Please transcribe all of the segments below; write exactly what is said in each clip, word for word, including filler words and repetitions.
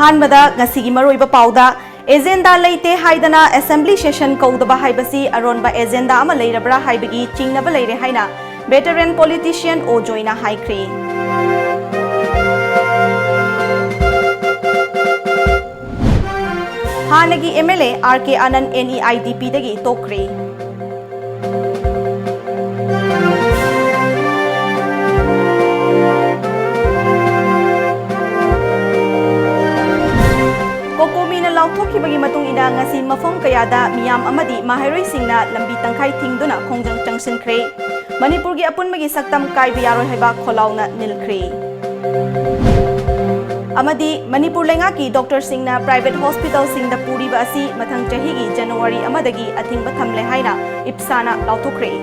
ꯑꯍꯥꯟꯕꯗ ꯉꯁꯤꯒꯤ ꯃꯔꯨꯑꯣꯏꯕ ꯄꯥꯎꯗ, ꯑꯦꯖꯦꯟꯗꯥ ꯂꯩꯇꯦ ꯍꯥꯏꯗꯅ ꯑꯦꯁꯦꯝꯕ꯭ꯂꯤ ꯁꯦꯁꯟ ꯀꯧꯗꯕ ꯍꯥꯏꯕꯁꯤ ꯑꯔꯣꯟꯕ ꯑꯦꯖꯦꯟꯗꯥ ꯑꯃ ꯂꯩꯔꯕ꯭ꯔꯥ ꯍꯥꯏꯕꯒꯤ ꯆꯤꯡꯅꯕ ꯂꯩꯔꯦ ꯍꯥꯏꯅ ꯚꯦꯇꯔꯦꯟ ꯄꯣꯂꯤꯇꯤꯁꯤꯌꯟ ꯑꯣ ꯖꯣꯏꯅ ꯍꯥꯏꯈ꯭ꯔꯦ꯫ ꯍꯥꯟꯅꯒꯤ M L A R K Anand N E I D ꯄꯤꯗꯒꯤ ꯇꯣꯛꯈ꯭ꯔꯦ꯫ ꯀꯣꯀꯣꯃꯤꯅ ꯂꯥꯎꯊꯣꯛꯈꯤꯕꯒꯤ ꯃꯇꯨꯡ ꯏꯟꯅ ꯉꯁꯤ ꯃꯐꯝ ꯀꯌꯥꯗ ꯃꯤꯌꯥꯝ ꯑꯃꯗꯤ ꯃꯍꯩꯔꯣꯏꯁꯤꯡꯅ ꯂꯝꯕꯤ ꯇꯪꯈꯥꯏ ꯊꯤꯡꯗꯨꯅ ꯈꯣꯡꯖꯪ ꯆꯪꯁꯤꯟꯈ꯭ꯔꯦ꯫ ꯃꯅꯤꯄꯨꯔꯒꯤ ꯑꯄꯨꯟꯕꯒꯤ ꯁꯛꯇꯝ ꯀꯥꯏꯕ ꯌꯥꯔꯣꯏ ꯍꯥꯏꯕ ꯈꯣꯜꯂꯥꯎꯅ ꯅꯤꯜꯈ꯭ꯔꯦ꯫ ꯑꯃꯗꯤ ꯃꯅꯤꯄꯨꯔ ꯂꯩꯉꯥꯛꯀꯤ ꯗꯣꯛꯇꯔꯁꯤꯡꯅ ꯄ꯭ꯔꯥꯏꯚꯦꯠ ꯍꯣꯁꯄꯤꯇꯥꯜꯁꯤꯡꯗ ꯄꯨꯔꯤꯕ ꯑꯁꯤ ꯃꯊꯪ ꯆꯍꯤꯒꯤ ꯖꯅꯋꯥꯔꯤ ꯑꯃꯗꯒꯤ ꯑꯊꯤꯡꯕ ꯊꯝꯂꯦ ꯍꯥꯏꯅ ꯏꯞꯁꯥꯅ ꯂꯥꯎꯊꯣꯛꯈ꯭ꯔꯦ꯫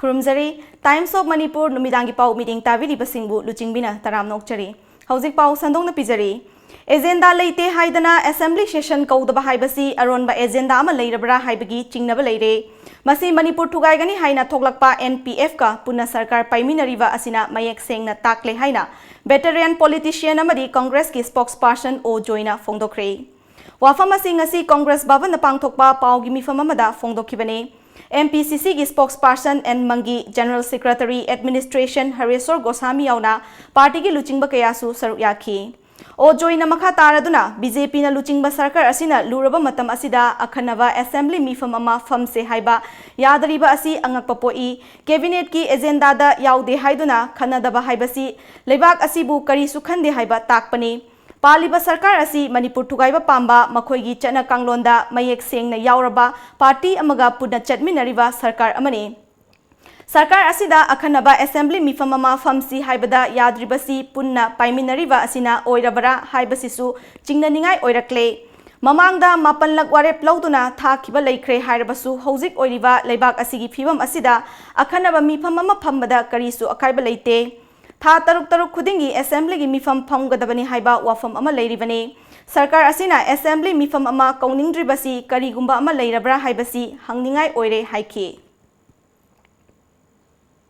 ꯈꯨꯔꯨꯝꯖꯔꯤ꯫ Times of Manipur ꯅꯨꯃꯤꯗꯥꯡꯒꯤ ꯄꯥꯎ ꯃꯤꯠꯌꯦꯡ ꯇꯥꯕꯤꯔꯤꯕꯁꯤꯡꯕꯨ ꯂꯨꯆꯤꯡꯕꯤꯅ ꯇꯔꯥꯝꯅ ꯑꯣꯛꯆꯔꯤ꯫ ꯍꯧꯖꯤꯛ ꯄꯥꯎ ꯁꯟꯗꯣꯛꯅ ꯄꯤꯖꯔꯤ꯫ ꯑꯦꯖꯦꯟꯗꯥ ꯂꯩꯇꯦ ꯍꯥꯏꯗꯅ ꯑꯦꯁꯦꯝꯕ꯭ꯂꯤ ꯁꯦꯁꯟ ꯀꯧꯗꯕ ꯍꯥꯏꯕꯁꯤ ꯑꯔꯣꯟꯕ ꯑꯦꯖꯦꯟꯗꯥ ꯑꯃ ꯂꯩꯔꯕ꯭ꯔꯥ ꯍꯥꯏꯕꯒꯤ ꯆꯤꯡꯅꯕ ꯂꯩꯔꯦ꯫ ꯃꯁꯤ ꯃꯅꯤꯄꯨꯔ ꯊꯨꯒꯥꯏꯒꯅꯤ ꯍꯥꯏꯅ ꯊꯣꯛꯂꯛꯄ ꯑꯦꯟ ꯄꯤ ꯑꯦꯐꯀ ꯄꯨꯟꯅ ꯁꯔꯀꯥꯔ ꯄꯥꯏꯃꯤꯟꯅꯔꯤꯕ ꯑꯁꯤꯅ ꯃꯌꯦꯛ ꯁꯦꯡꯅ ꯇꯥꯛꯂꯦ ꯍꯥꯏꯅ ꯚꯦꯇꯔꯤꯌꯟ ꯄꯣꯂꯤꯇꯤꯁꯤꯌꯟ ꯑꯃꯗꯤ ꯀꯪꯒ꯭ꯔꯦꯁꯀꯤ ꯁ꯭ꯄꯣꯛꯁꯄꯥꯔꯁꯟ ꯑꯣ ꯖꯣꯏꯅ ꯐꯣꯡꯗꯣꯛꯈ꯭ꯔꯦ꯫ ꯋꯥꯐꯝ ꯑꯁꯤ ꯉꯁꯤ ꯀꯪꯒ꯭ꯔꯦꯁ ꯚꯕꯟꯗ ꯄꯥꯡꯊꯣꯛꯄ ꯄꯥꯎꯒꯤ ꯃꯤꯐꯝ ꯑꯃꯗ ꯐꯣꯡꯗꯣꯛꯈꯤꯕꯅꯤ꯫ ꯑꯦꯝ ꯄꯤ ꯁꯤ ꯁꯤꯒꯤ ꯁ꯭ꯄꯣꯛꯁꯄꯥꯔꯁꯟ ꯑꯦꯟ ꯃꯪꯒꯤ, ꯖꯦꯅꯔꯦꯜ ꯁꯦꯀ꯭ꯔꯦꯇꯔꯤ ꯑꯦꯗꯃꯤꯅꯤꯁꯇ꯭ꯔꯦꯁꯟ ꯍꯔꯦꯁꯣꯔ ꯒꯣꯁꯥꯃꯤ ꯌꯥꯎꯅ ꯄꯥꯔꯇꯤꯒꯤ ꯂꯨꯆꯤꯡꯕ ꯀꯌꯥꯁꯨ ꯁꯔꯨꯛ ꯌꯥꯈꯤ꯫ ꯑꯣ ꯖꯣꯏꯅ ꯃꯈꯥ ꯇꯥꯔꯗꯨꯅ, ꯕꯤ ꯖꯦ ꯄꯤꯅ ꯂꯨꯆꯤꯡꯕ ꯁꯔꯀꯥꯔ ꯑꯁꯤꯅ ꯂꯨꯔꯕ ꯃꯇꯝ ꯑꯁꯤꯗ ꯑꯈꯟꯅꯕ ꯑꯦꯁꯦꯝꯕ꯭ꯂꯤ ꯃꯤꯐꯝ ꯑꯃ ꯐꯝꯁꯦ ꯍꯥꯏꯕ ꯌꯥꯗꯔꯤꯕ ꯑꯁꯤ ꯑꯉꯛꯄ ꯄꯣꯛꯏ꯫ ꯀꯦꯕꯤꯅꯦꯠꯀꯤ ꯑꯦꯖꯦꯟꯗꯥꯗ ꯌꯥꯎꯗꯦ ꯍꯥꯏꯗꯨꯅ ꯈꯟꯅꯗꯕ ꯍꯥꯏꯕꯁꯤ ꯂꯩꯕꯥꯛ ꯑꯁꯤꯕꯨ ꯀꯔꯤꯁꯨ ꯈꯟꯗꯦ ꯍꯥꯏꯕ ꯇꯥꯛꯄꯅꯤ꯫ ꯄꯥꯜꯂꯤꯕ ꯁꯔꯀꯥꯔ ꯑꯁꯤ ꯃꯅꯤꯄꯨꯔ ꯊꯨꯒꯥꯏꯕ ꯄꯥꯝꯕ, ꯃꯈꯣꯏꯒꯤ ꯆꯠꯅ ꯀꯥꯡꯂꯣꯟꯗ ꯃꯌꯦꯛ ꯁꯦꯡꯅ ꯌꯥꯎꯔꯕ ꯄꯥꯔꯇꯤ ꯑꯃꯒ ꯄꯨꯟꯅ ꯆꯠꯃꯤꯟꯅꯔꯤꯕ ꯁꯔꯀꯥꯔ ꯑꯃꯅꯤ꯫ ꯁꯔꯀꯥꯔ ꯑꯁꯤꯗ ꯑꯈꯟꯅꯕ ꯑꯦꯁꯦꯝꯕ꯭ꯂꯤ ꯃꯤꯐꯝ ꯑꯃ ꯐꯝꯁꯤ ꯍꯥꯏꯕꯗ ꯌꯥꯗ꯭ꯔꯤꯕꯁꯤ ꯄꯨꯟꯅ ꯄꯥꯏꯃꯤꯟꯅꯔꯤꯕ ꯑꯁꯤꯅ ꯑꯣꯏꯔꯕꯔꯥ ꯍꯥꯏꯕꯁꯤꯁꯨ ꯆꯤꯡꯅꯅꯤꯡꯉꯥꯏ ꯑꯣꯏꯔꯛꯂꯦ꯫ ꯃꯃꯥꯡꯗ ꯃꯥꯄꯜꯂꯛ ꯋꯥꯔꯦꯞ ꯂꯧꯗꯨꯅ ꯊꯥꯈꯤꯕ ꯂꯩꯈ꯭ꯔꯦ ꯍꯥꯏꯔꯕꯁꯨ, ꯍꯧꯖꯤꯛ ꯑꯣꯏꯔꯤꯕ ꯂꯩꯕꯥꯛ ꯑꯁꯤꯒꯤ ꯐꯤꯕꯝ ꯑꯁꯤꯗ ꯑꯈꯟꯅꯕ ꯃꯤꯐꯝ ꯑꯃ ꯐꯝꯕꯗ ꯀꯔꯤꯁꯨ ꯑꯀꯥꯏꯕ ꯂꯩꯇꯦ꯫ ꯊꯥ ꯇꯔꯨꯛ ꯇꯔꯨꯛ ꯈꯨꯗꯤꯡꯒꯤ ꯑꯦꯁꯦꯝꯕ꯭ꯂꯤꯒꯤ ꯃꯤꯐꯝ ꯐꯝꯒꯗꯕꯅꯤ ꯍꯥꯏꯕ ꯋꯥꯐꯝ ꯑꯃ ꯂꯩꯔꯤꯕꯅꯤ꯫ ꯁꯔꯀꯥꯔ ꯑꯁꯤꯅ ꯑꯦꯁꯦꯝꯕ꯭ꯂꯤ ꯃꯤꯐꯝ ꯑꯃ ꯀꯧꯅꯤꯡꯗ꯭ꯔꯤꯕꯁꯤ ꯀꯔꯤꯒꯨꯝꯕ ꯑꯃ ꯂꯩꯔꯕ꯭ꯔꯥ ꯍꯥꯏꯕꯁꯤ ꯍꯪꯅꯤꯡꯉꯥꯏ ꯑꯣꯏꯔꯦ ꯍꯥꯏꯈꯤ꯫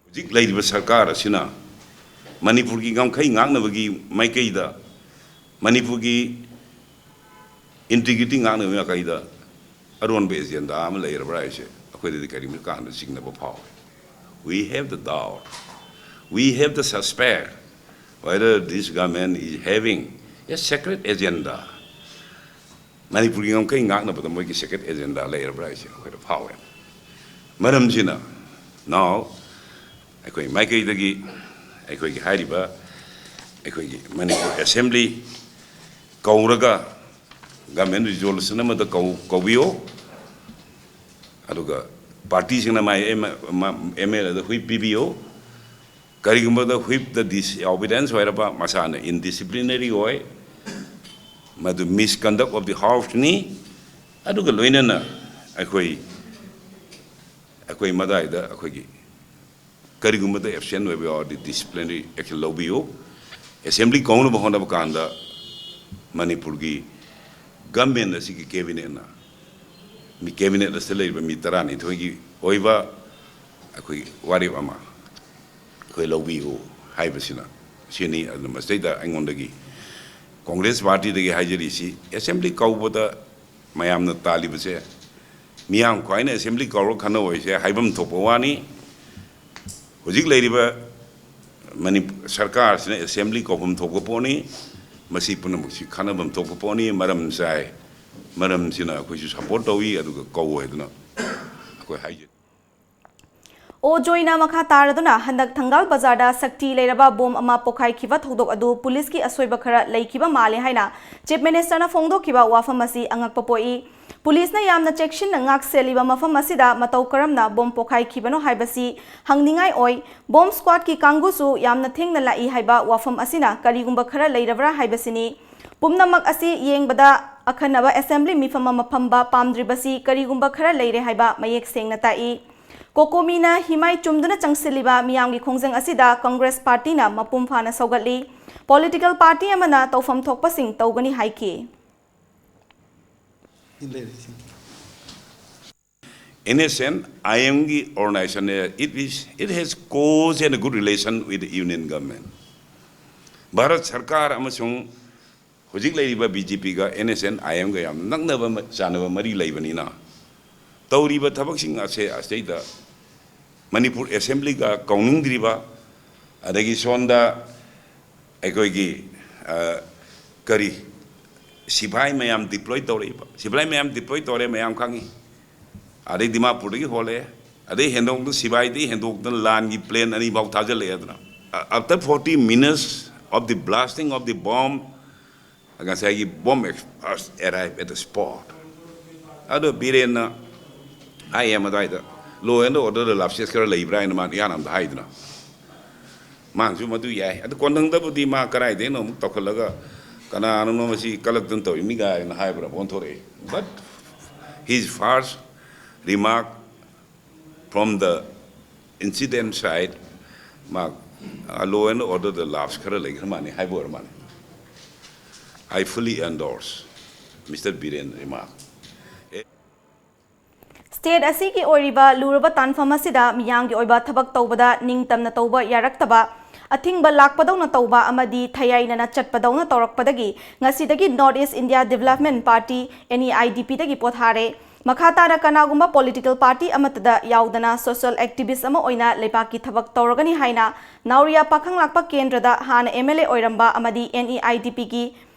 ꯍꯧꯖꯤꯛ ꯂꯩꯔꯤꯕ ꯁꯔꯀꯥꯔ ꯑꯁꯤꯅ ꯃꯅꯤꯄꯨꯔꯒꯤ ꯉꯝꯈꯩ ꯉꯥꯛꯅꯕꯒꯤ ꯃꯥꯏꯀꯩꯗ, ꯃꯅꯤꯄꯨꯔꯒꯤ ꯏꯟꯇꯤꯒ꯭ꯔꯤꯇꯤ ꯉꯥꯛꯅꯕꯒꯤ ꯃꯥꯏꯀꯩꯗ ꯑꯔꯣꯟꯕ ꯑꯦꯖꯦꯟꯗꯥ ꯑꯃ ꯂꯩꯔꯕ꯭ꯔꯥ ꯍꯥꯏꯁꯦ ꯑꯩꯈꯣꯏꯗꯗꯤ ꯀꯔꯤꯒꯨꯝꯕ ꯀꯥꯟꯗ ꯆꯤꯡꯅꯕ ꯐꯥꯎꯋꯦ꯫ We have the doubt, we have the suspect whether this government is having a secret agenda. ꯃꯅꯤꯄꯨꯔꯒꯤ ꯉꯝꯈꯩ ꯉꯥꯛꯅꯕꯗ ꯃꯣꯏꯒꯤ ꯁꯦꯀ꯭ꯔꯦꯠ ꯑꯦꯖꯦꯟꯗꯥ ꯂꯩꯔꯕ꯭ꯔꯥ ꯍꯥꯏꯁꯦ ꯑꯩꯈꯣꯏꯗ ꯐꯥꯎꯋꯦ꯫ ꯃꯔꯝꯁꯤꯅ now ꯑꯩꯈꯣꯏ ꯃꯥꯏꯀꯩꯗꯒꯤ ꯑꯩꯈꯣꯏꯒꯤ ꯍꯥꯏꯔꯤꯕ ꯑꯩꯈꯣꯏꯒꯤ ꯃꯅꯤꯄꯨꯔ ꯑꯦꯁꯦꯝꯕ꯭ꯂꯤ ꯀꯧꯔꯒ ꯒꯃꯦꯟ ꯔꯤꯖꯣꯂꯨꯁꯟ ꯑꯃꯗ ꯀꯧ ꯀꯧꯕꯤꯌꯨ꯫ ꯑꯗꯨꯒ ꯄꯥꯔꯇꯤꯁꯤꯡꯅ ꯃꯥꯏ ꯑꯦꯝ ꯑꯦꯜ ꯑꯦꯗ ꯍꯨꯏꯞ ꯄꯤꯕꯤꯌꯨ꯫ ꯀꯔꯤꯒꯨꯝꯕꯗ ꯍꯨꯏꯞꯇ ꯗꯤꯁ ꯑꯣꯕꯤꯗꯦꯟꯁ ꯑꯣꯏꯔꯕ, ꯃꯁꯥꯅ ꯏꯟꯗꯤꯁꯤꯄ꯭ꯂꯤꯅꯔꯤ ꯑꯣꯏ, ꯃꯗꯨ ꯃꯤꯁꯀꯟꯗꯛ ꯑꯣꯐ ꯗꯤ ꯍꯥꯎꯁꯅꯤ꯫ ꯑꯗꯨꯒ ꯂꯣꯏꯅꯅ ꯑꯩꯈꯣꯏ ꯑꯩꯈꯣꯏ ꯃꯗꯥꯏꯗ ꯑꯩꯈꯣꯏꯒꯤ ꯀꯔꯤꯒꯨꯝꯕꯗ ꯑꯦꯕꯁꯦꯟ ꯑꯣꯏꯕ ꯌꯥꯎꯔꯗꯤ ꯗꯤꯁꯤꯄ꯭ꯂꯤꯅꯔꯤ ꯑꯦꯛꯁꯟ ꯂꯧꯕꯤꯌꯨ꯫ ꯑꯦꯁꯦꯝꯕ꯭ꯂꯤ ꯀꯧꯅꯕ ꯍꯣꯠꯅꯕ ꯀꯥꯟꯗ ꯃꯅꯤꯄꯨꯔꯒꯤ ꯒꯃꯦꯟ ꯑꯁꯤꯒꯤ ꯀꯦꯕꯤꯅꯦꯠꯅ ꯃꯤ ꯀꯦꯕꯤꯅꯦꯠ ꯑꯁꯤꯗ ꯂꯩꯔꯤꯕ ꯃꯤ ꯇꯔꯥꯅꯤꯊꯣꯏꯒꯤ ꯑꯣꯏꯕ ꯑꯩꯈꯣꯏꯒꯤ ꯋꯥꯔꯦꯞ ꯑꯃ ꯑꯩꯈꯣꯏ ꯂꯧꯕꯤꯌꯨ ꯍꯥꯏꯕꯁꯤꯅ ꯁꯤꯅꯤ꯫ ꯑꯗꯨꯅ ꯃꯁꯤꯗꯩꯗ ꯑꯩꯉꯣꯟꯗꯒꯤ ꯀꯣꯡꯒ꯭ꯔꯦꯁ ꯄꯥꯔꯇꯤꯗꯒꯤ ꯍꯥꯏꯖꯔꯤꯁꯤ, ꯑꯦꯁꯦꯝꯕ꯭ꯂꯤ ꯀꯧꯕꯗ ꯃꯌꯥꯝꯅ ꯇꯥꯜꯂꯤꯕꯁꯦ, ꯃꯤꯌꯥꯝ ꯈ꯭ꯋꯥꯏꯅ ꯑꯦꯁꯦꯝꯕ꯭ꯂꯤ ꯀꯧꯔ ꯈꯟꯅꯧ ꯍꯥꯏꯁꯦ ꯍꯥꯏꯐꯝ ꯊꯣꯛꯄ ꯋꯥꯅꯤ꯫ ꯍꯧꯖꯤꯛ ꯂꯩꯔꯤꯕ ꯃꯅꯤꯄꯨꯔ ꯁꯔꯀꯥꯔꯁꯤꯅ ꯑꯦꯁꯦꯝꯕ꯭ꯂꯤ ꯀꯧꯐꯝ ꯊꯣꯛꯄ ꯄꯣꯠꯅꯤ꯫ ꯃꯁꯤ ꯄꯨꯝꯅꯃꯛꯁꯤ ꯈꯟꯅꯐꯝ ꯊꯣꯛꯄ ꯄꯣꯠꯅꯤ꯫ ꯃꯔꯝ ꯆꯥꯏ, ꯃꯔꯝꯁꯤꯅ ꯑꯩꯈꯣꯏꯁꯨ ꯁꯄꯣꯔꯠ ꯇꯧꯏ, ꯑꯗꯨꯒ ꯀꯧ ꯍꯥꯏꯗꯅ ꯑꯩꯈꯣꯏ ꯍꯥꯏꯖꯔꯤ꯫ ꯑꯣ ꯖꯣꯏꯅ ꯃꯈꯥ ꯇꯥꯔꯗꯨꯅ ꯍꯟꯗꯛ ꯊꯪꯒꯥꯜ ꯕꯖꯥꯔꯗ ꯁꯛꯇꯤ ꯂꯩꯔꯕ ꯕꯣꯝ ꯑꯃ ꯄꯣꯈꯥꯏꯈꯤꯕ ꯊꯧꯗꯣꯛ ꯑꯗꯨ ꯄꯨꯂꯤꯁꯀꯤ ꯑꯁꯣꯏꯕ ꯈꯔ ꯂꯩꯈꯤꯕ ꯃꯥꯜꯂꯦ ꯍꯥꯏꯅ ꯆꯤꯐ ꯃꯤꯅꯤꯁꯇꯔꯅ ꯐꯣꯡꯗꯣꯛꯈꯤꯕ ꯋꯥꯐꯝ ꯑꯁꯤ ꯑꯉꯛꯄ ꯄꯣꯛꯏ꯫ ꯄꯨꯂꯤꯁꯅ ꯌꯥꯝꯅ ꯆꯦꯛꯁꯤꯟꯅ ꯉꯥꯛ ꯁꯦꯜꯂꯤꯕ ꯃꯐꯝ ꯑꯁꯤꯗ ꯃꯇꯧ ꯀꯔꯝꯅ ꯕꯣꯝ ꯄꯣꯈꯥꯏꯈꯤꯕꯅꯣ ꯍꯥꯏꯕꯁꯤ ꯍꯪꯅꯤꯡꯉꯥꯏ ꯑꯣꯏ꯫ ꯕꯣꯝ ꯁ꯭ꯀ꯭ꯋꯥꯗꯀꯤ ꯀꯥꯡꯕꯨꯁꯨ ꯌꯥꯝꯅ ꯊꯦꯡꯅ ꯂꯥꯛꯏ ꯍꯥꯏꯕ ꯋꯥꯐꯝ ꯑꯁꯤꯅ ꯀꯔꯤꯒꯨꯝꯕ ꯈꯔ ꯂꯩꯔꯕ꯭ꯔꯥ ꯍꯥꯏꯕꯁꯤꯅꯤ꯫ ꯄꯨꯝꯅꯃꯛ ꯑꯁꯤ ꯌꯦꯡꯕꯗ ꯑꯈꯟꯅꯕ ꯑꯦꯁꯦꯝꯕ꯭ꯂꯤ ꯃꯤꯐꯝ ꯑꯃ ꯐꯝꯕ ꯄꯥꯝꯗ꯭ꯔꯤꯕꯁꯤ ꯀꯔꯤꯒꯨꯝꯕ ꯈꯔ ꯂꯩꯔꯦ ꯍꯥꯏꯕ ꯃꯌꯦꯛ ꯁꯦꯡꯅ ꯇꯥꯛꯏ꯫ ꯀꯣꯀꯣꯃꯤꯅ ꯍꯤꯃꯥꯏ ꯆꯨꯝꯗꯨꯅ ꯆꯪꯁꯤꯜꯂꯤꯕ ꯃꯤꯌꯥꯝꯒꯤ ꯈꯣꯡꯖꯪ ꯑꯁꯤꯗ ꯀꯪꯒ꯭ꯔꯦꯁ ꯄꯥꯔꯇꯤꯅ ꯃꯄꯨꯡ ꯐꯥꯅ ꯁꯧꯒꯠꯂꯤ꯫ ꯄꯣꯂꯤꯇꯤꯀꯦꯜ ꯄꯥꯔꯇꯤ ꯑꯃꯅ ꯇꯧꯐꯝ ꯊꯣꯛꯄꯁꯤꯡ ꯇꯧꯒꯅꯤ ꯍꯥꯏꯈꯤ꯫ ꯂꯩꯔꯤꯁꯤꯡ꯫ ꯑꯦꯟ ꯑꯦꯁ ꯑꯦꯟ ꯑꯥꯏ ꯑꯦꯝꯒꯤ organization, it is, it has close and good relation with the union government. Bharat ꯁꯔꯀꯥꯔ ꯑꯃꯁꯨꯡ ꯍꯧꯖꯤꯛ ꯂꯩꯔꯤꯕ ꯕꯤ ꯖꯦ ꯄꯤꯒ ꯑꯦꯟ ꯑꯦꯁ ꯑꯦꯟ ꯑꯥꯏ ꯑꯦꯝꯒ ꯌꯥꯝ ꯅꯛꯅꯕ ꯃ-, ꯆꯥꯟꯅꯕ ꯃꯔꯤ ꯂꯩꯕꯅꯤꯅ, ꯇꯧꯔꯤꯕ ꯊꯕꯛꯁꯤꯡ ꯑꯁꯦ ꯑꯁꯤꯗꯩꯗ ꯃꯅꯤꯄꯨꯔ ꯑꯦꯁꯦꯝꯕ꯭ꯂꯤꯒ ꯀꯧꯅꯤꯡꯗ꯭ꯔꯤꯕ, ꯑꯗꯒꯤ ꯁꯣꯝꯗ ꯑꯩꯈꯣꯏꯒꯤ, ꯑ, ꯀꯔꯤ, ꯁꯤꯐꯥꯏ ꯃꯌꯥꯝ deploy ꯇꯧꯔꯛꯏꯕ, ꯁꯤꯐꯥꯏ ꯃꯌꯥꯝ deploy ꯇꯧꯔꯦ, ꯃꯌꯥꯝ ꯈꯪꯉꯤ꯫ ꯑꯗꯩ ꯗꯤꯃꯥꯄꯨꯔꯗꯒꯤ ꯍꯣꯜꯂꯛꯑꯦ, ꯑꯗꯩ ꯍꯦꯟꯗꯣꯛꯇꯅ ꯁꯤꯐꯥꯏꯗꯒꯤ ꯍꯦꯟꯗꯣꯛꯇꯅ ꯂꯥꯟꯒꯤ plane ꯑꯅꯤ ꯐꯥꯎ ꯊꯥꯖꯤꯜꯂꯛꯑꯦ꯫ ꯑꯗꯨꯅ, uh, after forty minutes of the blasting of the bomb, ꯉꯁꯥꯏꯒꯤ bomb experts arrive at the spot꯫ ꯑꯗꯣ ꯕꯤꯔꯦꯟꯅ ꯑꯥꯏ ꯑꯦꯝ ꯑꯗꯨꯋꯥꯏꯗ law and order lapses ꯈꯔ ꯂꯩꯕ꯭ꯔꯥ ꯍꯥꯏꯅ ꯃꯥꯅ ꯏꯍꯥꯟ ꯍꯥꯟꯕꯗ ꯍꯥꯏꯗꯅ, ꯃꯥꯅꯁꯨ ꯃꯗꯨ ꯌꯥꯏ꯫ ꯑꯗꯨ ꯀꯣꯟꯊꯪꯗꯕꯨꯗꯤ ꯃꯥ ꯀꯗꯥꯏꯗꯩꯅꯣ ꯑꯃꯨꯛ ꯇꯧꯈꯠꯂꯒ, "ꯀꯅꯥꯅꯣ ꯃꯁꯤ ꯀꯂꯛꯇꯅ ꯇꯧꯔꯤꯕꯅꯤ?" ꯀꯥꯏꯅ ꯍꯥꯏꯕ꯭ꯔꯥ ꯑꯣꯟꯊꯣꯔꯛꯑꯦ꯫ But his first remark from the incident side, ꯃꯥ, "Law and order the lapse ꯈꯔ ꯂꯩꯈ꯭ꯔ ꯃꯥꯜꯂꯦ" ꯍꯥꯏꯕ ꯑꯣꯏꯔ ꯃꯥꯜꯂꯦ꯫ I fully endorse Mister Biren's remark. State ꯑꯁꯤꯒꯤ ꯑꯣꯏꯔꯤꯕ ꯂꯨꯔꯕ ꯇꯥꯟꯐꯝ ꯑꯁꯤꯗ ꯃꯤꯌꯥꯝꯒꯤ ꯑꯣꯏꯕ ꯊꯕꯛ ꯇꯧꯕꯗ ꯅꯤꯡꯇꯝꯅ ꯇꯧꯕ ꯌꯥꯔꯛꯇꯕ, ꯑꯊꯤꯡꯕ ꯂꯥꯛꯄꯗꯧꯅ ꯇꯧꯕ ꯑꯃꯗꯤ ꯊꯌꯥꯏꯅꯅ ꯆꯠꯄꯗꯧꯅ ꯇꯧꯔꯛꯄꯗꯒꯤ ꯉꯁꯤꯗꯒꯤ North East India Development Party, N E I D P ꯗꯒꯤ ꯄꯣꯊꯥꯔꯦ꯫ ꯃꯈꯥ ꯇꯥꯅ ꯀꯅꯥꯒꯨꯝꯕ political party ꯑꯃꯠꯇꯗ ꯌꯥꯎꯗꯅ social activist ꯑꯃ ꯑꯣꯏꯅ ꯂꯩꯕꯥꯛꯀꯤ ꯊꯕꯛ ꯇꯧꯔꯒꯅꯤ ꯍꯥꯏꯅ ꯅꯥꯎꯔꯤꯌꯥ ꯄꯥꯈꯪꯂꯥꯛꯄ ꯀꯦꯟꯗ꯭ꯔꯗ ꯍꯥꯟꯅ M L A ꯑꯣꯏꯔꯝꯕ ꯑꯃꯗꯤ N E I D P ꯒꯤ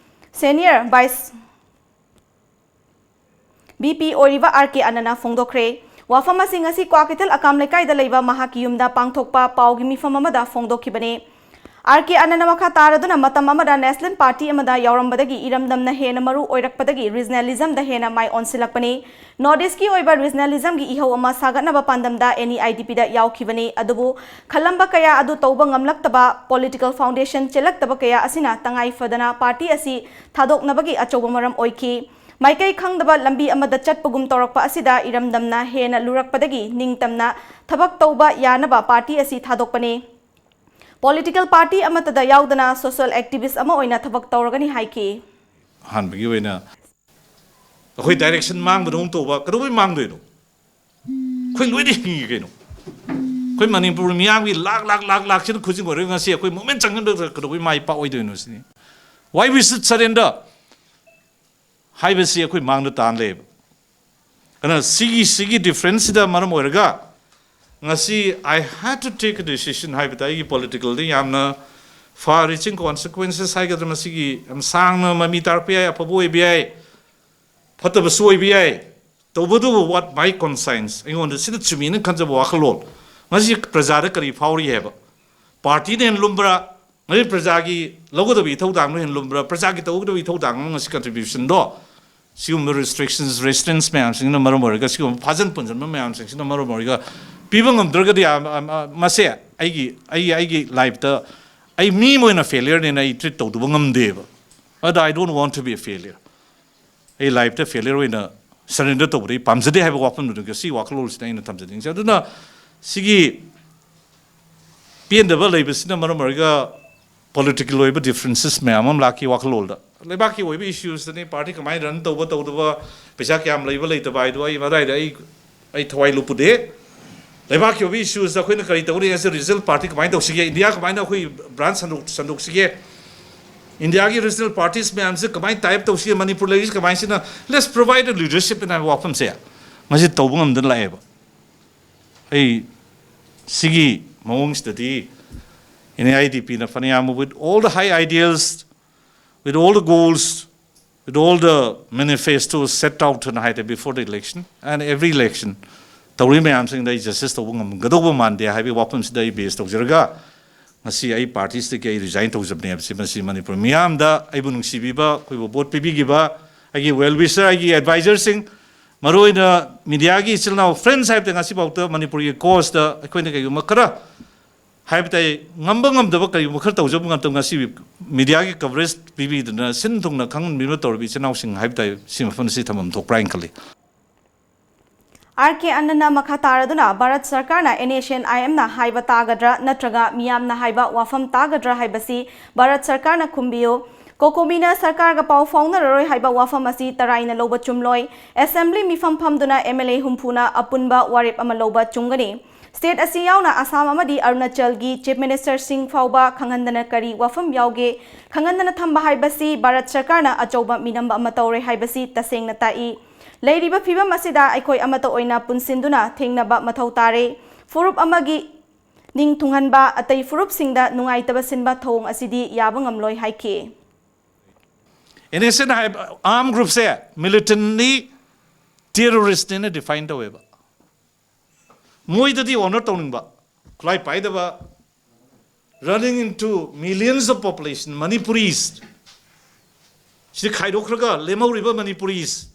senior vice V P ꯑꯣꯏꯔꯤꯕ R K ꯑꯅꯟꯅ ꯐꯣꯡꯗꯣꯛꯈ꯭ꯔꯦ꯫ ꯋꯥꯐꯝ ꯑꯁꯤ ꯉꯁꯤ ꯀ꯭ꯋꯥꯀꯩꯊꯦꯜ ꯑꯀꯥꯝ ꯂꯩꯀꯥꯏꯗ ꯂꯩꯕ ꯃꯍꯥꯛꯀꯤ ꯌꯨꯝꯗ ꯄꯥꯡꯊꯣꯛꯄ ꯄꯥꯎꯒꯤ ꯃꯤꯐꯝ ꯑꯃꯗ ꯐꯣꯡꯗꯣꯛꯈꯤꯕꯅꯤ꯫ R K ꯑꯅꯟꯅ ꯃꯈꯥ ꯇꯥꯔꯗꯨꯅ ꯃꯇꯝ ꯑꯃꯗ national party ꯑꯃꯗ ꯌꯥꯎꯔꯝꯕꯗꯒꯤ ꯏꯔꯝꯗꯝꯅ ꯍꯦꯟꯅ ꯃꯔꯨ ꯑꯣꯏꯔꯛꯄꯗꯒꯤ regionalism ꯗ ꯍꯦꯟꯅ ꯃꯥꯏ ꯑꯣꯟꯁꯤꯜꯂꯛꯄꯅꯤ꯫ North East ꯀꯤ ꯑꯣꯏꯕ regionalism ꯒꯤ ꯏꯍꯧ ꯑꯃ ꯁꯥꯒꯠꯅꯕ ꯄꯥꯟꯗꯝꯗ N E I D P ꯗ ꯌꯥꯎꯈꯤꯕꯅꯤ꯫ ꯑꯗꯨꯕꯨ ꯈꯜꯂꯝꯕ ꯀꯌꯥ ꯑꯗꯨ ꯇꯧꯕ ꯉꯝꯂꯛꯇꯕ, political foundation ꯆꯦꯜꯂꯛꯇꯕ ꯀꯌꯥ ꯑꯁꯤꯅ ꯇꯉꯥꯏ ꯐꯗꯅ party ꯑꯁꯤ ꯊꯥꯗꯣꯛꯅꯕꯒꯤ ꯑꯆꯧꯕ ꯃꯔꯝ ꯑꯣꯏꯈꯤ꯫ ꯃꯥꯏꯀꯩ ꯈꯪꯗꯕ ꯂꯝꯕꯤ ꯑꯃꯗ ꯆꯠꯄꯒꯨꯝ ꯇꯧꯔꯛꯄ ꯑꯁꯤꯗ ꯏꯔꯝꯗꯝꯅ ꯍꯦꯟꯅ ꯂꯨꯔꯛꯄꯗꯒꯤ ꯅꯤꯡꯇꯝꯅ ꯊꯕꯛ ꯇꯧꯕ ꯌꯥꯅꯕ party ꯑꯁꯤ ꯊꯥꯗꯣꯛꯄꯅꯤ꯫ Political party ꯑꯃꯠꯇꯗ ꯌꯥꯎꯗꯅ social activist ꯑꯃ ꯑꯣꯏꯅ ꯊꯕꯛ ꯇꯧꯔꯒꯅꯤ ꯍꯥꯏꯈꯤ꯫ ꯑꯍꯥꯟꯕꯒꯤ ꯑꯣꯏꯅ ꯑꯩꯈꯣꯏ ꯗꯥꯏꯔꯦꯛꯁꯟ ꯃꯥꯡꯕꯗꯧꯅ ꯇꯧꯕ, ꯀꯩꯗꯧꯕꯩ ꯃꯥꯡꯗꯣꯏꯅꯣ? ꯑꯩꯈꯣꯏ ꯂꯣꯏꯅ ꯍꯤꯡꯉꯤ ꯀꯩꯅꯣ꯫ ꯑꯩꯈꯣꯏ ꯃꯅꯤꯄꯨꯔ ꯃꯤꯌꯥꯝꯒꯤ ꯂꯥꯛ ꯂꯥꯛ ꯂꯥꯛ ꯂꯥꯛꯁꯤꯅ ꯈꯨꯖꯤꯡ ꯑꯣꯏꯔꯒ ꯉꯁꯤ ꯑꯩꯈꯣꯏ ꯃꯣꯃꯦꯟ ꯆꯪꯍꯟꯕꯗ ꯀꯩꯗꯧꯕꯩ ꯃꯥꯏ ꯄꯥꯛꯑꯣꯏꯗꯣꯏꯅꯣ ꯁꯤꯅꯤ꯫ Why we should surrender ꯍꯥꯏꯕꯁꯤ ꯑꯩꯈꯣꯏ ꯃꯥꯡꯗ ꯇꯥꯟ ꯂꯩꯌꯦꯕ꯫ ꯑꯗꯨꯅ ꯁꯤꯒꯤ, ꯁꯤꯒꯤ ꯗꯤꯐ꯭ꯔꯦꯟꯁꯁꯤꯗ ꯃꯔꯝ ꯑꯣꯏꯔꯒ ꯉꯁꯤ I had to take a decision ꯍꯥꯏꯕꯗ ꯑꯩꯒꯤ ꯄꯣꯂꯤꯇꯤꯀꯦꯜꯗ ꯌꯥꯝꯅ far reaching consequences ꯍꯥꯏꯒꯗ꯭ꯔꯥ, ꯃꯁꯤꯒꯤ ꯌꯥꯝ ꯁꯥꯡꯅ ꯃꯃꯤ ꯇꯥꯔꯛꯄ ꯌꯥꯏ, ꯑꯐꯕ ꯑꯣꯏꯕ ꯌꯥꯏ, ꯐꯠꯇꯕꯁꯨ ꯑꯣꯏꯕ ꯌꯥꯏ꯫ ꯇꯧꯕꯇꯕꯨ what my conscience, ꯑꯩꯉꯣꯟꯗ ꯁꯤꯗ ꯆꯨꯝꯃꯤꯅ ꯈꯟꯖꯕ ꯋꯥꯈꯜꯂꯣꯟ, ꯉꯁꯤ ꯄ꯭ꯔꯖꯥꯗ ꯀꯔꯤ ꯐꯥꯎꯔꯤ ꯍꯥꯏꯕ, ꯄꯥꯔꯇꯤꯅ ꯍꯦꯟꯅ ꯂꯨꯝꯕ꯭ꯔꯥ, ꯉꯁꯤ ꯄ꯭ꯔꯖꯥꯒꯤ ꯂꯧꯒꯗꯕ ꯏꯊꯧꯗꯥꯡꯗꯣ ꯍꯦꯟꯅ ꯂꯨꯝꯕ꯭ꯔꯥ, ꯄ꯭ꯔꯖꯥꯒꯤ ꯇꯧꯒꯗꯕ ꯏꯊꯧꯗꯥꯡ ꯑꯃ ꯉꯁꯤ ꯀꯟꯇ꯭ꯔꯤꯕ꯭ꯌꯨꯁꯟꯗꯣ ꯁꯤꯒꯨꯝꯕ ꯔꯤꯁꯇ꯭ꯔꯤꯛꯁꯟꯁ, ꯔꯦꯁꯤꯁꯇꯦꯟꯁ ꯃꯌꯥꯝꯁꯤꯡꯁꯤꯅ ꯃꯔꯝ ꯑꯣꯏꯔꯒ, ꯁꯤꯒꯨꯝꯕ ꯐꯥꯖꯟ ꯄꯨꯟꯁꯤꯟꯕ ꯃꯌꯥꯝꯁꯤꯡꯁꯤꯅ ꯃꯔꯝ ꯑꯣꯏꯔꯒ ꯄꯤꯕ ꯉꯝꯗ꯭ꯔꯒꯗꯤ, ꯑ, ꯑ, ꯑ, ꯃꯁꯦ ꯑꯩꯒꯤ, ꯑꯩꯒꯤ, ꯑꯩꯒꯤ ꯂꯥꯏꯐꯇ ꯑꯩ ꯃꯤ ꯑꯃ ꯑꯣꯏꯅ ꯐꯦꯂꯤꯌꯔꯅꯦꯅ ꯑꯩ ꯇ꯭ꯔꯤꯠ ꯇꯧꯗꯕ ꯉꯝꯗꯦꯕ꯫ ꯑꯗ I don't want to be a failure. ꯑꯩ ꯂꯥꯏꯐꯇ ꯐꯦꯂꯤꯌꯔ ꯑꯣꯏꯅ ꯁꯔꯦꯟꯗꯔ ꯇꯧꯕꯗ ꯑꯩ ꯄꯥꯝꯖꯗꯦ ꯍꯥꯏꯕ ꯋꯥꯐꯝꯗꯨꯗ ꯉꯁꯤ ꯋꯥꯈꯜꯂꯣꯟꯁꯤꯗ ꯑꯩꯅ ꯊꯝꯖꯅꯤꯡꯉꯤꯁꯦ꯫ ꯑꯗꯨꯅ ꯁꯤꯒꯤ ꯄꯦꯟꯗꯕ ꯂꯩꯕꯁꯤꯅ ꯃꯔꯝ ꯑꯣꯏꯔꯒ ꯄꯣꯂꯤꯇꯤꯀꯦꯜ ꯑꯣꯏꯕ ꯗꯤꯐ꯭ꯔꯦꯟꯁꯦꯁ ꯃꯌꯥꯝ ꯑꯃ ꯂꯥꯛꯈꯤ ꯋꯥꯈꯜꯂꯣꯟꯗ꯫ ꯂꯩꯕꯥꯛꯀꯤ ꯑꯣꯏꯕ ꯏꯁꯨꯁꯇꯅꯤ, ꯄꯥꯔꯇꯤ ꯀꯃꯥꯏꯅ ꯔꯟ ꯇꯧꯕ ꯇꯧꯗꯕ, ꯄꯩꯁꯥ ꯀꯌꯥꯝ ꯂꯩꯕ ꯂꯩꯇꯕ ꯍꯥꯏꯗꯣ ꯑꯩ ꯃꯗꯥꯏꯗ ꯑꯩ, ꯑꯩ ꯊꯋꯥꯏ ꯂꯨꯞꯄꯨꯗꯦ꯫ ꯂꯩꯕꯥꯛꯀꯤ ꯑꯣꯏꯕ ꯏꯁꯨꯁꯇ ꯑꯩꯈꯣꯏꯅ ꯀꯔꯤ ꯇꯧꯔꯤ ꯍꯥꯏꯁꯦ, ꯔꯤꯖꯅꯦꯜ ꯄꯥꯔꯇꯤ ꯀꯃꯥꯏꯅ ꯇꯧꯁꯤꯒꯦ, ꯏꯟꯗꯤꯌꯥ ꯀꯃꯥꯏꯅ ꯑꯩꯈꯣꯏ ꯕ꯭ꯔꯥꯟꯁ ꯁꯟꯗꯣꯛ-, ꯁꯟꯗꯣꯛꯁꯤꯒꯦ, ꯏꯟꯗꯤꯌꯥꯒꯤ ꯔꯤꯖꯅꯦꯜ ꯄꯥꯔꯇꯤꯁ ꯃꯌꯥꯝꯁꯦ ꯀꯃꯥꯏꯅ ꯇꯥꯏꯞ ꯇꯧꯁꯤꯒꯦ, ꯃꯅꯤꯄꯨꯔ ꯂꯩꯔꯤꯁꯦ ꯀꯃꯥꯏꯅ ꯁꯤꯅ, let's provide a leadership ꯍꯥꯏꯕ ꯋꯥꯐꯝꯁꯦ ꯉꯁꯤ ꯇꯧꯕ ꯉꯝꯗꯅ ꯂꯥꯛꯑꯦꯕ꯫ ꯑꯩ ꯁꯤꯒꯤ ꯃꯑꯣꯡꯁꯤꯗꯗꯤ ꯑꯦꯟ ꯑꯦ ꯑꯥꯏ ꯗꯤ ꯄꯤꯅ ꯐꯅꯌꯥꯝ, with all the high ideals, with all the goals, with all the manifestos set out ꯍꯥꯏꯅ ꯍꯥꯏꯗꯤ before the election and every election ꯇꯧꯔꯤ ꯃꯌꯥꯝꯁꯤꯡꯗ ꯑꯩ ꯖꯁꯇꯤꯁ ꯇꯧꯕ ꯉꯝꯒꯗꯧꯕ ꯃꯥꯟꯗꯦ ꯍꯥꯏꯕꯒꯤ ꯋꯥꯐꯝꯁꯤꯗ ꯑꯩ ꯕꯦꯁ ꯇꯧꯖꯔꯒ ꯉꯁꯤ ꯑꯩ ꯄꯥꯔꯇꯤꯁꯤꯗꯒꯤ ꯑꯩ ꯔꯤꯖꯥꯏꯟ ꯇꯧꯖꯕꯅꯦ ꯍꯥꯏꯕꯁꯤ ꯃꯁꯤ ꯃꯅꯤꯄꯨꯔ ꯃꯤꯌꯥꯝꯗ, ꯑꯩꯕꯨ ꯅꯨꯡꯁꯤꯕꯤꯕ, ꯑꯩꯈꯣꯏꯕꯨ ꯚꯣꯠ ꯄꯤꯕꯤꯈꯤꯕ ꯑꯩꯒꯤ ꯋꯦꯜ ꯋꯤꯁꯔ, ꯑꯩꯒꯤ ꯑꯦꯗꯚꯥꯏꯖꯔꯁꯤꯡ, ꯃꯔꯨꯑꯣꯏꯅ ꯃꯤꯗꯤꯌꯥꯒꯤ ꯏꯆꯤꯜ ꯏꯅꯥꯎ ꯐ꯭ꯔꯦꯟꯁ ꯍꯥꯏꯕꯗ ꯉꯁꯤꯐꯥꯎꯗ ꯃꯅꯤꯄꯨꯔꯒꯤ ꯀꯣꯁꯇ ꯑꯩꯈꯣꯏꯅ ꯀꯩꯒꯨꯝꯕ ꯈꯔ ꯍꯥꯏꯕ ꯇꯥꯏ, ꯉꯝꯕ ꯉꯝꯗꯕ ꯀꯔꯤꯒꯨꯝꯕ ꯈꯔ ꯇꯧꯖꯕ ꯉꯝꯗꯕ ꯉꯁꯤ ꯃꯤꯗꯤꯌꯥꯒꯤ ꯀꯚꯔꯦꯖ ꯄꯤꯕꯤꯗꯨꯅ ꯁꯤꯟ ꯊꯨꯡꯅ ꯈꯪꯍꯟꯕꯤꯕ ꯇꯧꯔꯤꯕ ꯏꯆꯤꯜ ꯏꯅꯥꯎꯁꯤꯡ ꯍꯥꯏꯕ ꯇꯥꯏ, ꯁꯤ ꯃꯐꯝꯁꯤ ꯊꯝꯐꯝ ꯊꯣꯛꯄ꯭ꯔꯥ ꯍꯥꯏꯅ ꯈꯜꯂꯤ꯫ ꯑꯥꯔ ꯀꯦ ꯑꯅꯟꯅ ꯃꯈꯥ ꯇꯥꯔꯗꯨꯅ ꯚꯥꯔꯠ ꯁꯔꯀꯥꯔꯅ ꯑꯦꯟ ꯑꯦꯁ ꯑꯦꯟ ꯑꯥꯏ ꯑꯦꯝꯅ ꯍꯥꯏꯕ ꯇꯥꯒꯗ꯭ꯔꯥ ꯅꯠꯇ꯭ꯔꯒ ꯃꯤꯌꯥꯝꯅ ꯍꯥꯏꯕ ꯋꯥꯐꯝ ꯇꯥꯒꯗ꯭ꯔꯥ ꯍꯥꯏꯕꯁꯤ ꯚꯥꯔꯠ ꯁꯔꯀꯥꯔꯅ ꯈꯨꯝꯕꯤꯌꯨ꯫ ꯀꯣꯀꯣꯃꯤꯅ ꯁꯔꯀꯥꯔꯒ ꯄꯥꯎ ꯐꯥꯎꯅꯔꯔꯣꯏ ꯍꯥꯏꯕ ꯋꯥꯐꯝ ꯑꯁꯤ ꯇꯔꯥꯏꯅ ꯂꯧꯕ ꯆꯨꯝꯂꯣꯏ꯫ ꯑꯦꯁꯦꯝꯕ꯭ꯂꯤ ꯃꯤꯐꯝ ꯐꯝꯗꯨꯅ ꯑꯦꯝ ꯑꯦꯜ ꯑꯦ ꯍꯨꯝꯐꯨꯅ ꯑꯄꯨꯟꯕ ꯋꯥꯔꯦꯞ ꯑꯃ ꯂꯧꯕ ꯆꯨꯝꯒꯅꯤ꯫ ꯁ꯭ꯇꯦꯠ ꯑꯁꯤ ꯌꯥꯎꯅ ꯑꯁꯥꯝ ꯑꯃꯗꯤ ꯑꯔꯨꯅꯥꯆꯜꯒꯤ ꯆꯤꯐ ꯃꯤꯅꯤꯁꯇꯔꯁꯤꯡ ꯐꯥꯎꯕ ꯈꯪꯍꯟꯗꯅ ꯀꯔꯤ ꯋꯥꯐꯝ ꯌꯥꯎꯒꯦ? ꯈꯪꯍꯟꯗꯅ ꯊꯝꯕ ꯍꯥꯏꯕꯁꯤ ꯚꯥꯔꯠ ꯁꯔꯀꯥꯔꯅ ꯑꯆꯧꯕ ꯃꯤꯅꯝꯕ ꯑꯃ ꯇꯧꯔꯦ ꯍꯥꯏꯕꯁꯤ ꯇꯁꯦꯡꯅ ꯇꯥꯛꯏ꯫ ꯂꯩꯔꯤꯕ ꯐꯤꯚꯝ ꯑꯁꯤꯗ ꯑꯩꯈꯣꯏ ꯑꯃꯠꯇ ꯑꯣꯏꯅ ꯄꯨꯟꯁꯤꯟꯗꯨꯅ ꯊꯦꯡꯅꯕ ꯃꯊꯧ ꯇꯥꯔꯦ꯫ ꯐꯨꯔꯨꯞ ꯑꯃꯒꯤ ꯅꯤꯡ ꯊꯨꯡꯍꯟꯕ, ꯑꯇꯩ ꯐꯨꯔꯨꯞꯁꯤꯡꯗ ꯅꯨꯡꯉꯥꯏꯇꯕ ꯁꯤꯟꯕ ꯊꯧꯑꯣꯡ ꯑꯁꯤꯗꯤ ꯌꯥꯕ ꯉꯝꯂꯣꯏ ꯍꯥꯏꯈꯤ꯫ ꯑꯦꯟ ꯑꯦꯁ ꯑꯦꯟ ꯍꯥꯏꯕ ꯑꯥꯔꯝ ꯒ꯭ꯔꯨꯞꯁꯦ ꯃꯤꯂꯤꯇꯦꯟꯠꯅꯤ, ꯇꯦꯔꯣꯔꯤꯁꯅꯦꯅ ꯗꯤꯐꯥꯏꯟ ꯇꯧꯋꯦꯕ꯫ ꯃꯣꯏꯗꯗꯤ ꯑꯣꯅꯔ ꯇꯧꯅꯤꯡꯕ, ꯈꯨꯠꯂꯥꯏ ꯄꯥꯏꯗꯕ, running into millions of population, Manipuris ꯁꯤ ꯈꯥꯏꯗꯣꯛꯈ꯭ꯔꯒ ꯂꯦꯝꯍꯧꯔꯤꯕ Manipuris,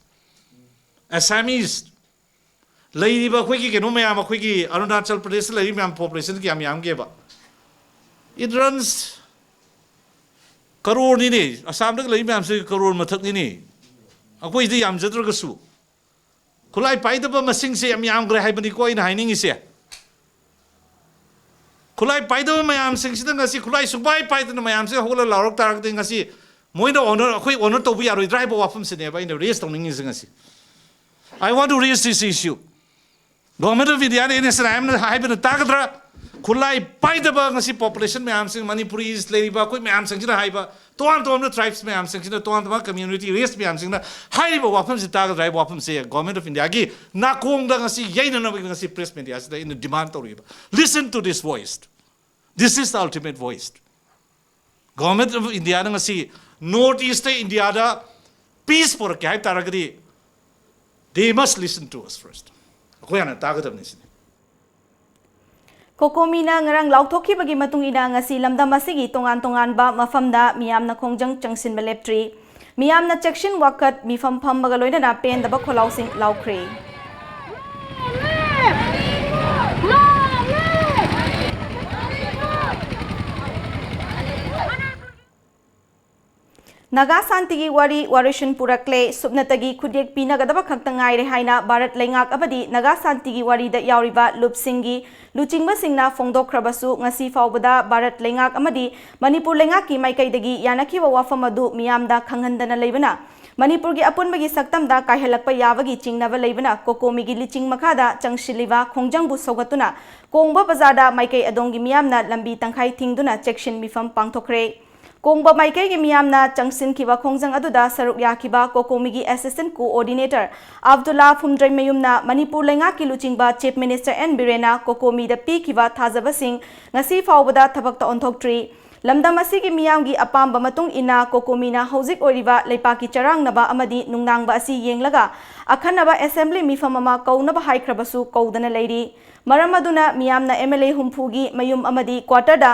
Assamese, ꯂꯩꯔꯤꯕ ꯑꯩꯈꯣꯏꯒꯤ ꯀꯩꯅꯣ ꯃꯌꯥꯝ, ꯑꯩꯈꯣꯏꯒꯤ ꯑꯔꯨꯅꯥꯆꯜ ꯄ꯭ꯔꯗꯦꯁꯇ ꯂꯩꯔꯤꯕ ꯃꯌꯥꯝ ꯄꯣꯄꯨꯂꯦꯁꯟ ꯀꯌꯥꯝ ꯌꯥꯝꯒꯦꯕ? It runs ꯀꯔꯣꯔꯅꯤꯅꯦ, ꯑꯁꯥꯝꯗꯒ ꯂꯩꯔꯤꯕ ꯃꯌꯥꯝꯁꯦ ꯀꯔꯣꯔ ꯃꯊꯛꯅꯤꯅꯦ꯫ ꯑꯩꯈꯣꯏꯗꯤ ꯌꯥꯝꯖꯗ꯭ꯔꯒꯁꯨ ꯈꯨꯠꯂꯥꯏ ꯄꯥꯏꯗꯕ ꯃꯁꯤꯡꯁꯦ ꯌꯥꯝ ꯌꯥꯝꯈ꯭ꯔꯦ ꯍꯥꯏꯕꯅꯤꯀꯣ ꯑꯩꯅ ꯍꯥꯏꯅꯤꯡꯉꯤꯁꯦ꯫ ꯈꯨꯠꯂꯥꯏ ꯄꯥꯏꯗꯕ ꯃꯌꯥꯝꯁꯤꯡꯁꯤꯗ ꯉꯁꯤ ꯈꯨꯠꯂꯥꯏ ꯁꯨꯡꯄꯥꯏ ꯄꯥꯏꯗꯅ ꯃꯌꯥꯝꯁꯦ ꯍꯧꯒꯠꯂ ꯂꯥꯎꯔꯛ ꯇꯥꯔꯒꯗꯤ ꯉꯁꯤ ꯃꯣꯏꯅ ꯑꯣꯅꯔ, ꯑꯩꯈꯣꯏ ꯑꯣꯅꯔ ꯇꯧꯕ ꯌꯥꯔꯣꯏꯗ꯭ꯔꯥ ꯍꯥꯏꯕ ꯋꯥꯐꯝꯁꯤꯅꯦꯕ ꯑꯩꯅ ꯔꯦꯁ ꯇꯧꯅꯤꯡꯉꯤꯁꯦ ꯉꯁꯤ꯫ I want to raise this issue. Government of India ꯅ ꯑꯦꯟ ꯑꯦꯁ ꯑꯦꯟ ꯑꯥꯏ ꯑꯦꯝꯅ ꯍꯥꯏꯕꯅ ꯇꯥꯒꯗ꯭ꯔꯥ? ꯈꯨꯠꯂꯥꯏ ꯄꯥꯏꯗꯕ ꯉꯁꯤ ꯄꯣꯄꯨꯂꯦꯁꯟ ꯃꯌꯥꯝꯁꯤꯡ, ꯃꯅꯤꯄꯨꯔꯤꯁ ꯂꯩꯔꯤꯕ ꯑꯩꯈꯣꯏ ꯃꯌꯥꯝꯁꯤꯡꯁꯤꯅ ꯍꯥꯏꯕ, ꯇꯣꯉꯥꯟ ꯇꯣꯉꯥꯟꯕ ꯇ꯭ꯔꯥꯏꯕꯁ ꯃꯌꯥꯝꯁꯤꯡꯁꯤꯅ, ꯇꯣꯉꯥꯟ ꯇꯣꯉꯥꯟꯕ ꯀꯝꯃ꯭ꯌꯨꯅꯤꯇꯤ ꯔꯦꯁ ꯃꯌꯥꯝꯁꯤꯡꯅ ꯍꯥꯏꯔꯤꯕ ꯋꯥꯐꯝꯁꯤ ꯇꯥꯒꯗ꯭ꯔꯥ ꯍꯥꯏꯕ ꯋꯥꯐꯝꯁꯦ ꯒꯣꯔꯃꯦꯟ ꯑꯣꯐ ꯏꯟꯗꯤꯌꯥꯒꯤ ꯅꯥꯀꯣꯡꯗ ꯉꯁꯤ ꯌꯩꯅꯅꯕꯒꯤ ꯉꯁꯤ ꯄ꯭ꯔꯦꯁ ꯃꯦꯗꯤꯌꯥꯁꯤꯗ ꯑꯩꯅ ꯗꯤꯃꯥꯟ ꯇꯧꯔꯤꯕ꯫ Listen to this voice. This is the ultimate voice. Government of ꯏꯟꯗꯤꯌꯥꯅ ꯉꯁꯤ ꯅꯣꯔꯠ ꯏꯁꯇ ꯏꯟꯗꯤꯌꯥꯗ ꯄꯤꯁ ꯄꯨꯔꯛꯀꯦ ꯍꯥꯏꯕ ꯇꯥꯔꯒꯗꯤ, they must listen to us first. ꯑꯩꯈꯣꯏ ꯍꯥꯟꯅ ꯇꯥꯒꯗꯕꯅꯤ ꯁꯤꯅꯤ꯫ ꯀꯣꯀꯣꯃꯤꯅ ꯉꯔꯥꯡ ꯂꯥꯎꯊꯣꯛꯈꯤꯕꯒꯤ ꯃꯇꯨꯡ ꯏꯟꯅ ꯉꯁꯤ ꯂꯝꯗꯝ ꯑꯁꯤꯒꯤ ꯇꯣꯉꯥꯟ ꯇꯣꯉꯥꯟꯕ ꯃꯐꯝꯗ ꯃꯤꯌꯥꯝꯅ ꯈꯣꯡꯖꯪ ꯆꯪꯁꯤꯟꯕ ꯂꯦꯞꯇ꯭ꯔꯤ꯫ ꯃꯤꯌꯥꯝꯅ ꯆꯦꯛꯁꯤꯟ ꯋꯥꯀꯠ, ꯃꯤꯐꯝ ꯐꯝꯕꯒ ꯂꯣꯏꯅꯅ ꯄꯦꯟꯗꯕ ꯈꯣꯜꯂꯥꯎꯁꯤꯡ ꯂꯥꯎꯈ꯭ꯔꯦ꯫ ꯅꯥꯒꯥ ꯁꯥꯟꯇꯤꯒꯤ ꯋꯥꯔꯤ ꯋꯥꯔꯣꯏꯁꯤꯟ ꯄꯨꯔꯛꯂꯦ꯫ ꯁꯨꯞꯅꯇꯒꯤ ꯈꯨꯠꯌꯦꯛ ꯄꯤꯅꯒꯗꯕ ꯈꯛꯇ ꯉꯥꯏꯔꯦ ꯍꯥꯏꯅ ꯚꯥꯔꯠ ꯂꯩꯉꯥꯛ ꯑꯃꯗꯤ ꯅꯥꯒꯥ ꯁꯥꯟꯇꯤꯒꯤ ꯋꯥꯔꯤꯗ ꯌꯥꯎꯔꯤꯕ ꯂꯨꯞꯁꯤꯡꯒꯤ ꯂꯨꯆꯤꯡꯕꯁꯤꯡꯅ ꯐꯣꯡꯗꯣꯛꯈ꯭ꯔꯕꯁꯨ, ꯉꯁꯤ ꯐꯥꯎꯕꯗ ꯚꯥꯔꯠ ꯂꯩꯉꯥꯛ ꯑꯃꯗꯤ ꯃꯅꯤꯄꯨꯔ ꯂꯩꯉꯥꯛꯀꯤ ꯃꯥꯏꯀꯩꯗꯒꯤ ꯌꯥꯅꯈꯤꯕ ꯋꯥꯐꯝ ꯑꯗꯨ ꯃꯤꯌꯥꯝꯗ ꯈꯪꯍꯟꯗꯅ ꯂꯩꯕꯅ ꯃꯅꯤꯄꯨꯔꯒꯤ ꯑꯄꯨꯟꯕꯒꯤ ꯁꯛꯇꯝꯗ ꯀꯥꯏꯍꯜꯂꯛꯄ ꯌꯥꯕꯒꯤ ꯆꯤꯡꯅꯕ ꯂꯩꯕꯅ ꯀꯣꯀꯣꯃꯤꯒꯤ ꯂꯤꯆꯤꯡ ꯃꯈꯥꯗ ꯆꯪꯁꯤꯜꯂꯤꯕ ꯈꯣꯡꯖꯪꯕꯨ ꯁꯧꯒꯠꯇꯨꯅ ꯀꯣꯡꯕ ꯕꯖꯥꯔꯗ ꯃꯥꯏꯀꯩ ꯑꯗꯣꯝꯒꯤ ꯃꯤꯌꯥꯝꯅ ꯂꯝꯕꯤ ꯇꯪꯈꯥꯏ ꯊꯤꯡꯗꯨꯅ ꯆꯦꯛꯁꯤꯟ ꯃꯤꯐꯝ ꯄꯥꯡꯊꯣꯛꯈ꯭ꯔꯦ꯫ ꯀꯣꯡꯕ ꯃꯥꯏꯀꯩꯒꯤ ꯃꯤꯌꯥꯝꯅ ꯆꯪꯁꯤꯟꯈꯤꯕ ꯈꯣꯡꯖꯪ ꯑꯗꯨꯗ ꯁꯔꯨꯛ ꯌꯥꯈꯤꯕ ꯀꯣꯀꯣꯃꯤꯒꯤ Assistant Coordinator ꯑꯕꯗꯨꯜꯂꯥ ꯐꯨꯝꯗ꯭ꯔꯩꯃꯌꯨꯝꯅ ꯃꯅꯤꯄꯨꯔ ꯂꯩꯉꯥꯛꯀꯤ ꯂꯨꯆꯤꯡꯕ Chief Minister ꯑꯦꯟ ꯕꯤꯔꯦꯟꯅ ꯀꯣꯀꯣꯃꯤꯗ ꯄꯤꯈꯤꯕ ꯊꯥꯖꯕꯁꯤꯡ ꯉꯁꯤ ꯐꯥꯎꯕꯗ ꯊꯕꯛꯇ ꯑꯣꯟꯊꯣꯛꯇ꯭ꯔꯤ꯫ ꯂꯝꯗꯝ ꯑꯁꯤꯒꯤ ꯃꯤꯌꯥꯝꯒꯤ ꯑꯄꯥꯝꯕ ꯃꯇꯨꯡ ꯏꯟꯅ ꯀꯣꯀꯣꯃꯤꯅ ꯍꯧꯖꯤꯛ ꯑꯣꯏꯔꯤꯕ ꯂꯩꯄꯥꯛꯀꯤ ꯆꯔꯥꯡꯅꯕ ꯑꯃꯗꯤ ꯅꯨꯡꯅꯥꯡꯕ ꯑꯁꯤ ꯌꯦꯡꯂꯒ ꯑꯈꯟꯅꯕ assembly ꯃꯤꯐꯝ ꯑꯃ ꯀꯧꯅꯕ ꯍꯥꯏꯈ꯭ꯔꯕꯁꯨ ꯀꯧꯗꯅ ꯂꯩꯔꯤ꯫ ꯃꯔꯝ ꯑꯗꯨꯅ ꯃꯤꯌꯥꯝꯅ MLA ꯍꯨꯝꯐꯨꯒꯤ ꯃꯌꯨꯝ ꯑꯃꯗꯤ quarterꯗ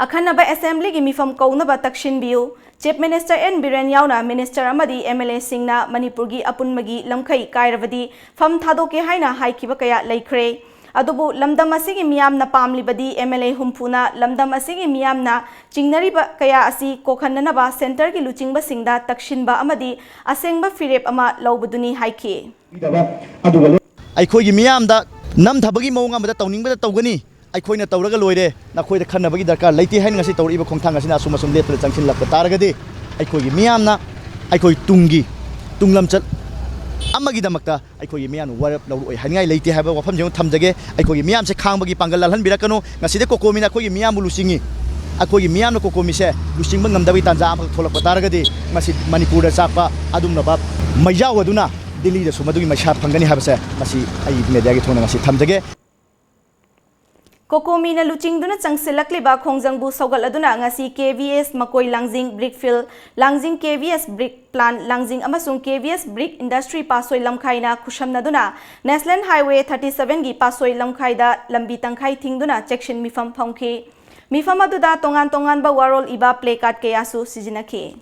ꯑꯈꯟꯅꯕ assemblyꯒꯤ ꯃꯤꯐꯝ ꯀꯧꯅꯕ ꯇꯛꯁꯤꯟꯕꯤꯌꯨ꯫ Chief Minister ꯑꯦꯟ ꯕꯤꯔꯦꯟ ꯌꯥꯎꯅ minister ꯑꯃꯗꯤ MLAꯁꯤꯡꯅ ꯃꯅꯤꯄꯨꯔꯒꯤ ꯑꯄꯨꯟꯕꯒꯤ ꯂꯝꯈꯩ ꯀꯥꯏꯔꯕꯗꯤ ꯐꯝ ꯊꯥꯗꯣꯛꯀꯦ ꯍꯥꯏꯅ ꯍꯥꯏꯈꯤꯕ ꯀꯌꯥ ꯂꯩꯈ꯭ꯔꯦ꯫ ꯑꯗꯨꯕꯨ ꯂꯝꯗꯝ ꯑꯁꯤꯒꯤ ꯃꯤꯌꯥꯝꯅ ꯄꯥꯝꯂꯤꯕꯗꯤ MLA ꯍꯨꯝꯐꯨꯅ ꯂꯝꯗꯝ ꯑꯁꯤꯒꯤ ꯃꯤꯌꯥꯝꯅ ꯆꯤꯡꯅꯔꯤꯕ ꯀꯌꯥ ꯑꯁꯤ ꯀꯣꯛꯍꯟꯅꯅꯕ centreꯒꯤ ꯂꯨꯆꯤꯡꯕꯁꯤꯡꯗ ꯇꯛꯁꯤꯟꯕ ꯑꯃꯗꯤ ꯑꯁꯦꯡꯕ ꯐꯤꯔꯦꯞ ꯑꯃ ꯂꯧꯕꯗꯨꯅꯤ ꯍꯥꯏꯈꯤ꯫ ꯑꯗꯨꯒ ꯑꯩꯈꯣꯏꯒꯤ ꯃꯤꯌꯥꯝꯗ ꯅꯝꯊꯕꯒꯤ ꯃꯑꯣꯡ ꯑꯃꯗ ꯇꯧꯅꯤꯡꯕꯗ ꯇꯧꯒꯅꯤ꯫ ꯑꯩꯈꯣꯏꯅ ꯇꯧꯔꯒ ꯂꯣꯏꯔꯦ, ꯅꯈꯣꯏꯗ ꯈꯟꯅꯕꯒꯤ ꯗꯔꯀꯥꯔ ꯂꯩꯇꯦ ꯍꯥꯏꯅ ꯉꯁꯤ ꯇꯧꯔꯛꯏꯕ ꯈꯣꯡꯊꯥꯡ ꯑꯁꯤꯅ ꯑꯁꯨꯝ ꯑꯁꯨꯝ ꯂꯦꯞꯇꯅ ꯆꯪꯁꯤꯜꯂꯛꯄ ꯇꯥꯔꯒꯗꯤ, ꯑꯩꯈꯣꯏꯒꯤ ꯃꯤꯌꯥꯝꯅ ꯑꯩꯈꯣꯏ ꯇꯨꯡꯒꯤ ꯇꯨꯡ ꯂꯝꯆꯠ ꯑꯃꯒꯤꯗꯃꯛꯇ ꯑꯩꯈꯣꯏꯒꯤ ꯃꯤꯌꯥꯝꯅ ꯋꯥꯔꯦꯞ ꯂꯧꯔꯛꯑꯣꯏ ꯍꯥꯏꯅꯤꯡꯉꯥꯏ ꯂꯩꯇꯦ ꯍꯥꯏꯕ ꯋꯥꯐꯝꯁꯤ ꯑꯃ ꯊꯝꯖꯒꯦ꯫ ꯑꯩꯈꯣꯏꯒꯤ ꯃꯤꯌꯥꯝꯁꯦ ꯈꯥꯡꯕꯒꯤ ꯄꯥꯡꯒꯜ ꯂꯥꯜꯍꯟꯕꯤꯔꯛꯀꯅꯨ꯫ ꯉꯁꯤꯗꯤ ꯀꯣꯀꯣꯃꯤꯅ ꯑꯩꯈꯣꯏꯒꯤ ꯃꯤꯌꯥꯝꯕꯨ ꯂꯨꯆꯤꯡꯉꯤ꯫ ꯑꯩꯈꯣꯏꯒꯤ ꯃꯤꯌꯥꯝꯅ ꯀꯣꯀꯣꯃꯤꯁꯦ ꯂꯨꯆꯤꯡꯕ ꯉꯝꯗꯕꯒꯤ ꯇꯥꯟꯖꯥ ꯑꯃꯈꯛ ꯊꯣꯛꯂꯛꯄ ꯇꯥꯔꯒꯗꯤ, ꯃꯁꯤ ꯃꯅꯤꯄꯨꯔꯗ ꯆꯥꯛꯄ ꯑꯗꯨꯒꯨꯝꯂꯕ ꯃꯩꯖꯥꯎ ꯑꯗꯨꯅ ꯗꯤꯜꯂꯤꯗꯁꯨ ꯃꯗꯨꯒꯤ ꯃꯩꯁꯥ ꯐꯪꯒꯅꯤ ꯍꯥꯏꯕꯁꯦ ꯃꯁꯤ ꯑꯩ mediaꯒꯤ ꯊꯣꯡꯅ ꯉꯁꯤ ꯊꯝꯖꯒꯦ꯫ ꯀꯣꯀꯣꯃꯤꯅ ꯂꯨꯆꯤꯡꯗꯨꯅ ꯆꯪꯁꯤꯜꯂꯛꯂꯤꯕ ꯈꯣꯡꯖꯪꯕꯨ ꯁꯧꯒꯠꯂꯗꯨꯅ ꯉꯁꯤ KVS ꯃꯀꯣꯏ ꯂꯥꯡꯖꯤꯡ brick field, ꯂꯥꯡꯖꯤꯡ KVS brick plant, ꯂꯥꯡꯖꯤꯡ ꯑꯃꯁꯨꯡ KVS brick industry ꯄꯥꯠꯁꯣꯏ ꯂꯝꯈꯥꯏꯅ ꯈꯨꯠꯁꯝꯅꯗꯨꯅ National Highway thirty sevenꯒꯤ ꯄꯥꯠꯁꯣꯏ ꯂꯝꯈꯥꯏꯗ ꯂꯝꯕꯤ ꯇꯪꯈꯥꯏ ꯊꯤꯡꯗꯨꯅ ꯆꯦꯛꯁꯤꯟ ꯃꯤꯐꯝ ꯐꯝꯈꯤ꯫ ꯃꯤꯐꯝ ꯑꯗꯨꯗ ꯇꯣꯉꯥꯟ ꯇꯣꯉꯥꯟꯕ ꯋꯥꯔꯣꯜ ꯏꯕ placard ꯀꯌꯥꯁꯨ ꯁꯤꯖꯤꯟꯅꯈꯤ꯫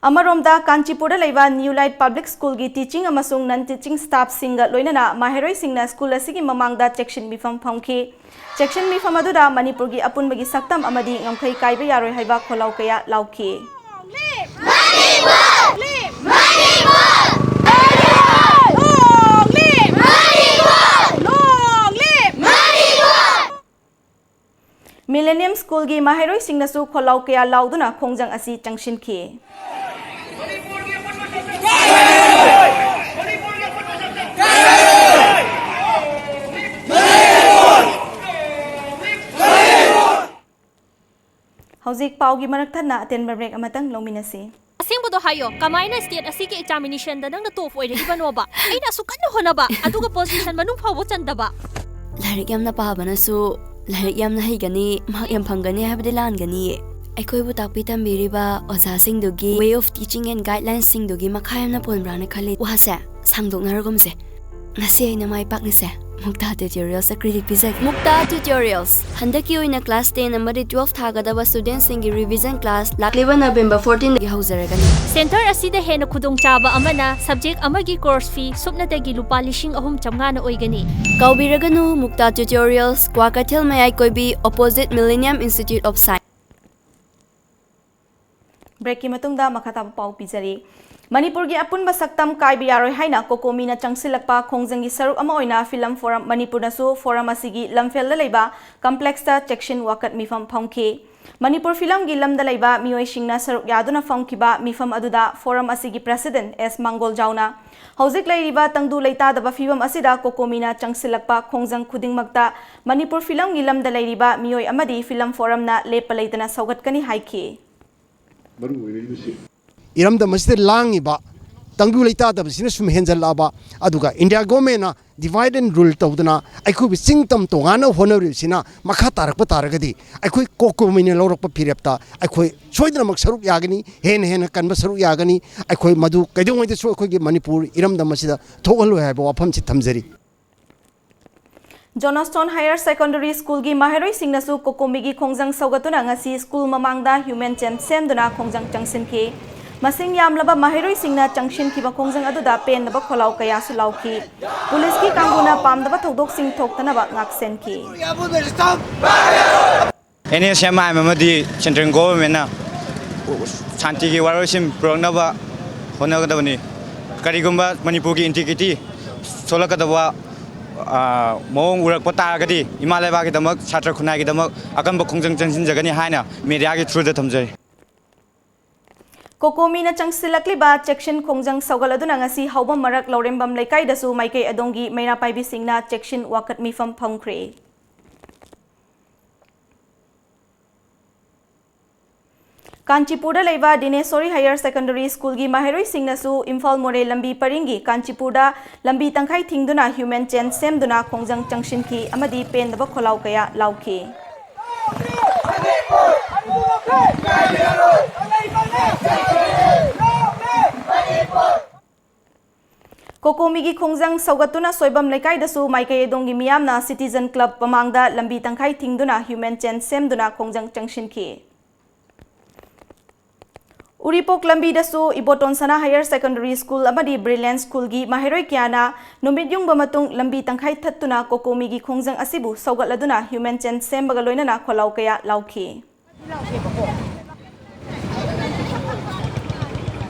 ꯑꯃꯔꯣꯝꯗ, ꯀꯥꯟꯆꯤꯄꯨꯔꯗ ꯂꯩꯕ New Light Public Schoolꯒꯤ teaching ꯑꯃꯁꯨꯡ non teaching staffꯁꯤꯡꯒ ꯂꯣꯏꯅꯅ ꯃꯍꯩꯔꯣꯏꯁꯤꯡꯅ school ꯑꯁꯤꯒꯤ ꯃꯃꯥꯡꯗ ꯆꯦꯛꯁꯤꯟ ꯃꯤꯐꯝ ꯐꯝꯈꯤ꯫ ꯆꯦꯛꯁꯤꯟ ꯃꯤꯐꯝ ꯑꯗꯨꯗ ꯃꯅꯤꯄꯨꯔꯒꯤ ꯑꯄꯨꯟꯕꯒꯤ ꯁꯛꯇꯝ ꯑꯃꯗꯤ ꯉꯝꯈꯩ ꯀꯥꯏꯕ ꯌꯥꯔꯣꯏ ꯍꯥꯏꯕ ꯈꯣꯜꯂꯥꯎ ꯀꯌꯥ ꯂꯥꯎꯈꯤ꯫ Millennium Schoolꯒꯤ ꯃꯍꯩꯔꯣꯏꯁꯤꯡꯅꯁꯨ ꯈꯣꯜꯂꯥꯎ ꯀꯌꯥ ꯂꯥꯎꯗꯨꯅ ꯈꯣꯡꯖꯪ ꯑꯁꯤ ꯆꯪꯁꯤꯟꯈꯤ꯫ ꯍꯧꯖꯤꯛ ꯄꯥꯎꯒꯤ ꯃꯔꯛ ꯊꯠꯅ ꯑꯇꯦꯟꯕ break ꯑꯃꯇꯪ ꯂꯧꯃꯤꯟꯅꯁꯤ꯫ ꯑꯁꯦꯡꯕꯗꯣ ꯍꯥꯏꯌꯣ, ꯀꯃꯥꯏꯅ state ꯑꯁꯤꯒꯤ examinationꯗ ꯅꯪꯅ top ꯑꯣꯏꯔꯛꯏꯕꯅꯣꯕ? ꯑꯩꯅ ꯑꯁꯨꯛ ꯀꯟꯅ ꯍꯣꯠꯅꯕ, ꯑꯗꯨꯒ position ꯃꯅꯨꯡ ꯐꯥꯎꯕ ꯆꯟꯗꯕ? ꯂꯥꯏꯔꯤꯛ ꯌꯥꯝꯅ ꯄꯥꯕꯅꯁꯨ ꯂꯥꯏꯔꯤꯛ ꯌꯥꯝꯅ ꯍꯩꯒꯅꯤ, mark ꯌꯥꯝ ꯐꯪꯒꯅꯤ ꯍꯥꯏꯕꯗꯤ ꯂꯥꯟꯒꯅꯤꯌꯦ꯫ ꯑꯩꯈꯣꯏꯕꯨ ꯇꯥꯛꯄꯤ ꯇꯝꯕꯤꯔꯤꯕ ꯑꯣꯖꯥꯁꯤꯡꯗꯨꯒꯤ way of teaching and guidelinesꯁꯤꯡꯗꯨꯒꯤ ꯃꯈꯥ ꯌꯥꯝꯅ ꯄꯣꯟꯕ꯭ꯔꯥꯅ ꯈꯜꯂꯤ꯫ ꯋꯥꯁꯦ ꯁꯥꯡꯗꯣꯛꯅꯔꯒꯨꯝꯁꯦ꯫ ꯉꯁꯤ ꯑꯩꯅ ꯃꯥꯏ ꯄꯥꯛꯂꯤꯁꯦ ꯃꯨꯛꯇꯥ Tutorialsꯇ credit ꯄꯤꯖꯒꯦ꯫ ꯃꯨꯛꯇꯥ Tutorials, ꯍꯟꯗꯛꯀꯤ ꯑꯣꯏꯅ class ten ꯑꯃꯗꯤ twelve ꯊꯥꯒꯗꯕ studentꯁꯤꯡꯒꯤ revision class ꯂꯥꯛꯂꯤꯕ November fourteenꯗꯒꯤ ꯍꯧꯖꯔꯒꯅꯤ꯫ Center ꯑꯁꯤꯗ ꯍꯦꯟꯅ ꯈꯨꯗꯣꯡꯆꯥꯕ ꯑꯃꯅ subject ꯑꯃꯒꯤ course fee ꯁꯨꯞꯅꯇꯒꯤ ꯂꯨꯄꯥ ꯂꯤꯁꯤꯡ ꯑꯍꯨꯝ ꯆꯥꯝꯃꯉꯥꯅ ꯑꯣꯏꯒꯅꯤ꯫ ꯀꯥꯎꯕꯤꯔꯒꯅꯨ, ꯃꯨꯛꯇꯥ Tutorials, ꯀ꯭ꯋꯥꯀꯩꯊꯦꯜ ꯃꯌꯥꯏ ꯀꯣꯏꯕꯤ, opposite Millennium Institute of Science꯫ Breakꯀꯤ ꯃꯇꯨꯡꯗ ꯃꯈꯥ ꯇꯥꯕ ꯄꯥꯎ ꯄꯤꯖꯔꯤ꯫ ꯃꯅꯤꯄꯨꯔꯒꯤ ꯑꯄꯨꯟꯕ ꯁꯛꯇꯝ ꯀꯥꯏꯕ ꯌꯥꯔꯣꯏ ꯍꯥꯏꯅ COCOMIꯅ ꯆꯪꯁꯤꯜꯂꯛꯄ ꯈꯣꯡꯖꯪꯒꯤ ꯁꯔꯨꯛ ꯑꯃ ꯑꯣꯏꯅ Film Forum ꯃꯅꯤꯄꯨꯔꯅꯁꯨ forum ꯑꯁꯤꯒꯤ ꯂꯝꯐꯦꯜꯗ ꯂꯩꯕ complexꯇ ꯆꯦꯛꯁꯤꯟ ꯋꯥꯀꯠ ꯃꯤꯐꯝ ꯐꯝꯈꯤ꯫ ꯃꯅꯤꯄꯨꯔ filmꯒꯤ ꯂꯝꯗ ꯂꯩꯕ ꯃꯤꯑꯣꯏꯁꯤꯡꯅ ꯁꯔꯨꯛ ꯌꯥꯗꯨꯅ ꯐꯝꯈꯤꯕ ꯃꯤꯐꯝ ꯑꯗꯨꯗ forum ꯑꯁꯤꯒꯤ president ꯑꯦꯁ ꯃꯥꯡꯒꯣꯜꯖꯥꯎꯅ ꯍꯧꯖꯤꯛ ꯂꯩꯔꯤꯕ ꯇꯪꯗꯨ ꯂꯩꯇꯥꯗꯕ ꯐꯤꯕꯝ ꯑꯁꯤꯗ COCOMIꯅ ꯆꯪꯁꯤꯜꯂꯛꯄ ꯈꯣꯡꯖꯪ ꯈꯨꯗꯤꯡꯃꯛꯇ ꯃꯅꯤꯄꯨꯔ filmꯒꯤ ꯂꯝꯗ ꯂꯩꯔꯤꯕ ꯃꯤꯑꯣꯏ ꯑꯃꯗꯤ Film Forumꯅ ꯂꯦꯞꯄ ꯂꯩꯇꯅ ꯁꯧꯒꯠꯀꯅꯤ ꯍꯥꯏꯈꯤ꯫ ꯃꯔꯨ ꯑꯣꯏꯔꯛꯏꯕꯁꯤ ꯏꯔꯝꯗꯝ ꯑꯁꯤꯗ ꯂꯥꯡꯉꯤꯕ ꯇꯪꯗꯨ ꯂꯩꯇꯥꯗꯕꯁꯤꯅ ꯁꯨꯝ ꯍꯦꯟꯖꯜꯂꯛꯑꯕ, ꯑꯗꯨꯒ India governmentꯅ divide and rule ꯇꯧꯗꯅ ꯑꯩꯈꯣꯏꯕꯨ ꯆꯤꯡ ꯇꯝ ꯇꯣꯉꯥꯟꯅ ꯍꯣꯠꯅꯔꯤꯕꯁꯤꯅ ꯃꯈꯥ ꯇꯥꯔꯛꯄ ꯇꯥꯔꯒꯗꯤ ꯑꯩꯈꯣꯏ COCOMIꯅ ꯂꯧꯔꯛꯄ ꯐꯤꯔꯦꯞꯇ ꯑꯩꯈꯣꯏ ꯁꯣꯏꯗꯅꯃꯛ ꯁꯔꯨꯛ ꯌꯥꯒꯅꯤ, ꯍꯦꯟꯅ ꯍꯦꯟꯅ ꯀꯟꯕ ꯁꯔꯨꯛ ꯌꯥꯒꯅꯤ꯫ ꯑꯩꯈꯣꯏ ꯃꯗꯨ ꯀꯩꯗꯧꯉꯩꯗꯁꯨ ꯑꯩꯈꯣꯏꯒꯤ ꯃꯅꯤꯄꯨꯔ ꯏꯔꯝꯗꯝ ꯑꯁꯤꯗ ꯊꯣꯛꯍꯜꯂꯣꯏ ꯍꯥꯏꯕ ꯋꯥꯐꯝꯁꯤ ꯊꯝꯖꯔꯤ꯫ Johnstone Higher Secondary Schoolꯒꯤ ꯃꯍꯩꯔꯣꯏꯁꯤꯡꯅꯁꯨ COCOMIꯒꯤ ꯈꯣꯡꯖꯪ ꯁꯧꯒꯠꯇꯨꯅ ꯉꯁꯤ school ꯃꯃꯥꯡꯗ human chain ꯁꯦꯝꯗꯨꯅ ꯈꯣꯡꯖꯪ ꯆꯪꯁꯤꯟꯈꯤ꯫ ꯃꯁꯤꯡ ꯌꯥꯝꯂꯕ ꯃꯍꯩꯔꯣꯏꯁꯤꯡꯅ ꯆꯪꯁꯤꯟꯈꯤꯕ ꯈꯣꯡꯖꯪ ꯑꯗꯨꯗ ꯄꯦꯟꯗꯕ ꯈꯣꯜꯂꯥꯎ ꯀꯌꯥꯁꯨ ꯂꯥꯎꯈꯤ꯫ ꯄꯨꯂꯤꯁꯀꯤ ꯀꯥꯡꯕꯨꯅ ꯄꯥꯝꯗꯕ ꯊꯧꯗꯣꯛꯁꯤꯡ ꯊꯣꯛꯇꯅꯕ ꯉꯥꯛꯁꯦꯟꯈꯤ꯫ N S M I M ꯑꯃꯗꯤ ꯁꯦꯟꯇ꯭ꯔꯦꯜ ꯒꯣꯚꯔꯟꯃꯦꯟꯠꯅ ꯁꯥꯟꯇꯤꯒꯤ ꯋꯥꯔꯣꯏꯁꯤꯟ ꯄꯨꯔꯛꯅꯕ ꯍꯣꯠꯅꯒꯗꯕꯅꯤ꯫ ꯀꯔꯤꯒꯨꯝꯕ ꯃꯅꯤꯄꯨꯔꯒꯤ ꯏꯟꯇꯤꯒ꯭ꯔꯤꯇꯤ ꯁꯣꯛꯂꯛꯀꯗꯕ, ꯑ, ꯃꯑꯣꯡ ꯎꯔꯛꯄ ꯇꯥꯔꯒꯗꯤ ꯏꯃꯥ ꯂꯩꯕꯥꯛꯀꯤꯗꯃꯛ, ꯁꯥꯇ꯭ꯔ ꯈꯨꯟꯅꯥꯏꯒꯤꯗꯃꯛ ꯑꯀꯟꯕ ꯈꯣꯡꯖꯪ ꯆꯪꯁꯤꯟꯖꯒꯅꯤ ꯍꯥꯏꯅ ꯃꯦꯗꯤꯌꯥꯒꯤ ꯊ꯭ꯔꯨꯗ ꯊꯝꯖꯔꯤ꯫ ꯀꯣꯀꯣꯃꯤꯅ ꯆꯪꯁꯤꯜꯂꯛꯂꯤꯕ ꯆꯦꯛꯁꯤꯟ ꯈꯣꯡꯖꯪ ꯁꯧꯒꯠꯂꯗꯨꯅ ꯉꯁꯤ ꯍꯥꯎꯕꯝ ꯃꯔꯛ ꯂꯧꯔꯦꯝꯕꯝ ꯂꯩꯀꯥꯏꯗꯁꯨ ꯃꯥꯏꯀꯩ ꯑꯗꯣꯝꯒꯤ ꯃꯩꯔꯥ ꯄꯥꯏꯕꯤꯁꯤꯡꯅ ꯆꯦꯛꯁꯤꯟ ꯋꯥꯀꯠ ꯃꯤꯐꯝ ꯐꯝꯈ꯭ꯔꯦ꯫ ꯀꯥꯟꯆꯤꯄꯨꯔꯗ ꯂꯩꯕ ꯗꯤꯅꯦꯁꯣꯔꯤ ꯍꯥꯌꯔ ꯁꯦꯀꯦꯟꯗꯔꯤ ꯁ꯭ꯀꯨꯜꯒꯤ ꯃꯍꯩꯔꯣꯏꯁꯤꯡꯅꯁꯨ ꯏꯝꯐꯥꯜ ꯃꯣꯔꯦ ꯂꯝꯕꯤ ꯄꯔꯤꯡꯒꯤ ꯀꯥꯟꯆꯤꯄꯨꯔꯗ ꯂꯝꯕꯤ ꯇꯪꯈꯥꯏ ꯊꯤꯡꯗꯨꯅ ꯍ꯭ꯌꯨꯃꯦꯟ ꯆꯦꯟ ꯁꯦꯝꯗꯨꯅ ꯈꯣꯡꯖꯪ ꯆꯪꯁꯤꯟꯈꯤ ꯑꯃꯗꯤ ꯄꯦꯟꯗꯕ ꯈꯣꯜꯂꯥꯎ ꯀꯌꯥ ꯂꯥꯎꯈꯤ꯫ ꯀꯣꯀꯣꯃꯤꯒꯤ ꯈꯣꯡꯖꯪ ꯁꯧꯒꯠꯇꯨꯅ ꯁꯣꯏꯕꯝ ꯂꯩꯀꯥꯏꯗꯁꯨ ꯃꯥꯏꯀꯩ ꯑꯗꯣꯝꯒꯤ ꯃꯤꯌꯥꯝꯅ ꯁꯤꯇꯤꯖꯟ ꯀ꯭ꯂꯕ ꯃꯃꯥꯡꯗ ꯂꯝꯕꯤ ꯇꯪꯈꯥꯏ ꯊꯤꯡꯗꯨꯅ ꯍ꯭ꯌꯨꯃꯦꯟ ꯆꯦꯟ ꯁꯦꯝꯗꯨꯅ ꯈꯣꯡꯖꯪ ꯆꯪꯁꯤꯟꯈꯤ꯫ ꯎꯔꯤꯄꯣꯛ ꯂꯝꯕꯤꯗꯁꯨ ꯏꯕꯣꯇꯣꯟ ꯁꯅꯥ ꯍꯥꯌꯔ ꯁꯦꯀꯦꯟꯗꯔꯤ ꯁ꯭ꯀꯨꯜ ꯑꯃꯗꯤ ꯕ꯭ꯔꯤꯂꯤꯌꯟꯁ ꯁ꯭ꯀꯨꯜꯒꯤ ꯃꯍꯩꯔꯣꯏ ꯀꯌꯥꯅ ꯅꯨꯃꯤꯠ ꯌꯨꯡꯕ ꯃꯇꯨꯡ ꯂꯝꯕꯤ ꯇꯪꯈꯥꯏ ꯊꯠꯇꯨꯅ ꯀꯣꯀꯣꯃꯤꯒꯤ ꯈꯣꯡꯖꯪ ꯑꯁꯤꯕꯨ ꯁꯧꯒꯠꯂꯗꯨꯅ ꯍ꯭ꯌꯨꯃꯦꯟ ꯆꯦꯟ ꯁꯦꯝꯕꯒ ꯂꯣꯏꯅꯅ ꯈꯣꯜꯂꯥꯎ ꯀꯌꯥ ꯂꯥꯎꯈꯤ꯫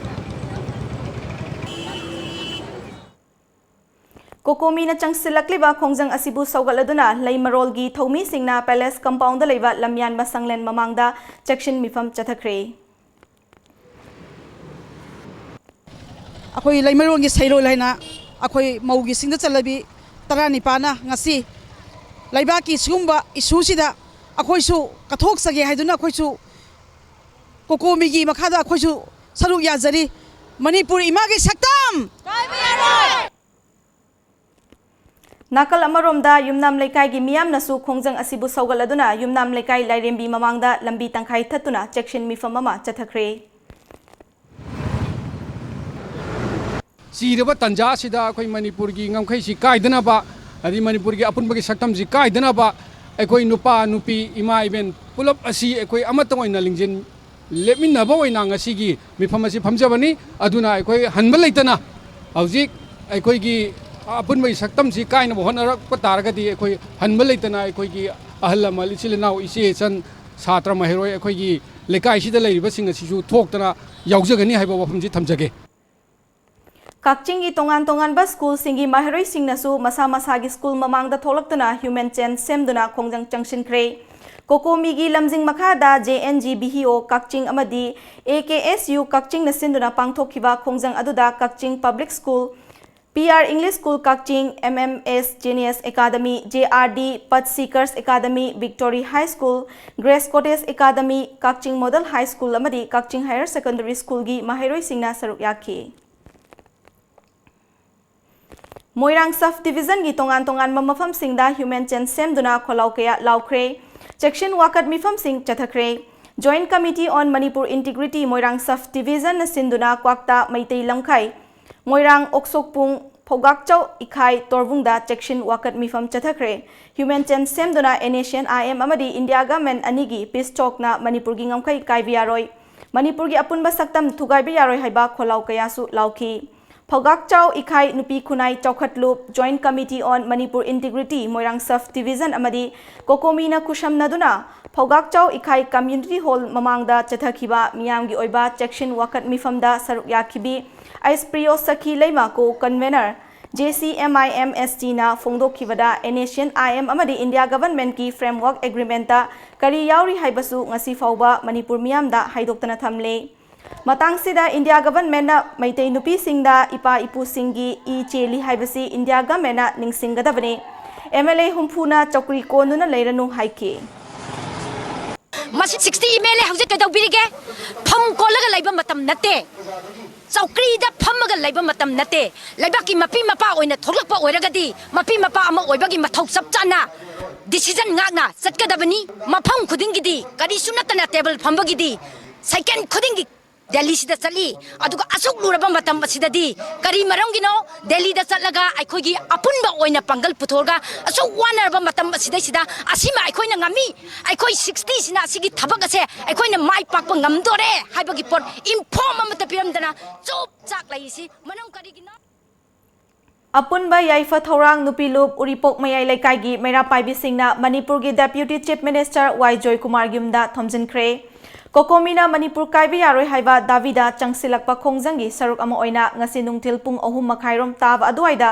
ꯀꯣꯀꯣꯃꯤꯅ ꯆꯪꯁꯤꯜꯂꯛꯂꯤꯕ ꯈꯣꯡꯖꯪ ꯑꯁꯤꯕꯨ ꯁꯧꯒꯠꯂꯗꯨꯅ ꯂꯩꯃꯔꯣꯜꯒꯤ ꯊꯧꯃꯤꯁꯤꯡꯅ ꯄꯦꯂꯦꯁ ꯀꯝꯄꯥꯎꯟꯗ ꯂꯩꯕ ꯂꯝꯌꯥꯟꯕ ꯁꯪꯂꯦꯟ ꯃꯃꯥꯡꯗ ꯆꯦꯛꯁꯤꯟ ꯃꯤꯐꯝ ꯆꯠꯊꯈ꯭ꯔꯦ꯫ ꯑꯩꯈꯣꯏ ꯂꯩꯃꯔꯣꯜꯒꯤ ꯁꯩꯔꯣꯜ ꯍꯥꯏꯅ ꯑꯩꯈꯣꯏ ꯃꯧꯒꯤ ꯁꯤꯡꯗ ꯆꯜꯂꯕꯤ ꯇꯔꯥꯅꯤꯄꯥꯜꯅ ꯉꯁꯤ ꯂꯩꯕꯥꯛꯀꯤ ꯁꯤꯒꯨꯝꯕ ꯏꯁꯨꯁꯤꯗ ꯑꯩꯈꯣꯏꯁꯨ ꯀꯠꯊꯣꯛꯆꯒꯦ ꯍꯥꯏꯗꯨꯅ ꯑꯩꯈꯣꯏꯁꯨ ꯀꯣꯀꯣꯃꯤꯒꯤ ꯃꯈꯥꯗ ꯑꯩꯈꯣꯏꯁꯨ ꯁꯔꯨꯛ ꯌꯥꯖꯔꯤ꯫ ꯃꯅꯤꯄꯨꯔ ꯏꯃꯥꯒꯤ ꯁꯛꯇꯝ! ꯅꯥꯀꯜ ꯑꯃꯔꯣꯝꯗ ꯌꯨꯝꯅꯥꯝ ꯂꯩꯀꯥꯏꯒꯤ ꯃꯤꯌꯥꯝꯅꯁꯨ ꯈꯣꯡꯖꯪ ꯑꯁꯤꯕꯨ ꯁꯧꯒꯠꯂꯗꯨꯅ ꯌꯨꯝꯅꯥꯝ ꯂꯩꯀꯥꯏ ꯂꯥꯏꯔꯦꯝꯕꯤ ꯃꯃꯥꯡꯗ ꯂꯝꯕꯤ ꯇꯪꯈꯥꯏ ꯊꯠꯇꯨꯅ ꯆꯦꯛꯁꯤꯟ ꯃꯤꯐꯝ ꯑꯃ ꯆꯠꯊꯈ꯭ꯔꯦ꯫ ꯆꯤꯔꯕ ꯇꯟꯖꯥ ꯑꯁꯤꯗ ꯑꯩꯈꯣꯏ ꯃꯅꯤꯄꯨꯔꯒꯤ ꯉꯝꯈꯩꯁꯤ ꯀꯥꯏꯗꯅꯕ, ꯑꯗꯩ ꯃꯅꯤꯄꯨꯔꯒꯤ ꯑꯄꯨꯟꯕꯒꯤ ꯁꯛꯇꯝꯁꯤ ꯀꯥꯏꯗꯅꯕ ꯑꯩꯈꯣꯏ ꯅꯨꯄꯥ, ꯅꯨꯄꯤ, ꯏꯃꯥ, ꯏꯕꯦꯟ ꯄꯨꯂꯞ ꯑꯁꯤ ꯑꯩꯈꯣꯏ ꯑꯃꯠꯇ ꯑꯣꯏꯅ ꯂꯤꯡꯖꯦꯜ ꯂꯦꯞꯃꯤꯟꯅꯕ ꯑꯣꯏꯅ ꯉꯁꯤꯒꯤ ꯃꯤꯐꯝ ꯑꯁꯤ ꯐꯝꯖꯕꯅꯤ꯫ ꯑꯗꯨꯅ ꯑꯩꯈꯣꯏ ꯍꯟꯕ ꯂꯩꯇꯅ ꯍꯧꯖꯤꯛ ꯑꯩꯈꯣꯏꯒꯤ ꯑꯄꯨꯟꯕꯒꯤ ꯁꯛꯇꯝꯁꯤ ꯀꯥꯏꯅꯕ ꯍꯣꯠꯅꯔꯛꯄ ꯇꯥꯔꯒꯗꯤ ꯑꯩꯈꯣꯏ ꯍꯟꯕ ꯂꯩꯇꯅ ꯑꯩꯈꯣꯏꯒꯤ ꯑꯍꯜ ꯂꯃꯟ, ꯏꯆꯤꯜ ꯏꯅꯥꯎ, ꯏꯆꯦ ꯏꯆꯟ, ꯁꯥꯇ꯭ꯔ ꯃꯍꯩꯔꯣꯏ, ꯑꯩꯈꯣꯏꯒꯤ ꯂꯩꯀꯥꯏꯁꯤꯗ ꯂꯩꯔꯤꯕꯁꯤꯡ ꯑꯁꯤꯁꯨ ꯊꯣꯛꯇꯅ ꯌꯥꯎꯖꯒꯅꯤ ꯍꯥꯏꯕ ꯋꯥꯐꯝꯁꯤ ꯊꯝꯖꯒꯦ꯫ ꯀꯛꯆꯤꯡꯒꯤ ꯇꯣꯉꯥꯟ ꯇꯣꯉꯥꯟꯕ ꯁ꯭ꯀꯨꯜꯁꯤꯡꯒꯤ ꯃꯍꯩꯔꯣꯏꯁꯤꯡꯅꯁꯨ ꯃꯁꯥ ꯃꯁꯥꯒꯤ ꯁ꯭ꯀꯨꯜ ꯃꯃꯥꯡꯗ ꯊꯣꯛꯂꯛꯇꯨꯅ human chain ꯁꯦꯝꯗꯨꯅ ꯈꯣꯡꯖꯪ ꯆꯪꯁꯤꯟꯈ꯭ꯔꯦ꯫ ꯀꯣꯀꯣꯃꯤꯒꯤ ꯂꯝꯖꯤꯡ ꯃꯈꯥꯗ J N G B H O ꯀꯛꯆꯤꯡ ꯑꯃꯗꯤ A K S U ꯀꯛꯆꯤꯡꯅ ꯁꯤꯟꯗꯨꯅ ꯄꯥꯡꯊꯣꯛꯈꯤꯕ ꯈꯣꯡꯖꯪ ꯑꯗꯨꯗ ꯀꯛꯆꯤꯡ Public School, P R English School ꯀꯛꯆꯤꯡ, M M S Genius Academy, J R D Path Seekers Academy, Victory High School, Grace Cottage Academy, ꯀꯛꯆꯤꯡ Model High School ꯑꯃꯗꯤ ꯀꯛꯆꯤꯡ Higher Secondary Schoolꯒꯤ ꯃꯍꯩꯔꯣꯏꯁꯤꯡꯅ ꯁꯔꯨꯛ ꯌꯥꯈꯤ꯫ ꯃꯣꯏꯔꯥꯡ Sub Divisionꯒꯤ ꯇꯣꯉꯥꯟ ꯇꯣꯉꯥꯟꯕ ꯃꯐꯝꯁꯤꯡꯗ human chain ꯁꯦꯝꯗꯨꯅ ꯈꯣꯜꯂꯥꯎ ꯀꯌꯥ ꯂꯥꯎꯈ꯭ꯔꯦ꯫ ꯆꯦꯛꯁꯤꯟ ꯋꯥꯀꯠ ꯃꯤꯐꯝꯁꯤꯡ ꯆꯠꯊꯈ꯭ꯔꯦ꯫ Joint Committee on Manipur Integrity Moirang Sub Divisionꯅ ꯁꯤꯟꯗꯨꯅ ꯀ꯭ꯋꯥꯛꯇ, ꯃꯩꯇꯩ ꯂꯝꯈꯥꯏ, ꯃꯣꯏꯔꯥꯡ, ꯑꯣꯛꯁꯣꯛꯄꯨꯡ, ꯐꯧꯒꯥꯛꯆꯥꯎ ꯏꯈꯥꯏ, ꯇꯣꯔꯕꯨꯡꯗ ꯆꯦꯛꯁꯤꯟ ꯋꯥꯀꯠ ꯃꯤꯐꯝ ꯆꯠꯊꯈ꯭ꯔꯦ꯫ Human chain ꯁꯦꯝꯗꯨꯅ N S C N I M ꯑꯃꯗꯤ India Government ꯑꯅꯤꯒꯤ peace talkꯅ ꯃꯅꯤꯄꯨꯔꯒꯤ ꯉꯝꯈꯩ ꯀꯥꯏꯕ ꯌꯥꯔꯣꯏ, ꯃꯅꯤꯄꯨꯔꯒꯤ ꯑꯄꯨꯟꯕ ꯁꯛꯇꯝ ꯊꯨꯒꯥꯏꯕ ꯌꯥꯔꯣꯏ ꯍꯥꯏꯕ ꯈꯣꯜꯂꯥꯎ ꯀꯌꯥꯁꯨ ꯂꯥꯎꯈꯤ꯫ ꯐꯧꯒꯥꯛꯆꯥꯎ ꯏꯈꯥꯏ ꯅꯨꯄꯤ ꯈꯨꯟꯅꯥꯏ ꯆꯥꯎꯈꯠꯂꯨꯞ, Joint Committee on Manipur Integrity Moirang Sub Division ꯑꯃꯗꯤ ꯀꯣꯀꯣꯃꯤꯅ ꯈꯨꯠꯁꯝꯅꯗꯨꯅ ꯐꯧꯒꯥꯛꯆꯥꯎ ꯏꯈꯥꯏ Community Hall ꯃꯃꯥꯡꯗ ꯆꯠꯊꯈꯤꯕ ꯃꯤꯌꯥꯝꯒꯤ ꯑꯣꯏꯕ ꯆꯦꯛꯁꯤꯟ ꯋꯥꯀꯠ ꯃꯤꯐꯝꯗ ꯁꯔꯨꯛ ꯌꯥꯈꯤꯕꯤ ꯑꯩꯁꯄ꯭ꯔꯤꯌꯣ ꯁꯈꯤ ꯂꯩꯃ, co-convener, J C M I M S Tꯅ ꯐꯣꯡꯗꯣꯛꯈꯤꯕꯗ N S C N I M ꯑꯃꯗꯤ India Governmentꯀꯤ Framework Agreementꯇ ꯀꯔꯤ ꯌꯥꯎꯔꯤ ꯍꯥꯏꯕꯁꯨ ꯉꯁꯤ ꯐꯥꯎꯕ ꯃꯅꯤꯄꯨꯔ ꯃꯤꯌꯥꯝꯗ ꯍꯥꯏꯗꯣꯛꯇꯅ ꯊꯝꯂꯦ꯫ ꯃꯇꯥꯡꯁꯤꯗ India Governmentꯅ ꯃꯩꯇꯩ ꯅꯨꯄꯤꯁꯤꯡꯗ ꯏꯄꯥ ꯏꯄꯨꯁꯤꯡꯒꯤ ꯏ ꯆꯦꯜꯂꯤ ꯍꯥꯏꯕꯁꯤ India Governmentꯅ ꯅꯤꯡꯁꯤꯡꯒꯗꯕꯅꯤ꯫ M L A ꯍꯨꯝꯐꯨꯅ ꯆꯧꯀ꯭ꯔꯤ ꯀꯣꯟꯗꯨꯅ ꯂꯩꯔꯅꯨ ꯍꯥꯏꯈꯤ꯫ ꯃꯁꯤ sixty M L A ꯍꯧꯖꯤꯛ ꯀꯩꯗꯧꯕꯤꯔꯤꯒꯦ? ꯐꯝ ꯀꯣꯜꯂꯒ ꯂꯩꯕ ꯃꯇꯝ ꯅꯠꯇꯦ꯫ ꯆꯧꯀ꯭ꯔꯤꯗ ꯐꯝꯃꯒ ꯂꯩꯕ ꯃꯇꯝ ꯅꯠꯇꯦ꯫ ꯂꯩꯕꯥꯛꯀꯤ ꯃꯄꯤ ꯃꯄꯥ ꯑꯣꯏꯅ ꯊꯣꯛꯂꯛꯄ ꯑꯣꯏꯔꯒꯗꯤ ꯃꯄꯤ ꯃꯄꯥ ꯑꯃ ꯑꯣꯏꯕꯒꯤ ꯃꯊꯧ ꯆꯞ ꯆꯥꯅ decision ꯉꯥꯛꯅ ꯆꯠꯀꯗꯕꯅꯤ꯫ ꯃꯐꯝ ꯈꯨꯗꯤꯡꯒꯤꯗꯤ ꯀꯔꯤꯁꯨ ꯅꯠꯇꯅ table ꯐꯝꯕꯒꯤꯗꯤ second ꯈꯨꯗꯤꯡꯒꯤ ꯗꯦꯜꯂꯤꯁꯤꯗ ꯆꯠꯂꯤ꯫ ꯑꯗꯨꯒ ꯑꯁꯨꯛ ꯂꯨꯔꯕ ꯃꯇꯝ ꯑꯁꯤꯗꯗꯤ ꯀꯔꯤ ꯃꯔꯝꯒꯤꯅꯣ ꯗꯦꯜꯂꯤꯗ ꯆꯠꯂꯒ ꯑꯩꯈꯣꯏꯒꯤ ꯑꯄꯨꯟꯕ ꯑꯣꯏꯅ ꯄꯥꯡꯒꯜ ꯄꯨꯊꯣꯛꯑꯒ ꯑꯁꯨꯛ ꯋꯥꯅꯔꯕ ꯃꯇꯝ ꯑꯁꯤꯗꯩꯁꯤꯗ ꯑꯁꯤꯃ ꯑꯩꯈꯣꯏꯅ ꯉꯝꯃꯤ, ꯑꯩꯈꯣꯏ ꯁꯤꯛꯁꯇꯤꯁꯤꯅ ꯑꯁꯤꯒꯤ ꯊꯕꯛ ꯑꯁꯦ ꯑꯩꯈꯣꯏꯅ ꯃꯥꯏ ꯄꯥꯛꯄ ꯉꯝꯗꯣꯔꯦ ꯍꯥꯏꯕꯒꯤ ꯄꯣꯠ ꯏꯟꯐꯣꯔꯝ ꯑꯃꯠꯇ ꯄꯤꯔꯝꯗꯅ ꯆꯨꯞ ꯆꯥꯛ ꯂꯩꯔꯤꯁꯤ ꯃꯔꯝ ꯀꯔꯤꯒꯤꯅꯣ? ꯑꯄꯨꯟꯕ ꯌꯥꯏꯐ ꯊꯧꯔꯥꯡ ꯅꯨꯄꯤ ꯂꯨꯞ ꯎꯔꯤꯄꯣꯛ ꯃꯌꯥꯏ ꯂꯩꯀꯥꯏꯒꯤ ꯃꯩꯔꯥ ꯄꯥꯏꯕꯤꯁꯤꯡꯅ ꯃꯅꯤꯄꯨꯔꯒꯤ Deputy Chief Minister ꯋꯥꯏ ꯖꯣꯏꯀꯨꯃꯥꯔꯒꯤ ꯌꯨꯝꯗ ꯊꯣꯝꯖꯤꯟꯈ꯭ꯔꯦ꯫ ꯀꯣꯀꯣꯃꯤꯅ ꯃꯅꯤꯄꯨꯔ ꯀꯥꯏꯕ ꯌꯥꯔꯣꯏ ꯍꯥꯏꯕ ꯗꯥꯕꯤꯗ ꯆꯪꯁꯤꯜꯂꯛꯄ ꯈꯣꯡꯖꯪꯒꯤ ꯁꯔꯨꯛ ꯑꯃ ꯑꯣꯏꯅ ꯉꯁꯤ ꯅꯨꯡꯊꯤꯜ ꯄꯨꯡ ꯑꯍꯨꯝ ꯃꯈꯥꯏꯔꯣꯝ ꯇꯥꯕ ꯑꯗꯨꯋꯥꯏꯗ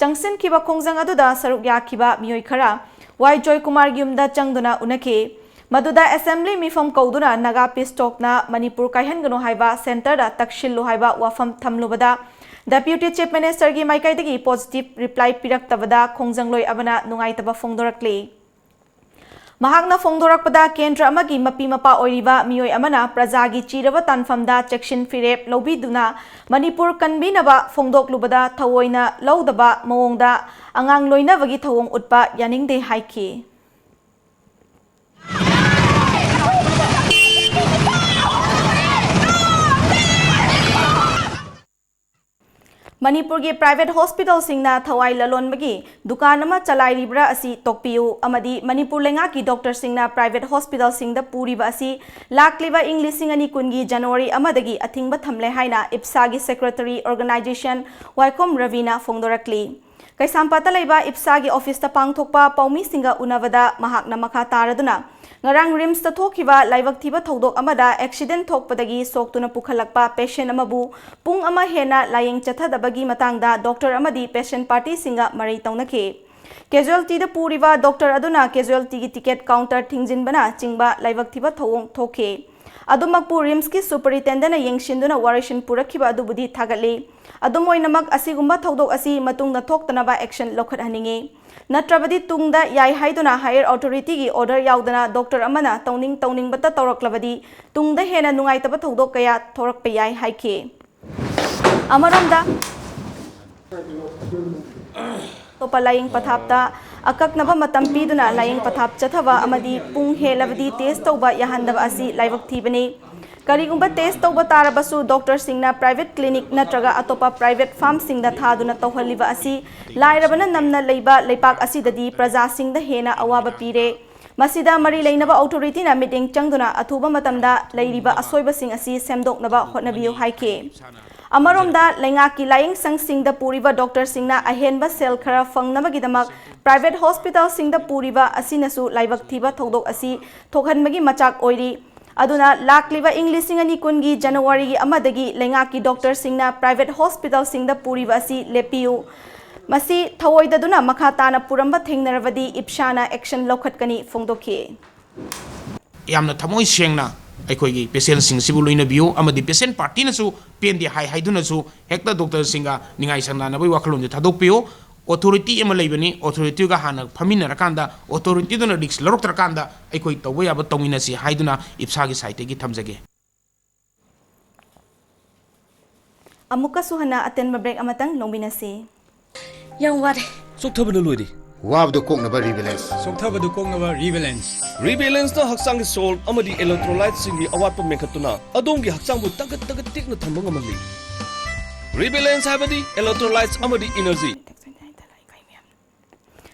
ꯆꯪꯁꯤꯟꯈꯤꯕ ꯈꯣꯡꯖꯪ ꯑꯗꯨꯗ ꯁꯔꯨꯛ ꯌꯥꯈꯤꯕ ꯃꯤꯑꯣꯏ ꯈꯔ ꯋꯥꯏ ꯖꯣꯏꯀꯨꯃꯥꯔꯒꯤ ꯌꯨꯝꯗ ꯆꯪꯗꯨꯅ ꯎꯅꯈꯤ꯫ ꯃꯗꯨꯗ ꯑꯦꯁꯦꯝꯕ꯭ꯂꯤ ꯃꯤꯐꯝ ꯀꯧꯗꯨꯅ ꯅꯥꯒꯥ ꯄꯤꯁ ꯇꯣꯛꯅ ꯃꯅꯤꯄꯨꯔ ꯀꯥꯏꯍꯟꯒꯅꯨ ꯍꯥꯏꯕ ꯁꯦꯟꯇꯔꯗ ꯇꯛꯁꯤꯜꯂꯨ ꯍꯥꯏꯕ ꯋꯥꯐꯝ ꯊꯝꯂꯨꯕꯗ Deputy Chief Ministerꯒꯤ ꯃꯥꯏꯀꯩꯗꯒꯤ ꯄꯣꯖꯤꯇꯤꯚ ꯔꯤꯄ꯭ꯂꯥꯏ ꯄꯤꯔꯛꯇꯕꯗ ꯈꯣꯡꯖꯪꯂꯣꯏ ꯑꯃꯅ ꯅꯨꯡꯉꯥꯏꯇꯕ ꯐꯣꯡꯗꯣꯔꯛꯂꯤ꯫ ꯃꯍꯥꯛꯅ ꯐꯣꯡꯗꯣꯔꯛꯄꯗ ꯀꯦꯟꯗ꯭ꯔ ꯑꯃꯒꯤ ꯃꯄꯤ ꯃꯄꯥ ꯑꯣꯏꯔꯤꯕ ꯃꯤꯑꯣꯏ ꯑꯃꯅ ꯄ꯭ꯔꯖꯥꯒꯤ ꯆꯤꯔꯕ ꯇꯥꯟꯐꯝꯗ ꯆꯦꯛꯁꯤꯟ ꯐꯤꯔꯦꯞ ꯂꯧꯕꯤꯗꯨꯅ ꯃꯅꯤꯄꯨꯔ ꯀꯟꯕꯤꯅꯕ ꯐꯣꯡꯗꯣꯛꯂꯨꯕꯗ ꯊꯑꯣꯏꯅ ꯂꯧꯗꯕ ꯃꯑꯣꯡꯗ ꯑꯉꯥꯡ ꯂꯣꯏꯅꯕꯒꯤ ꯊꯧꯑꯣꯡ ꯎꯠꯄ ꯌꯥꯅꯤꯡꯗꯦ ꯍꯥꯏꯈꯤ꯫ ꯃꯅꯤꯄꯨꯔꯒꯤ private hospitalꯁꯤꯡꯅ ꯊꯋꯥꯏ ꯂꯂꯣꯟꯕꯒꯤ ꯗꯨꯀꯥꯟ ꯑꯃ ꯆꯂꯥꯏꯔꯤꯕ꯭ꯔꯥ ꯑꯁꯤ ꯇꯣꯛꯄꯤꯌꯨ ꯑꯃꯗꯤ ꯃꯅꯤꯄꯨꯔ ꯂꯩꯉꯥꯛꯀꯤ doctorꯁꯤꯡꯅ private hospitalꯁꯤꯡꯗ ꯄꯨꯔꯤꯕ ꯑꯁꯤ ꯂꯥꯛꯂꯤꯕ ꯏꯪ ꯂꯤꯁꯤꯡ ꯑꯅꯤ ꯀꯨꯟꯒꯤ January ꯑꯃꯗꯒꯤ ꯑꯊꯤꯡꯕ ꯊꯝꯂꯦ ꯍꯥꯏꯅ ꯏꯞꯁꯥꯒꯤ secretary organization ꯋꯥꯏꯈꯣꯝ ꯔꯕꯤꯅ ꯐꯣꯡꯗꯣꯔꯛꯂꯤ꯫ ꯀꯩꯁꯥꯝꯄꯥꯠꯇ ꯂꯩꯕ ꯏꯞꯁꯥꯒꯤ officeꯇ ꯄꯥꯡꯊꯣꯛꯄ ꯄꯥꯎꯃꯤꯁꯤꯡꯒ ꯎꯅꯕꯗ ꯃꯍꯥꯛꯅ ꯃꯈꯥ ꯇꯥꯔꯗꯨꯅ, ꯉꯔꯥꯡ RIMSꯇ ꯊꯣꯛꯈꯤꯕ ꯂꯥꯏꯕꯛ ꯊꯤꯕ ꯊꯧꯗꯣꯛ ꯑꯃꯗ accident ꯊꯣꯛꯄꯗꯒꯤ ꯁꯣꯛꯇꯨꯅ ꯄꯨꯈꯠꯂꯛꯄ patient ꯑꯃꯕꯨ ꯄꯨꯡ ꯑꯃ ꯍꯦꯟꯅ ꯂꯥꯌꯦꯡ ꯆꯠꯊꯗꯕꯒꯤ ꯃꯇꯥꯡꯗ doctor ꯑꯃꯗꯤ patient partyꯁꯤꯡꯒ ꯃꯔꯩ ꯇꯧꯅꯈꯤ꯫ Casualtyꯗ ꯄꯨꯔꯤꯕ doctor ꯑꯗꯨꯅ casualtyꯒꯤ ticket counter ꯊꯤꯡꯖꯤꯟꯕꯅ ꯆꯤꯡꯕ ꯂꯥꯏꯕꯛ ꯊꯤꯕ ꯊꯧꯑꯣꯡ ꯊꯣꯛꯈꯤ꯫ ꯑꯗꯨꯃꯛꯄꯨ RIMSꯀꯤ superintendentꯅ ꯌꯦꯡꯁꯤꯟꯗꯨꯅ ꯋꯥꯔꯣꯏꯁꯤꯟ ꯄꯨꯔꯛꯈꯤꯕ ꯑꯗꯨꯕꯨꯗꯤ ꯊꯥꯒꯠꯂꯤ꯫ ꯑꯗꯨꯝ ꯑꯣꯏꯅꯃꯛ, ꯑꯁꯤꯒꯨꯝꯕ ꯊꯧꯗꯣꯛ ꯑꯁꯤ ꯃꯇꯨꯡꯗ ꯊꯣꯛꯇꯅꯕ action ꯂꯧꯈꯠꯍꯟꯅꯤꯡꯏ꯫ ꯅꯠꯇ꯭ꯔꯕꯗꯤ ꯇꯨꯡꯗ ꯌꯥꯏ ꯍꯥꯏꯗꯨꯅ higher authorityꯒꯤ order ꯌꯥꯎꯗꯅ doctor ꯑꯃꯅ ꯇꯧꯅꯤꯡ ꯇꯧꯅꯤꯡꯕꯇ ꯇꯧꯔꯛꯂꯕꯗꯤ ꯇꯨꯡꯗ ꯍꯦꯟꯅ ꯅꯨꯡꯉꯥꯏꯇꯕ ꯊꯧꯗꯣꯛ ꯀꯌꯥ ꯊꯣꯔꯛꯄ ꯌꯥꯏ ꯍꯥꯏꯈꯤ꯫ ꯑꯃꯔꯣꯝꯗ, ꯑꯇꯣꯞꯄ ꯂꯥꯌꯦꯡ ꯄꯊꯥꯞꯇ ꯑꯀꯛꯅꯕ ꯃꯇꯝ ꯄꯤꯗꯨꯅ ꯂꯥꯌꯦꯡ ꯄꯊꯥꯞ ꯆꯠꯊꯕ ꯑꯃꯗꯤ ꯄꯨꯡ ꯍꯦꯜꯂꯕꯗꯤ test ꯇꯧꯕ ꯌꯥꯍꯟꯗꯕ ꯑꯁꯤ ꯂꯥꯏꯕꯛ ꯊꯤꯕꯅꯤ꯫ ꯀꯔꯤꯒꯨꯝꯕ test ꯇꯧꯕ ꯇꯥꯔꯕꯁꯨ, doctorꯁꯤꯡꯅ private clinic ꯅꯠꯇ꯭ꯔꯒ ꯑꯇꯣꯞꯄ private firmꯁꯤꯡꯗ ꯊꯥꯗꯨꯅ ꯇꯧꯍꯜꯂꯤꯕ ꯑꯁꯤ ꯂꯥꯏꯔꯕꯅ ꯅꯝꯅ ꯂꯩꯕ ꯂꯩꯄꯥꯛ ꯑꯁꯤꯗꯗꯤ ꯄ꯭ꯔꯖꯥꯁꯤꯡꯗ ꯍꯦꯟꯅ ꯑꯋꯥꯕ ꯄꯤꯔꯦ꯫ ꯃꯁꯤꯗ ꯃꯔꯤ ꯂꯩꯅꯕ authorityꯅ ꯃꯤꯠꯌꯦꯡ ꯆꯪꯗꯨꯅ ꯑꯊꯨꯕ ꯃꯇꯝꯗ ꯂꯩꯔꯤꯕ ꯑꯁꯣꯏꯕꯁꯤꯡ ꯑꯁꯤ ꯁꯦꯝꯗꯣꯛꯅꯕ ꯍꯣꯠꯅꯕꯤꯌꯨ ꯍꯥꯏꯈꯤ꯫ ꯑꯃꯔꯣꯝꯗ, ꯂꯩꯉꯥꯛꯀꯤ ꯂꯥꯏꯌꯦꯡꯁꯪꯁꯤꯡꯗ ꯄꯨꯔꯤꯕ doctorꯁꯤꯡꯅ ꯑꯍꯦꯟꯕ ꯁꯦꯜ ꯈꯔ ꯐꯪꯅꯕꯒꯤꯗꯃꯛ private hospitalꯁꯤꯡꯗ ꯄꯨꯔꯤꯕ ꯑꯁꯤꯅꯁꯨ ꯂꯥꯏꯕꯛ ꯊꯤꯕ ꯊꯧꯗꯣꯛ ꯑꯁꯤ ꯊꯣꯛꯍꯟꯕꯒꯤ ꯃꯆꯥꯛ ꯑꯣꯏꯔꯤ꯫ ꯑꯗꯨꯅ, ꯂꯥꯛꯂꯤꯕ ꯏꯪ ꯂꯤꯁꯤꯡ ꯑꯅꯤ ꯀꯨꯟꯒꯤ Januaryꯒꯤ ꯑꯃꯗꯒꯤ ꯂꯩꯉꯥꯛꯀꯤ doctorꯁꯤꯡꯅ private hospitalꯁꯤꯡꯗ ꯄꯨꯔꯤꯕ ꯑꯁꯤ ꯂꯦꯞꯄꯤꯌꯨ꯫ ꯃꯁꯤ ꯊꯧꯑꯣꯏꯗꯗꯨꯅ ꯃꯈꯥ ꯇꯥꯅ ꯄꯨꯔꯝꯕ ꯊꯦꯡꯅꯔꯕꯗꯤ ꯏꯞꯁꯥꯅ action ꯂꯧꯈꯠꯀꯅꯤ ꯐꯣꯡꯗꯣꯛꯈꯤ꯫ ꯌꯥꯝꯅ ꯊꯃꯣꯏ ꯁꯦꯡꯅ ꯑꯩꯈꯣꯏꯒꯤ patientꯁꯤꯡꯁꯤꯕꯨ ꯂꯣꯏꯅꯕꯤꯌꯨ ꯑꯃꯗꯤ patient partyꯅꯁꯨ ꯄꯦꯟꯗꯦ ꯍꯥꯏ ꯍꯥꯏꯗꯨꯅꯁꯨ ꯍꯦꯛꯇ doctorꯁꯤꯡꯒ ꯅꯤꯡꯉꯥꯏ ꯁꯪꯂꯥꯟꯅꯕꯒꯤ ꯋꯥꯈꯜꯂꯣꯟꯁꯦ ꯊꯥꯗꯣꯛꯄꯤꯌꯨ꯫ Authority ꯑꯃ ꯂꯩꯕꯅꯤ, authorityꯒ ꯍꯥꯟꯅ ꯐꯝꯃꯤꯟꯅꯔꯀꯥꯟꯗ authorityꯗꯨꯅ risk ꯂꯧꯔꯛꯇ꯭ꯔꯀꯥꯟꯗ ꯑꯩꯈꯣꯏ ꯇꯧꯕ ꯌꯥꯕ ꯇꯧꯃꯤꯟꯅꯁꯤ ꯍꯥꯏꯗꯨꯅ ꯏꯞꯁꯥꯒꯤ sideꯇꯒꯤ ꯊꯝꯖꯒꯦ꯫ ꯑꯃꯨꯛꯀꯁꯨ ꯍꯟꯅ ꯑꯇꯦꯟꯕ break ꯑꯃꯇꯪ ꯂꯧꯃꯤꯟꯅꯁꯤ꯫ ꯌꯥꯝ ꯋꯥꯔꯦ꯫ ꯆꯣꯛꯊꯕꯅ ꯂꯣꯏꯔꯦ꯫ ꯋꯥꯕꯗꯣ ꯀꯣꯛꯅꯕ Rebalance꯫ ꯆꯣꯛꯊꯕꯗꯨ ꯀꯣꯛꯅꯕ Rebalance꯫ Rebalanceꯅ ꯍꯛꯆꯥꯡꯒꯤ salt ꯑꯃꯗꯤ electrolyteꯁꯤꯡꯒꯤ ꯑꯋꯥꯠꯄ ꯃꯦꯟꯈꯠꯇꯨꯅ ꯑꯗꯣꯝꯒꯤ ꯍꯛꯆꯥꯡꯕꯨ ꯇꯒꯠ ꯇꯒꯠ ꯇꯦꯛꯅ ꯊꯝꯕ ꯉꯝꯍꯜꯂꯤ꯫ Rebalance ꯍꯥꯏꯕꯗꯤ electrolytes ꯑꯃꯗꯤ energy꯫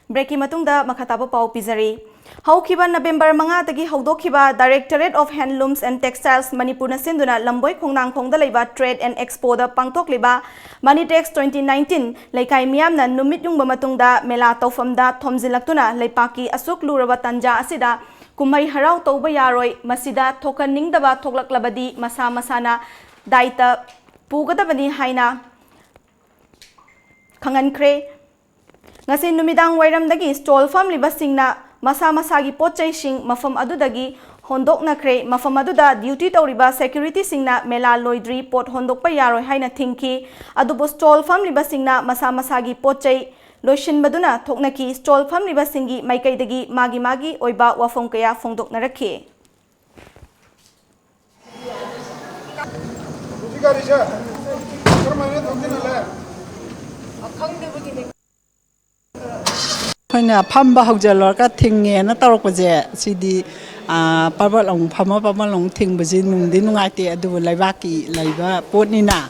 Breakꯀꯤ ꯃꯇꯨꯡꯗ ꯃꯈꯥ ꯇꯥꯕ ꯄꯥꯎ ꯄꯤꯖꯔꯤ꯫ ꯍꯧꯈꯤꯕ November ꯃꯉꯥꯗꯒꯤ ꯍꯧꯗꯣꯛꯈꯤꯕ Directorate of Handlooms and Textiles ꯃꯅꯤꯄꯨꯔꯅ ꯁꯤꯟꯗꯨꯅ ꯂꯝꯕꯣꯏ ꯈꯣꯡꯅꯥꯡꯈꯣꯡꯗ ꯂꯩꯕ Trade and Expoꯗ ꯄꯥꯡꯊꯣꯛꯂꯤꯕ Manitex twenty nineteen ꯂꯩꯀꯥꯏ ꯃꯤꯌꯥꯝꯅ ꯅꯨꯃꯤꯠ ꯌꯨꯡꯕ ꯃꯇꯨꯡꯗ ꯃꯦꯂꯥ ꯇꯧꯐꯝꯗ ꯊꯣꯝꯖꯤꯜꯂꯛꯇꯨꯅ ꯂꯩꯄꯥꯛꯀꯤ ꯑꯁꯨꯛ ꯂꯨꯔꯕ ꯇꯥꯟꯖꯥ ꯑꯁꯤꯗ ꯀꯨꯝꯍꯩ ꯍꯔꯥꯎ ꯇꯧꯕ ꯌꯥꯔꯣꯏ, ꯃꯁꯤꯗ ꯊꯣꯛꯍꯟꯅꯤꯡꯗꯕ ꯊꯣꯛꯂꯛꯂꯕꯗꯤ ꯃꯁꯥ ꯃꯁꯥꯅ ꯗꯥꯏꯇ ꯄꯨꯒꯗꯕꯅꯤ ꯍꯥꯏꯅ ꯈꯪꯍꯟꯈ꯭ꯔꯦ꯫ ꯉꯁꯤ ꯅꯨꯃꯤꯗꯥꯡ ꯋꯥꯏꯔꯝꯗꯒꯤ stall ꯐꯝꯂꯤꯕꯁꯤꯡꯅ ꯃꯁꯥ ꯃꯁꯥꯒꯤ ꯄꯣꯠ ꯆꯩꯁꯤꯡ ꯃꯐꯝ ꯑꯗꯨꯗꯒꯤ ꯍꯣꯟꯗꯣꯛꯅꯈ꯭ꯔꯦ꯫ ꯃꯐꯝ ꯑꯗꯨꯗ duty ꯇꯧꯔꯤꯕ securityꯁꯤꯡꯅ ꯃꯦꯂꯥ ꯂꯣꯏꯗ꯭ꯔꯤ ꯄꯣꯠ ꯍꯣꯟꯗꯣꯛꯄ ꯌꯥꯔꯣꯏ ꯍꯥꯏꯅ ꯊꯤꯡꯈꯤ꯫ ꯑꯗꯨꯕꯨ stall ꯐꯝꯂꯤꯕꯁꯤꯡꯅ ꯃꯁꯥ ꯃꯁꯥꯒꯤ ꯄꯣꯠ ꯆꯩ ꯂꯣꯏꯁꯤꯟꯕꯗꯨꯅ ꯊꯣꯛꯅꯈꯤ꯫ Stall ꯐꯝꯂꯤꯕꯁꯤꯡꯒꯤ ꯃꯥꯏꯀꯩꯗꯒꯤ ꯃꯥꯒꯤ ꯃꯥꯒꯤ ꯑꯣꯏꯕ ꯋꯥꯐꯝ ꯀꯌꯥ ꯐꯣꯡꯗꯣꯛꯅꯔꯛꯈꯤ꯫ ꯍꯧꯖꯤꯛ ꯒꯥꯔꯤꯁꯦ ꯀꯔꯝꯍꯥꯏꯅ ꯊꯧꯖꯤꯜꯍꯜꯂꯦ? ꯑꯩꯈꯣꯏꯅ ꯐꯝꯕ ꯍꯧꯖꯤꯜꯂꯨꯔꯒ ꯊꯤꯡꯉꯦꯅ ꯇꯧꯔꯛꯄꯁꯦ, ꯁꯤꯗꯤ, ꯑꯥ, ꯄꯔꯕꯠ ꯑꯃꯨꯛ ꯐꯝꯃ ꯄꯔꯕꯠ ꯑꯃꯨꯛ ꯊꯤꯡꯕꯁꯤ ꯅꯨꯡꯗꯤ ꯅꯨꯡꯉꯥꯏꯇꯦ, ꯑꯗꯨꯕꯨ ꯂꯩꯕꯥꯛꯀꯤ ꯂꯩꯕ ꯄꯣꯠꯅꯤꯅ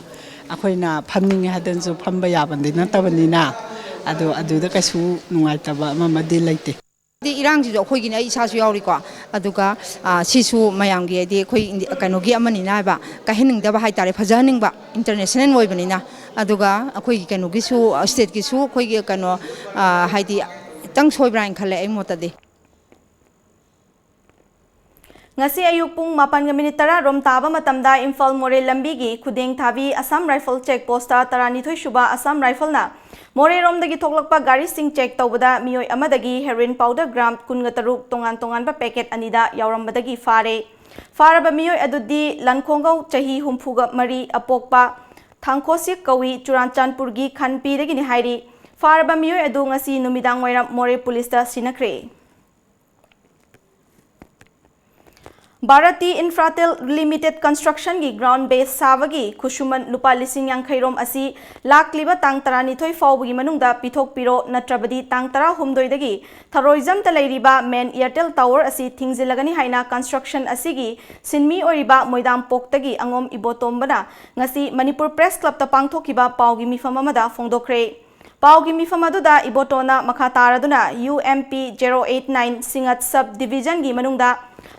ꯑꯩꯈꯣꯏꯅ ꯐꯝꯅꯤꯡꯉꯦ ꯍꯥꯏꯗꯅꯁꯨ ꯐꯝꯕ ꯌꯥꯕꯗꯤ ꯅꯠꯇꯕꯅꯤꯅ, ꯑꯗꯣ ꯑꯗꯨꯗ ꯀꯩꯁꯨ ꯅꯨꯡꯉꯥꯏꯇꯕ ꯑꯃꯃꯗꯤ ꯂꯩꯇꯦ꯫ ꯍꯥꯏꯗꯤ ꯏꯔꯥꯡꯁꯤꯁꯨ ꯑꯩꯈꯣꯏꯒꯤꯅꯦ, ꯑꯩ ꯏꯁꯥꯁꯨ ꯌꯥꯎꯔꯤꯀꯣ꯫ ꯑꯗꯨꯒ, ꯑ, ꯁꯤꯁꯨ ꯃꯌꯥꯝꯒꯤ, ꯍꯥꯏꯗꯤ ꯑꯩꯈꯣꯏ ꯏꯟꯗꯤ-, ꯀꯩꯅꯣꯒꯤ ꯑꯃꯅꯤꯅ ꯍꯥꯏꯕ, ꯀꯥꯏꯍꯟꯅꯤꯡꯗꯕ ꯍꯥꯏꯇꯥꯔꯦ, ꯐꯖꯍꯟꯅꯤꯡꯕ, ꯏꯟꯇꯔꯅꯦꯁꯅꯦꯜ ꯑꯣꯏꯕꯅꯤꯅ꯫ ꯑꯗꯨꯒ ꯑꯩꯈꯣꯏꯒꯤ ꯀꯩꯅꯣꯒꯤꯁꯨ, ꯑ, ꯁ꯭ꯇꯦꯠꯀꯤꯁꯨ ꯑꯩꯈꯣꯏꯒꯤ ꯀꯩꯅꯣ, ꯑ, ꯍꯥꯏꯗꯤ ꯈꯤꯇꯪ ꯁꯣꯏꯕ꯭ꯔꯥ ꯍꯥꯏꯅ ꯈꯜꯂꯦ ꯑꯩ ꯃꯣꯠꯇꯗꯤ꯫ ꯉꯁꯤ ꯑꯌꯨꯛ ꯄꯨꯡ ꯃꯥꯄꯟꯒ ꯃꯤꯅꯤꯠ ꯇꯔꯥ ꯔꯣꯝ ꯇꯥꯕ ꯃꯇꯝꯗ ꯏꯝꯐꯥꯜ ꯃꯣꯔꯦ ꯂꯝꯕꯤꯒꯤ ꯈꯨꯗꯦꯡ ꯊꯥꯕꯤ ꯑꯁꯥꯝ ꯔꯥꯏꯐꯜ ꯆꯦꯛ ꯄꯣꯁꯇ ꯇꯔꯥꯅꯤꯊꯣꯏ ꯁꯨꯕ ꯑꯁꯥꯝ ꯔꯥꯏꯐꯜꯅ ꯃꯣꯔꯦꯔꯣꯝꯗꯒꯤ ꯊꯣꯛꯂꯛꯄ ꯒꯥꯔꯤꯁꯤꯡ ꯆꯦꯛ ꯇꯧꯕꯗ ꯃꯤꯑꯣꯏ ꯑꯃꯗꯒꯤ ꯍꯦꯔꯣꯏꯟ ꯄꯥꯎꯗꯔ ꯒ꯭ꯔꯥꯝ ꯀꯨꯟꯒ ꯇꯔꯨꯛ ꯇꯣꯉꯥꯟ ꯇꯣꯉꯥꯟꯕ ꯄꯦꯀꯦꯠ ꯑꯅꯤꯗ ꯌꯥꯎꯔꯝꯕꯗꯒꯤ ꯐꯥꯔꯦ꯫ ꯐꯥꯔꯕ ꯃꯤꯑꯣꯏ ꯑꯗꯨꯗꯤ ꯂꯟꯈꯣꯡꯒꯧ ꯆꯍꯤ ꯍꯨꯝꯐꯨꯒ ꯃꯔꯤ ꯑꯄꯣꯛꯄ ꯊꯥꯡꯈꯣꯁꯤꯛ ꯀꯧꯏ, ꯆꯨꯔꯥꯟꯆꯥꯟꯄꯨꯔꯒꯤ ꯈꯟꯄꯤꯗꯒꯤꯅꯤ ꯍꯥꯏꯔꯤ꯫ ꯐꯥꯔꯕ ꯃꯤꯑꯣꯏ ꯑꯗꯨ ꯉꯁꯤ ꯅꯨꯃꯤꯗꯥꯡ ꯋꯥꯏꯔꯝ ꯃꯣꯔꯦ ꯄꯨꯂꯤꯁꯇ ꯁꯤꯟꯅꯈ꯭ꯔꯦ꯫ ꯚꯥꯔꯇꯤ ꯏꯟꯐ꯭ꯔꯥꯇꯦꯜ ꯂꯤꯃꯤꯇꯦꯗ ꯀꯟꯁꯇ꯭ꯔꯛꯁꯟꯒꯤ ꯒ꯭ꯔꯥꯎꯟ ꯕꯦꯁ ꯁꯥꯕꯒꯤ ꯈꯨꯠꯁꯨꯃꯟ ꯂꯨꯄꯥ ꯂꯤꯁꯤꯡ ꯌꯥꯡꯈꯩ ꯔꯣꯝ ꯑꯁꯤ ꯂꯥꯛꯂꯤꯕ ꯇꯥꯡ ꯇꯔꯥꯅꯤꯊꯣꯏ ꯐꯥꯎꯕꯒꯤ ꯃꯅꯨꯡꯗ ꯄꯤꯊꯣꯛꯄꯤꯔꯣ, ꯅꯠꯇ꯭ꯔꯕꯗꯤ ꯇꯥꯡ ꯇꯔꯥꯍꯨꯝꯗꯣꯏꯗꯒꯤ ꯊꯔꯣꯏꯖꯝꯗ ꯂꯩꯔꯤꯕ ꯃꯦꯟ ꯑꯦꯌꯔꯇꯦꯜ ꯇꯥꯋꯔ ꯑꯁꯤ ꯊꯤꯡꯖꯤꯜꯂꯒꯅꯤ ꯍꯥꯏꯅ ꯀꯟꯁꯇ꯭ꯔꯛꯁꯟ ꯑꯁꯤꯒꯤ ꯁꯤꯟꯃꯤ ꯑꯣꯏꯔꯤꯕ ꯃꯣꯏꯗꯥꯝꯄꯣꯛꯇꯒꯤ ꯑꯉꯣꯝ ꯏꯕꯣꯇꯣꯝꯕꯅ ꯉꯁꯤ ꯃꯅꯤꯄꯨꯔ ꯄ꯭ꯔꯦꯁ ꯀ꯭ꯂꯕꯇ ꯄꯥꯡꯊꯣꯛꯈꯤꯕ ꯄꯥꯎꯒꯤ ꯃꯤꯐꯝ ꯑꯃꯗ ꯐꯣꯡꯗꯣꯛꯈ꯭ꯔꯦ꯫ ꯄꯥꯎꯒꯤ ꯃꯤꯐꯝ ꯑꯗꯨꯗ ꯏꯕꯣꯇꯣꯅ ꯃꯈꯥ ꯇꯥꯔꯗꯨꯅ U M P zero eight nine Singngat sub ꯗꯤꯚꯤꯖꯟꯒꯤ ꯃꯅꯨꯡꯗ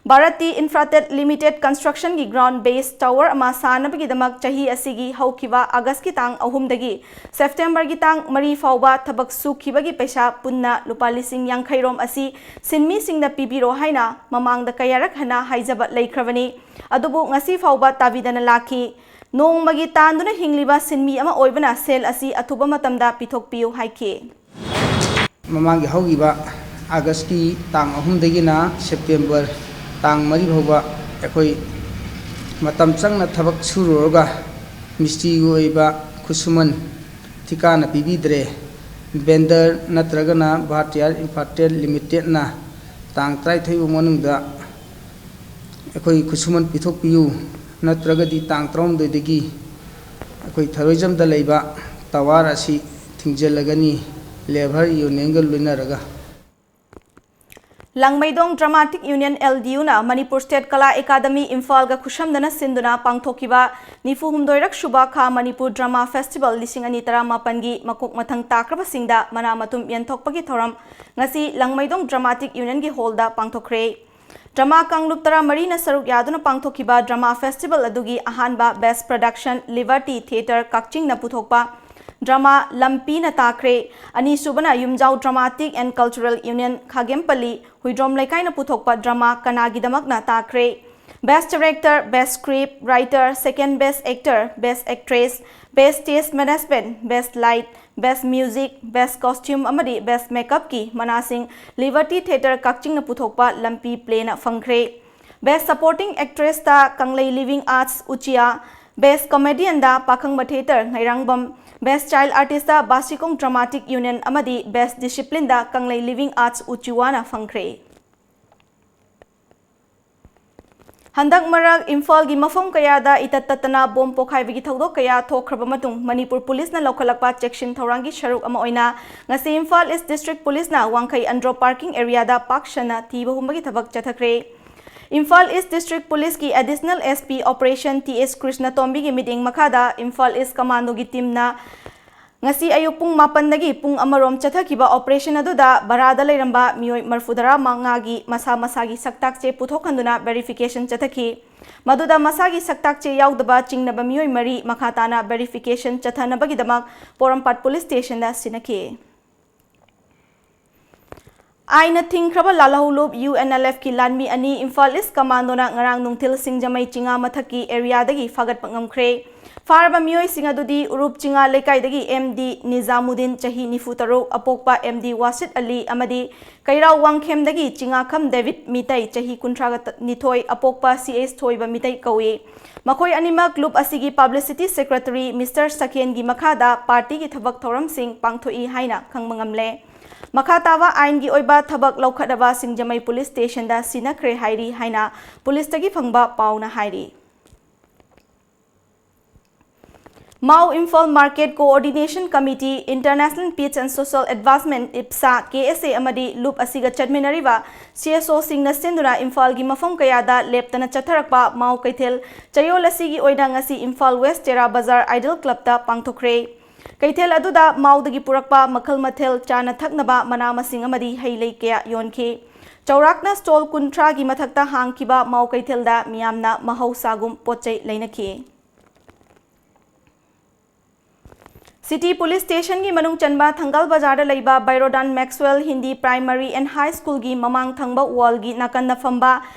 ꯚꯥꯔꯠꯇꯤ ꯏꯟꯐ꯭ꯔꯥꯇꯦꯛ ꯂꯤꯃꯤꯇꯦꯗ ꯀꯟꯁꯇ꯭ꯔꯛꯁꯟꯒꯤ ꯒ꯭ꯔꯥꯎꯟ ꯕꯦꯁ ꯇꯥꯋꯔ ꯑꯃ ꯁꯥꯅꯕꯒꯤꯗꯃꯛ ꯆꯍꯤ ꯑꯁꯤꯒꯤ ꯍꯧꯈꯤꯕ ꯑꯥꯒꯁꯀꯤ ꯇꯥꯡ ꯑꯍꯨꯝꯗꯒꯤ ꯁꯦꯞꯇꯦꯝꯕꯔꯒꯤ ꯇꯥꯡ ꯃꯔꯤ ꯐꯥꯎꯕ ꯊꯕꯛ ꯁꯨꯈꯤꯕꯒꯤ ꯄꯩꯁꯥ ꯄꯨꯟꯅ ꯂꯨꯄꯥ ꯂꯤꯁꯤꯡ ꯌꯥꯡꯈꯩ ꯔꯣꯝ ꯑꯁꯤ ꯁꯤꯟꯃꯤꯁꯤꯡꯗ ꯄꯤꯕꯤꯔꯣ ꯍꯥꯏꯅ ꯃꯃꯥꯡꯗ ꯀꯌꯥꯔꯛ ꯍꯟꯅ ꯍꯥꯏꯖꯕ ꯂꯩꯈ꯭ꯔꯕꯅꯤ꯫ ꯑꯗꯨꯕꯨ ꯉꯁꯤ ꯐꯥꯎꯕ ꯇꯥꯕꯤꯗꯅ ꯂꯥꯛꯈꯤ꯫ ꯅꯣꯡꯃꯒꯤ ꯇꯥꯟꯗꯨꯅ ꯍꯤꯡꯂꯤꯕ ꯁꯤꯟꯃꯤ ꯑꯃ ꯑꯣꯏꯕꯅ ꯁꯦꯜ ꯑꯁꯤ ꯑꯊꯨꯕ ꯃꯇꯝꯗ ꯄꯤꯊꯣꯛꯄꯤꯌꯨ ꯍꯥꯏꯈꯤ꯫ ꯃꯃꯥꯡꯒꯤ ꯍꯧꯈꯤꯕ ꯑꯥꯒꯁꯀꯤ ꯇꯥꯡ ꯑꯍꯨꯝꯗꯒꯤꯅ ꯁꯦꯞꯇꯦꯝꯕꯔ ꯇꯥꯡ ꯃꯔꯤ ꯐꯥꯎꯕ ꯑꯩꯈꯣꯏ ꯃꯇꯝ ꯆꯪꯅ ꯊꯕꯛ ꯁꯨꯔꯨꯔꯒ ꯃꯤꯁꯇ꯭ꯔꯤꯒꯤ ꯑꯣꯏꯕ ꯈꯨꯠꯁꯨꯃꯟ ꯊꯤꯀꯥꯅ ꯄꯤꯕꯤꯗ꯭ꯔꯦ꯫ ꯚꯦꯟꯗꯔ ꯅꯠꯇ꯭ꯔꯒꯅ ꯚꯥꯔꯇꯤꯌꯥꯔ ꯏꯟꯐ꯭ꯔꯥꯇꯦꯜ ꯂꯤꯃꯤꯇꯦꯗꯅ ꯇꯥꯡ ꯇꯔꯥꯅꯤꯊꯣꯏ ꯐꯥꯎ ꯃꯅꯨꯡꯗ ꯑꯩꯈꯣꯏꯒꯤ ꯈꯨꯠꯁꯨꯃꯟ ꯄꯤꯊꯣꯛꯄꯤꯌꯨ, ꯅꯠꯇ꯭ꯔꯒꯗꯤ ꯇꯥꯡ ꯇꯔꯥꯍꯨꯝꯗꯣꯏꯗꯒꯤ ꯑꯩꯈꯣꯏ ꯊꯔꯣꯏꯖꯝꯗ ꯂꯩꯕ ꯇꯋꯥꯔ ꯑꯁꯤ ꯊꯤꯡꯖꯤꯜꯂꯒꯅꯤ ꯂꯦꯕꯔ ꯌꯨꯅꯤꯌꯟꯒ ꯂꯣꯏꯅꯔꯒ꯫ ꯂꯥꯡꯃꯩꯗꯣꯡ ꯗ꯭ꯔꯃꯥꯇꯤꯛ ꯌꯨꯅꯤꯌꯟ, LDUꯅ ꯃꯅꯤꯄꯨꯔ ꯁ꯭ꯇꯦꯠ ꯀꯂꯥ ꯑꯦꯀꯥꯗꯃꯤ ꯏꯝꯐꯥꯜꯒ ꯈꯨꯠꯁꯝꯗꯅ ꯁꯤꯟꯗꯨꯅ ꯄꯥꯡꯊꯣꯛꯈꯤꯕ ꯅꯤꯐꯨ ꯍꯨꯝꯗꯣꯏꯔꯛ ꯁꯨꯕ ꯈꯥ ꯃꯅꯤꯄꯨꯔ ꯗ꯭ꯔꯃꯥ ꯐꯦꯁꯇꯤꯚꯦꯜ ꯂꯤꯁꯤꯡ ꯑꯅꯤ ꯇꯔꯥꯃꯥꯄꯟꯒꯤ ꯃꯀꯣꯛ ꯃꯊꯪ ꯇꯥꯈ꯭ꯔꯕꯁꯤꯡꯗ ꯃꯅꯥ ꯃꯊꯨꯝ ꯌꯦꯟꯊꯣꯛꯄꯒꯤ ꯊꯧꯔꯝ ꯉꯁꯤ ꯂꯥꯡꯃꯩꯗꯣꯡ ꯗ꯭ꯔꯃꯥꯇꯤꯛ ꯌꯨꯅꯤꯌꯟꯒꯤ ꯍꯣꯜꯗ ꯄꯥꯡꯊꯣꯛꯈ꯭ꯔꯦ꯫ ꯗ꯭ꯔꯃꯥ ꯀꯥꯡꯂꯨꯞ ꯇꯔꯥꯃꯔꯤꯅ ꯁꯔꯨꯛ ꯌꯥꯗꯨꯅ ꯄꯥꯡꯊꯣꯛꯈꯤꯕ ꯗ꯭ꯔꯃꯥ ꯐꯦꯁꯇꯤꯚꯦꯜ ꯑꯗꯨꯒꯤ ꯑꯍꯥꯟꯕ best production liberty theatre Kakching ꯄꯨꯊꯣꯛꯄ ꯗ꯭ꯔꯃꯥ ꯂꯝꯄꯤꯅ ꯇꯥꯈ꯭ꯔꯦ, ꯑꯅꯤꯁꯨꯕꯅ ꯌꯨꯝꯖꯥꯎ ꯗ꯭ꯔꯃꯥꯇꯤꯛ ꯑꯦꯟ ꯀꯜꯆꯔꯦꯜ ꯌꯨꯅꯤꯌꯟ ꯈꯥꯒꯦꯝꯄꯜꯂꯤ ꯍꯨꯏꯗ꯭ꯔꯣꯝ ꯂꯩꯀꯥꯏꯅ ꯄꯨꯊꯣꯛꯄ ꯗ꯭ꯔꯃꯥ ꯀꯅꯥꯒꯤꯗꯃꯛꯅ ꯇꯥꯈ꯭ꯔꯦ꯫ Best Director, Best Script Writer, Second Best Actor, Best Actress, Best Stage Management, Best Light, Best Music, Best Costume ꯑꯃꯗꯤ Best Makeupꯀꯤ ꯃꯅꯥꯁꯤꯡ ꯂꯤꯕꯔꯇꯤ ꯊꯤꯌꯦꯇꯔ ꯀꯛꯆꯤꯡꯅ ꯄꯨꯊꯣꯛꯄ ꯂꯝꯄꯤ ꯄ꯭ꯂꯦꯅ ꯐꯪꯈ꯭ꯔꯦ꯫ Best Supporting Actressꯇ Kanglei living arts Uchiya, Best Comedianꯗ Pakhangba theatre Ngairangbam, Best Child Artistꯇ ꯕꯥꯁꯤꯈꯣꯡ ꯗ꯭ꯔꯃꯥꯇꯤꯛ ꯌꯨꯅꯤꯌꯟ ꯑꯃꯗꯤ Best Disciplineꯗ ꯀꯪꯂꯩ ꯂꯤꯚꯤꯡ ꯑꯥꯔꯠꯁ ꯎꯆꯤꯋꯥꯅ ꯐꯪꯈ꯭ꯔꯦ꯫ ꯍꯟꯗꯛ ꯃꯔꯛ ꯏꯝꯐꯥꯜꯒꯤ ꯃꯐꯝ ꯀꯌꯥꯗ ꯏꯇꯠ ꯇꯠꯇꯅ ꯕꯣꯝ ꯄꯣꯈꯥꯏꯕꯒꯤ ꯊꯧꯗꯣꯛ ꯀꯌꯥ ꯊꯣꯛꯈ꯭ꯔꯕ ꯃꯇꯨꯡ ꯃꯅꯤꯄꯨꯔ ꯄꯨꯂꯤꯁꯅ ꯂꯧꯈꯠꯂꯛꯄ ꯆꯦꯛꯁꯤꯟ ꯊꯧꯔꯥꯡꯒꯤ ꯁꯔꯨꯛ ꯑꯃ ꯑꯣꯏꯅ ꯉꯁꯤ ꯏꯝꯐꯥꯜ ꯏꯁ ꯗꯤꯁꯇ꯭ꯔꯤꯛ ꯄꯨꯂꯤꯁꯅ ꯋꯥꯡꯈꯩ ꯑꯟꯗ꯭ꯔꯣ ꯄꯥꯔꯀꯤꯡ ꯑꯦꯔꯤꯌꯥꯗ ꯄꯥꯛ ꯁꯟꯅ ꯊꯤꯕ ꯍꯨꯝꯕꯒꯤ ꯊꯕꯛ ꯆꯠꯊꯈ꯭ꯔꯦ꯫ ꯏꯝꯐꯥꯜ ꯏꯁ ꯗꯤꯁꯇ꯭ꯔꯤꯛ ꯄꯨꯂꯤꯁꯀꯤ ꯑꯦꯗꯤꯁꯅꯦꯜ SP ꯑꯣꯄꯔꯦꯁꯟ ꯇꯤ ꯑꯦꯁ ꯀ꯭ꯔꯤꯁꯅꯇꯣꯝꯕꯤꯒꯤ ꯃꯤꯠꯌꯦꯡ ꯃꯈꯥꯗ ꯏꯝꯐꯥꯜ ꯏꯁ ꯀꯃꯥꯟꯗꯣꯒꯤ ꯇꯤꯝꯅ ꯉꯁꯤ ꯑꯌꯨꯛ ꯄꯨꯡ ꯃꯥꯄꯟꯗꯒꯤ ꯄꯨꯡ ꯑꯃꯔꯣꯝ ꯆꯠꯊꯈꯤꯕ ꯑꯣꯄꯔꯦꯁꯟ ꯑꯗꯨꯗ ꯚꯔꯥꯗ ꯂꯩꯔꯝꯕ ꯃꯤꯑꯣꯏ ꯃꯔꯐꯨꯇꯔꯥ ꯃꯉꯥꯒꯤ ꯃꯁꯥ ꯃꯁꯥꯒꯤ ꯁꯛꯇꯥꯛꯆꯦ ꯄꯨꯊꯣꯛꯍꯟꯗꯨꯅ ꯚꯦꯔꯤꯐꯤꯀꯦꯁꯟ ꯆꯠꯊꯈꯤ꯫ ꯃꯗꯨꯗ ꯃꯁꯥꯒꯤ ꯁꯛꯇꯥꯛꯆꯦ ꯌꯥꯎꯗꯕ ꯆꯤꯡꯅꯕ ꯃꯤꯑꯣꯏ ꯃꯔꯤ ꯃꯈꯥ ꯇꯥꯅ ꯚꯦꯔꯤꯐꯤꯀꯦꯁꯟ ꯆꯠꯊꯅꯕꯒꯤꯗꯃꯛ ꯄꯣꯔꯣꯝꯄꯥꯠ ꯄꯨꯂꯤꯁ ꯁ꯭ꯇꯦꯁꯟꯗ ꯁꯤꯟꯅꯈꯤ꯫ ꯑꯥꯏꯟꯅ ꯊꯤꯡꯈ꯭ꯔꯕ ꯂꯥꯜꯍꯧꯂꯨꯞ UNLFꯀꯤ ꯂꯥꯟꯃꯤ ꯑꯅꯤ ꯏꯝꯐꯥꯜ ꯏꯁ ꯀꯃꯥꯟꯗꯣꯅ ꯉꯔꯥꯡ ꯅꯨꯡꯊꯤꯜ ꯁꯤꯡꯖꯃꯩ ꯆꯤꯉꯥ ꯃꯊꯛꯀꯤ ꯑꯦꯔꯤꯌꯥꯗꯒꯤ ꯐꯥꯒꯠꯄ ꯉꯝꯈ꯭ꯔꯦ꯫ ꯐꯥꯔꯕ ꯃꯤꯑꯣꯏꯁꯤꯡ ꯑꯗꯨꯗꯤ ꯎꯔꯨꯞ ꯆꯤꯉꯥ ꯂꯩꯀꯥꯏꯗꯒꯤ ꯑꯦꯝ ꯗꯤ ꯅꯤꯖꯥꯃꯨꯗꯤꯟ, ꯆꯍꯤ ꯅꯤꯐꯨ ꯇꯔꯨꯛ, ꯑꯄꯣꯛꯄ ꯑꯦꯝ ꯗꯤ ꯋꯥꯁꯤꯠ ꯑꯂꯤ ꯑꯃꯗꯤ ꯀꯩꯔꯥꯎ ꯋꯥꯡꯈꯦꯝꯗꯒꯤ ꯆꯤꯉꯥꯈꯝ ꯗꯦꯕꯤꯠ ꯃꯤꯇꯩ, ꯆꯍꯤ ꯀꯨꯟꯊ꯭ꯔꯥꯒ ꯅꯤꯊꯣꯏ, ꯑꯄꯣꯛꯄ ꯁꯤ ꯑꯦꯁ ꯊꯣꯏꯕ ꯃꯤꯇꯩ ꯀꯧꯏ꯫ ꯃꯈꯣꯏ ꯑꯅꯤꯃꯛ ꯂꯨꯞ ꯑꯁꯤꯒꯤ ꯄꯕ꯭ꯂꯤꯁꯤꯇꯤ ꯁꯦꯀ꯭ꯔꯦꯇꯔꯤ ꯃꯤꯁꯇꯔ ꯁꯈꯦꯟꯒꯤ ꯃꯈꯥꯗ ꯄꯥꯔꯇꯤꯒꯤ ꯊꯕꯛ ꯊꯧꯔꯝꯁꯤꯡ ꯄꯥꯡꯊꯣꯛꯏ ꯍꯥꯏꯅ ꯈꯪꯕ ꯉꯝꯂꯦ꯫ ꯃꯈꯥ ꯇꯥꯕ ꯑꯥꯏꯟꯒꯤ ꯑꯣꯏꯕ ꯊꯕꯛ ꯂꯧꯈꯠꯅꯕ ꯁꯤꯡꯖꯃꯩ ꯄꯨꯂꯤꯁ ꯁ꯭ꯇꯦꯁꯟꯗ ꯁꯤꯟꯅꯈ꯭ꯔꯦ ꯍꯥꯏꯔꯤ ꯍꯥꯏꯅ ꯄꯨꯂꯤꯁꯇꯒꯤ ꯐꯪꯕ ꯄꯥꯎꯅ ꯍꯥꯏꯔꯤ꯫ Mao Imphal market coordination committee, international peace and social advancement, IPSA, K S A ꯑꯃꯗꯤ ꯂꯨꯞ ꯑꯁꯤꯒ ꯆꯠꯃꯤꯟꯅꯔꯤꯕ ꯁꯤ ꯑꯦꯁ ꯑꯣꯁꯤꯡꯅ ꯁꯤꯟꯗꯨꯅ ꯏꯝꯐꯥꯜꯒꯤ ꯃꯐꯝ ꯀꯌꯥꯗ ꯂꯦꯞꯇꯅ ꯆꯠꯊꯔꯛꯄ ꯃꯥꯎ ꯀꯩꯊꯦꯜ ꯆꯌꯣꯜ ꯑꯁꯤꯒꯤ ꯑꯣꯏꯅ ꯉꯁꯤ ꯏꯝꯐꯥꯜ ꯋꯦꯁ ꯇꯦꯔꯥ ꯕꯖꯥꯔ ꯑꯥꯏꯗꯜ ꯀ꯭ꯂꯕꯇ ꯄꯥꯡꯊꯣꯛꯈ꯭ꯔꯦ꯫ ꯀꯩꯊꯦꯜ ꯑꯗꯨꯗ ꯃꯥꯎꯗꯒꯤ ꯄꯨꯔꯛꯄ ꯃꯈꯜ ꯃꯊꯦꯜ ꯆꯥꯅ ꯊꯛꯅꯕ ꯃꯅꯥ ꯃꯁꯤꯡ ꯑꯃꯗꯤ ꯍꯩ ꯂꯩ ꯀꯌꯥ ꯌꯣꯟꯈꯤ꯫ ꯆꯥꯎꯔꯥꯛꯅ ꯁ꯭ꯇꯣꯜ ꯀꯨꯟꯊ꯭ꯔꯥꯒꯤ ꯃꯊꯛꯇ ꯍꯥꯡꯈꯤꯕ ꯃꯥꯎ ꯀꯩꯊꯦꯜꯗ ꯃꯤꯌꯥꯝꯅ ꯃꯍꯧꯁꯥꯒꯨꯝ ꯄꯣꯠ ꯆꯩ ꯂꯩꯅꯈꯤ꯫ ꯁꯤꯇꯤ ꯄꯨꯂꯤꯁ ꯁ꯭ꯇꯦꯁꯟꯒꯤ ꯃꯅꯨꯡ ꯆꯟꯕ ꯊꯪꯒꯥꯜ ꯕꯖꯥꯔꯗ ꯂꯩꯕ ꯕꯥꯏꯔꯣꯗꯥꯟ ꯃꯦꯛꯁꯋꯦꯜ ꯍꯤꯟꯗꯤ ꯄ꯭ꯔꯥꯏꯃꯔꯤ ꯑꯦꯟ ꯍꯥꯏ ꯁ꯭ꯀꯨꯜꯒꯤ ꯃꯃꯥꯡ ꯊꯪꯕ ꯋꯥꯜꯒꯤ ꯅꯥꯀꯟꯗ ꯐꯝꯕ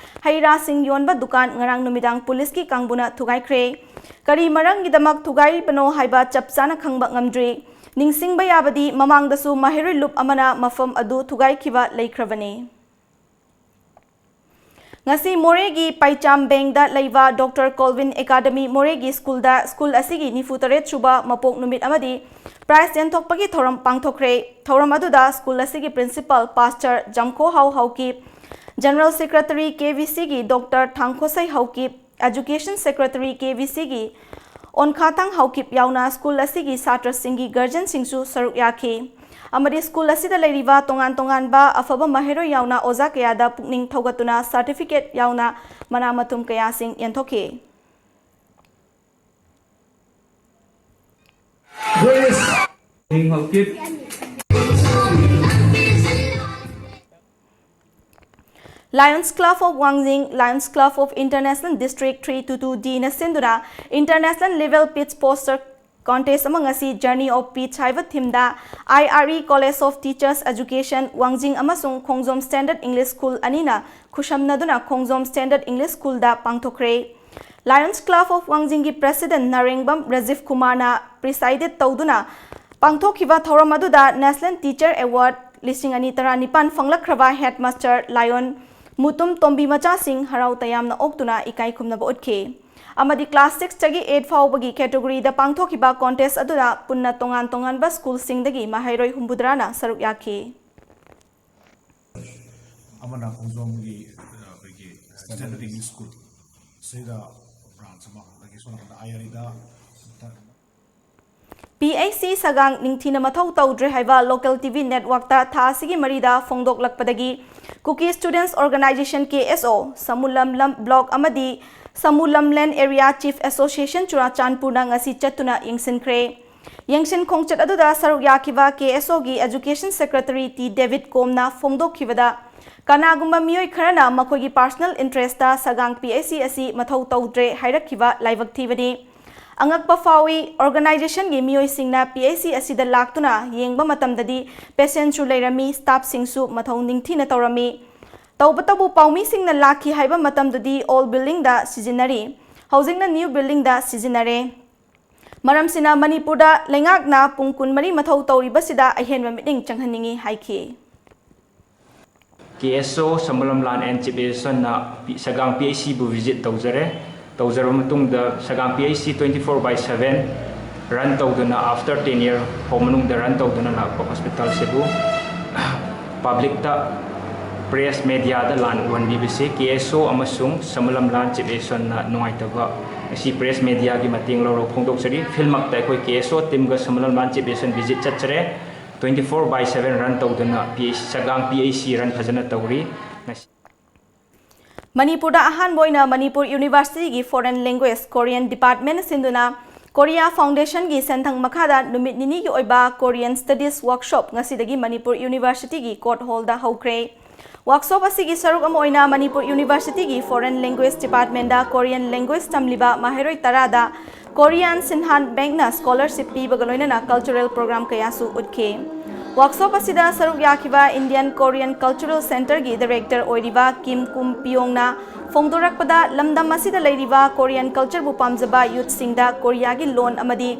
ꯍꯩ ꯔꯥꯁꯤꯡ ꯌꯣꯟꯕ ꯗꯨꯀꯥꯟ ꯉꯔꯥꯡ ꯅꯨꯃꯤꯗꯥꯡ ꯄꯨꯂꯤꯁꯀꯤ ꯀꯥꯡꯕꯨꯅ ꯊꯨꯒꯥꯏꯈ꯭ꯔꯦ꯫ ꯀꯔꯤ ꯃꯔꯝꯒꯤꯗꯃꯛ ꯊꯨꯒꯥꯏꯔꯤꯕꯅꯣ ꯍꯥꯏꯕ ꯆꯞ ꯆꯥꯅ ꯈꯪꯕ ꯉꯝꯗ꯭ꯔꯤ꯫ ꯅꯤꯡꯁꯤꯡꯕ ꯌꯥꯕꯗꯤ ꯃꯃꯥꯡꯗꯁꯨ ꯃꯍꯩꯔꯣꯏ ꯂꯨꯞ ꯑꯃꯅ ꯃꯐꯝ ꯑꯗꯨ ꯊꯨꯒꯥꯏꯈꯤꯕ ꯂꯩꯈ꯭ꯔꯕꯅꯤ꯫ ꯉꯁꯤ ꯃꯣꯔꯦꯒꯤ ꯄꯩꯆꯥꯝ ꯕꯦꯡꯗ ꯂꯩꯕ ꯗꯣꯛꯇꯔ ꯀꯣꯜꯚꯤꯟ ꯑꯦꯀꯥꯗꯃꯤ ꯃꯣꯔꯦꯒꯤ ꯁ꯭ꯀꯨꯜꯗ ꯁ꯭ꯀꯨꯜ ꯑꯁꯤꯒꯤ ꯅꯤꯐꯨ ꯇꯔꯦꯠ ꯁꯨꯕ ꯃꯄꯣꯛ ꯅꯨꯃꯤꯠ ꯑꯃꯗꯤ ꯄ꯭ꯔꯥꯏꯖ ꯌꯦꯟꯊꯣꯛꯄꯒꯤ ꯊꯧꯔꯝ ꯄꯥꯡꯊꯣꯛꯈ꯭ꯔꯦ꯫ ꯊꯧꯔꯝ ꯑꯗꯨꯗ ꯁ꯭ꯀꯨꯜ ꯑꯁꯤꯒꯤ ꯄ꯭ꯔꯤꯟꯁꯤꯄꯥꯜ ꯄꯥꯁꯇꯔ ꯖꯝꯈꯣ ꯍꯥꯎ ꯍꯥꯎꯀꯤꯞ, ꯖꯦꯅꯔꯦꯜ ꯁꯦꯀ꯭ꯔꯦꯇꯔꯤ ꯀꯦ ꯚꯤ ꯁꯤꯒꯤ ꯗꯣꯛꯇꯔ ꯊꯥꯡꯈꯣꯁꯩ ꯍꯥꯎꯀꯤꯞ, ꯑꯦꯖꯨꯀꯦꯁꯟ ꯁꯦꯀ꯭ꯔꯦꯇꯔꯤ ꯀꯦ ꯚꯤ ꯁꯤꯒꯤ ꯑꯣꯟꯈꯥꯊꯥꯡ ꯍꯥꯎꯀꯤꯞ ꯌꯥꯎꯅ ꯁ꯭ꯀꯨꯜ ꯑꯁꯤꯒꯤ ꯁꯥꯇ꯭ꯔꯁꯤꯡꯒꯤ ꯒꯥꯔꯖꯤꯌꯟꯁꯤꯡꯁꯨ ꯁꯔꯨꯛ ꯌꯥꯈꯤ꯫ ꯑꯃꯗꯤ ꯁ꯭ꯀꯨꯜ ꯑꯁꯤꯗ ꯂꯩꯔꯤꯕ ꯇꯣꯉꯥꯟ ꯇꯣꯉꯥꯟꯕ ꯑꯐꯕ ꯃꯍꯩꯔꯣꯏ ꯌꯥꯎꯅ ꯑꯣꯖꯥ ꯀꯌꯥꯗ ꯄꯨꯛꯅꯤꯡ ꯊꯧꯒꯠꯇꯨꯅ ꯁꯥꯔꯇꯤꯐꯤꯀꯦꯠ ꯌꯥꯎꯅ ꯃꯅꯥ ꯃꯊꯨꯝ ꯀꯌꯥꯁꯤꯡ ꯌꯦꯟꯊꯣꯛꯈꯤ꯫ Grace. Hing Haokip. Lions Club of Wangjing, Lions Club of International District three two two D ꯅ ꯁꯤꯟꯗꯨꯅ International Level Pitch Poster Contest ꯑꯃ ꯉꯁꯤ Journey of Pitch ꯍꯥꯏꯕ ꯊꯤꯝꯗ I R E College of Teachers Education ꯋꯥꯡꯖꯤꯡ ꯑꯃꯁꯨꯡ ꯈꯣꯡꯖꯣꯝ Standard English School ꯑꯅꯤꯅ ꯈꯨꯠꯁꯝꯅꯗꯨꯅ ꯈꯣꯡꯖꯣꯝ Standard English School the ꯄꯥꯡꯊꯣꯛꯈ꯭ꯔꯦ꯫ Lions Club of ꯋꯥꯡꯖꯤꯡꯒꯤ President ꯅꯥꯔꯦꯡꯕꯝ ꯔꯥꯖꯤꯕ ꯀꯨꯃꯥꯔꯅ presided ꯇꯧꯗꯨꯅ ꯄꯥꯡꯊꯣꯛꯈꯤꯕ ꯊꯧꯔꯝ ꯑꯗꯨꯗ National Teacher Award ꯂꯤꯁꯤꯡ ꯑꯅꯤ ꯇꯔꯥꯅꯤꯄꯥꯟ ꯐꯪꯂꯛꯈ꯭ꯔꯕ Headmaster Lion ꯃꯨꯇꯨꯝ ꯇꯣꯝꯕꯤ ꯃꯆꯥꯁꯤꯡ ꯍꯔꯥꯎ ꯇꯌꯥꯝꯅ ꯑꯣꯛꯇꯨꯅ ꯏꯀꯥꯏ ꯈꯨꯝꯅꯕ ꯎꯠꯈꯤ꯫ ꯑꯃꯗꯤ class six ꯇꯒꯤ eight ꯐꯥꯎꯕꯒꯤ category ꯗ ꯄꯥꯡꯊꯣꯛꯈꯤꯕ contest ꯑꯗꯨꯗ ꯄꯨꯟꯅ ꯇꯣꯉꯥꯟ ꯇꯣꯉꯥꯟꯕ school ꯁꯤꯡꯗꯒꯤ ꯃꯍꯩꯔꯣꯏ ꯍꯨꯝꯐꯨꯇꯔꯥꯅ ꯁꯔꯨꯛ ꯌꯥꯈꯤ꯫ ꯑꯃꯅ ꯈꯣꯡꯖꯣꯝꯒꯤ, ꯑ, ꯑꯩꯈꯣꯏꯒꯤ Standard English School ꯁꯤꯗ branch ꯑꯃ, ꯑꯗꯒꯤ ꯁꯣꯝ ꯅꯥꯀꯟꯗ I R E ꯗ ꯄꯤ ꯑꯩꯆ ꯁꯤ ꯁꯒꯥꯡ ꯅꯤꯡꯊꯤꯅ ꯃꯊꯧ ꯇꯧꯗ꯭ꯔꯦ ꯍꯥꯏꯕ ꯂꯣꯀꯦꯜ ꯇꯤ ꯚꯤ ꯅꯦꯠꯋꯥꯔꯛꯇ ꯊꯥ ꯑꯁꯤꯒꯤ ꯃꯔꯤꯗ ꯐꯣꯡꯗꯣꯛꯂꯛꯄꯗꯒꯤ ꯀꯨꯀꯤ ꯁ꯭ꯇꯨꯗꯦꯟꯠꯁ ꯑꯣꯔꯒꯅꯥꯏꯖꯦꯁꯟ, ꯀꯦ ꯑꯦꯁ ꯑꯣ, ꯁꯃꯨꯂꯝꯂꯝ ꯕ꯭ꯂꯣꯛ ꯑꯃꯗꯤ ꯁꯃꯨꯂꯝꯂꯦꯟ ꯑꯦꯔꯤꯌꯥ ꯆꯤꯐ ꯑꯦꯁꯣꯁꯤꯌꯦꯁꯟ ꯆꯨꯔꯥꯆꯥꯟꯄꯨꯔꯅ ꯉꯁꯤ ꯆꯠꯇꯨꯅ ꯌꯦꯡꯁꯤꯟꯈ꯭ꯔꯦ꯫ ꯌꯦꯡꯁꯤꯟ ꯈꯣꯡꯆꯠ ꯑꯗꯨꯗ ꯁꯔꯨꯛ ꯌꯥꯈꯤꯕ ꯀꯦ ꯑꯦꯁ ꯑꯣꯒꯤ ꯑꯦꯖꯨꯀꯦꯁꯟ ꯁꯦꯀ꯭ꯔꯦꯇꯔꯤ ꯇꯤ ꯗꯦꯕꯤꯠ ꯀꯣꯝꯅ ꯐꯣꯡꯗꯣꯛꯈꯤꯕꯗ, ꯀꯅꯥꯒꯨꯝꯕ ꯃꯤꯑꯣꯏ ꯈꯔꯅ ꯃꯈꯣꯏꯒꯤ ꯄꯥꯔꯁꯅꯦꯜ ꯏꯟꯇꯔꯦꯁꯇ ꯁꯒꯥꯡ ꯄꯤ ꯑꯩꯆ ꯁꯤ ꯑꯁꯤ ꯃꯊꯧ ꯇꯧꯗ꯭ꯔꯦ ꯍꯥꯏꯔꯛꯈꯤꯕ ꯂꯥꯏꯕꯛ ꯊꯤꯕꯅꯤ꯫ ꯑꯉꯛꯄ ꯐꯥꯎꯏ, ꯑꯣꯔꯒꯅꯥꯏꯖꯦꯁꯟꯒꯤ ꯃꯤꯑꯣꯏꯁꯤꯡꯅ ꯄꯤ ꯑꯩꯆ ꯁꯤ ꯑꯁꯤꯗ ꯂꯥꯛꯇꯨꯅ ꯌꯦꯡꯕ ꯃꯇꯝꯗꯗꯤ ꯄꯦꯁꯦꯟꯠꯁꯨ ꯂꯩꯔꯝꯃꯤ, ꯁ꯭ꯇꯥꯐꯁꯤꯡꯁꯨ ꯃꯊꯧ ꯅꯤꯡꯊꯤꯅ ꯇꯧꯔꯝꯃꯤ꯫ ꯇꯧꯕꯇꯕꯨ ꯄꯥꯎꯃꯤꯁꯤꯡꯅ ꯂꯥꯛꯈꯤ ꯍꯥꯏꯕ ꯃꯇꯝꯗꯗꯤ ꯑꯣꯜ ꯕꯤꯜꯗꯤꯡꯗ ꯁꯤꯖꯤꯟꯅꯔꯤ, ꯍꯧꯖꯤꯛꯅ ꯅ꯭ꯌꯨ ꯕꯤꯜꯗꯤꯡꯗ ꯁꯤꯖꯤꯟꯅꯔꯦ꯫ ꯃꯔꯝꯁꯤꯅ ꯃꯅꯤꯄꯨꯔꯗ ꯂꯩꯉꯥꯛꯅ ꯄꯨꯡ ꯀꯨꯟꯃꯔꯤ ꯃꯊꯧ ꯇꯧꯔꯤꯕꯁꯤꯗ ꯑꯍꯦꯟꯕ ꯃꯤꯠꯌꯦꯡ ꯆꯪꯍꯟꯅꯤꯡꯏ ꯍꯥꯏꯈꯤ꯫ K S O Samulamlan and chief ꯑꯦꯁꯣꯁꯤꯌꯦꯁꯟꯅ ꯄꯤ-, ꯁꯒꯥꯡ ꯄꯤ ꯑꯩꯆ ꯁꯤꯕꯨ ꯚꯤꯖꯤꯠ ꯇꯧꯖꯔꯦ꯫ ꯇꯧꯖꯔꯕ ꯃꯇꯨꯡꯗ ꯁꯒꯥꯡ P H C twenty four by seven run ꯇꯧꯗꯨꯅ, after ten year ꯐꯥꯎ ꯃꯅꯨꯡꯗ run ꯇꯧꯗꯨꯅ ꯂꯥꯛꯄ ꯍꯣꯁꯄꯤꯇꯥꯜꯁꯤꯕꯨ ꯄꯕ꯭ꯂꯤꯛꯇ, ꯄ꯭ꯔꯦꯁ, ꯃꯦꯗꯤꯌꯥꯗ ꯂꯥꯟ ꯎꯍꯟꯕꯤꯕꯁꯤ ꯀꯦ ꯑꯦꯁ ꯑꯣ ꯑꯃꯁꯨꯡ ꯁꯃꯨꯂꯝꯂꯥꯟ ꯆꯤꯐ ꯑꯦꯁꯣꯁꯤꯌꯦꯁꯟꯅ ꯅꯨꯡꯉꯥꯏꯇꯕ ꯑꯁꯤ ꯄ꯭ꯔꯦꯁ ꯃꯦꯗꯤꯌꯥꯒꯤ ꯃꯇꯦꯡ ꯂꯧꯔꯒ ꯐꯣꯡꯗꯣꯛꯆꯔꯤ꯫ ꯐꯤꯜꯃꯛꯇ ꯑꯩꯈꯣꯏ ꯀꯦ ꯑꯦꯁ ꯑꯣ ꯇꯤꯝꯒ ꯁꯃꯨꯂꯝꯂꯥꯟ ꯆꯤꯐ ꯑꯦꯁꯣꯁꯤꯌꯦꯁꯟ ꯚꯤꯖꯤꯠ ꯆꯠꯆꯔꯦ꯫ Twenty four by seven run ꯇꯧꯗꯨꯅ ꯄꯤ ꯑꯩꯆ ꯁꯤ, ꯁꯒꯥꯡ ꯄꯤ ꯑꯩꯆ ꯁꯤ run ꯐꯖꯅ ꯇꯧꯔꯤ꯫ ꯉꯁꯤ ꯃꯅꯤꯄꯨꯔꯗ ꯑꯍꯥꯟꯕ ꯑꯣꯏꯅ ꯃꯅꯤꯄꯨꯔ ꯌꯨꯅꯤꯚꯔꯁꯤꯇꯤꯒꯤ ꯐꯣꯔꯦꯟ ꯂꯦꯡꯒ꯭ꯋꯦꯖ ꯀꯣꯔꯤꯌꯟ ꯗꯤꯄꯥꯔꯠꯃꯦꯟꯠ ꯁꯤꯟꯗꯨꯅ ꯀꯣꯔꯤꯌꯥ ꯐꯥꯎꯟꯗꯦꯁꯟꯒꯤ ꯁꯦꯟꯊꯪ ꯃꯈꯥꯗ ꯅꯨꯃꯤꯠ ꯅꯤꯅꯤꯒꯤ ꯑꯣꯏꯕ ꯀꯣꯔꯤꯌꯟ ꯁ꯭ꯇꯗꯤꯁ ꯋꯥꯔꯛꯁꯣꯞ ꯉꯁꯤꯗꯒꯤ ꯃꯅꯤꯄꯨꯔ ꯌꯨꯅꯤꯚꯔꯁꯤꯇꯤꯒꯤ ꯀꯣꯔꯠ ꯍꯣꯜꯗ ꯍꯧꯈ꯭ꯔꯦ꯫ ꯋꯥꯔꯛꯁꯣꯞ ꯑꯁꯤꯒꯤ ꯁꯔꯨꯛ ꯑꯃ ꯑꯣꯏꯅ ꯃꯅꯤꯄꯨꯔ ꯌꯨꯅꯤꯚꯔꯁꯤꯇꯤꯒꯤ ꯐꯣꯔꯦꯟ ꯂꯦꯡꯒ꯭ꯋꯦꯖ ꯗꯤꯄꯥꯔꯠꯃꯦꯟꯠꯗ ꯀꯣꯔꯤꯌꯟ ꯂꯦꯡꯒ꯭ꯋꯦꯖ ꯇꯝꯂꯤꯕ ꯃꯍꯩꯔꯣꯏ ꯇꯔꯥꯗ ꯀꯣꯔꯤꯌꯥꯟ ꯁꯤꯟꯍꯥꯟ ꯕꯦꯡꯛꯅ ꯁ꯭ꯀꯣꯂꯔꯁꯤꯞ ꯄꯤꯕꯒ ꯂꯣꯏꯅꯅ ꯀꯜꯆꯔꯦꯜ ꯄ꯭ꯔꯣꯒ꯭ꯔꯥꯝ ꯀꯌꯥꯁꯨ ꯎꯠꯈꯤ꯫ ꯋꯥꯔꯛꯁꯣꯞ ꯑꯁꯤꯗ ꯁꯔꯨꯛ ꯌꯥꯈꯤꯕ ꯏꯟꯗꯤꯌꯟ ꯀꯣꯔꯤꯌꯟ ꯀꯜꯆꯔꯦꯜ ꯁꯦꯟꯇꯔꯒꯤ ꯗꯥꯏꯔꯦꯛꯇꯔ ꯑꯣꯏꯔꯤꯕ ꯀꯤꯝ ꯀꯨꯝ ꯄꯤꯌꯣꯡꯅ ꯐꯣꯡꯗꯣꯔꯛꯄꯗ, ꯂꯝꯗꯝ ꯑꯁꯤꯗ ꯂꯩꯔꯤꯕ ꯀꯣꯔꯤꯌꯟ ꯀꯜꯆꯔꯕꯨ ꯄꯥꯝꯖꯕ ꯌꯨꯠꯁꯤꯡꯗ ꯀꯣꯔꯤꯌꯥꯒꯤ ꯂꯣꯟ ꯑꯃꯗꯤ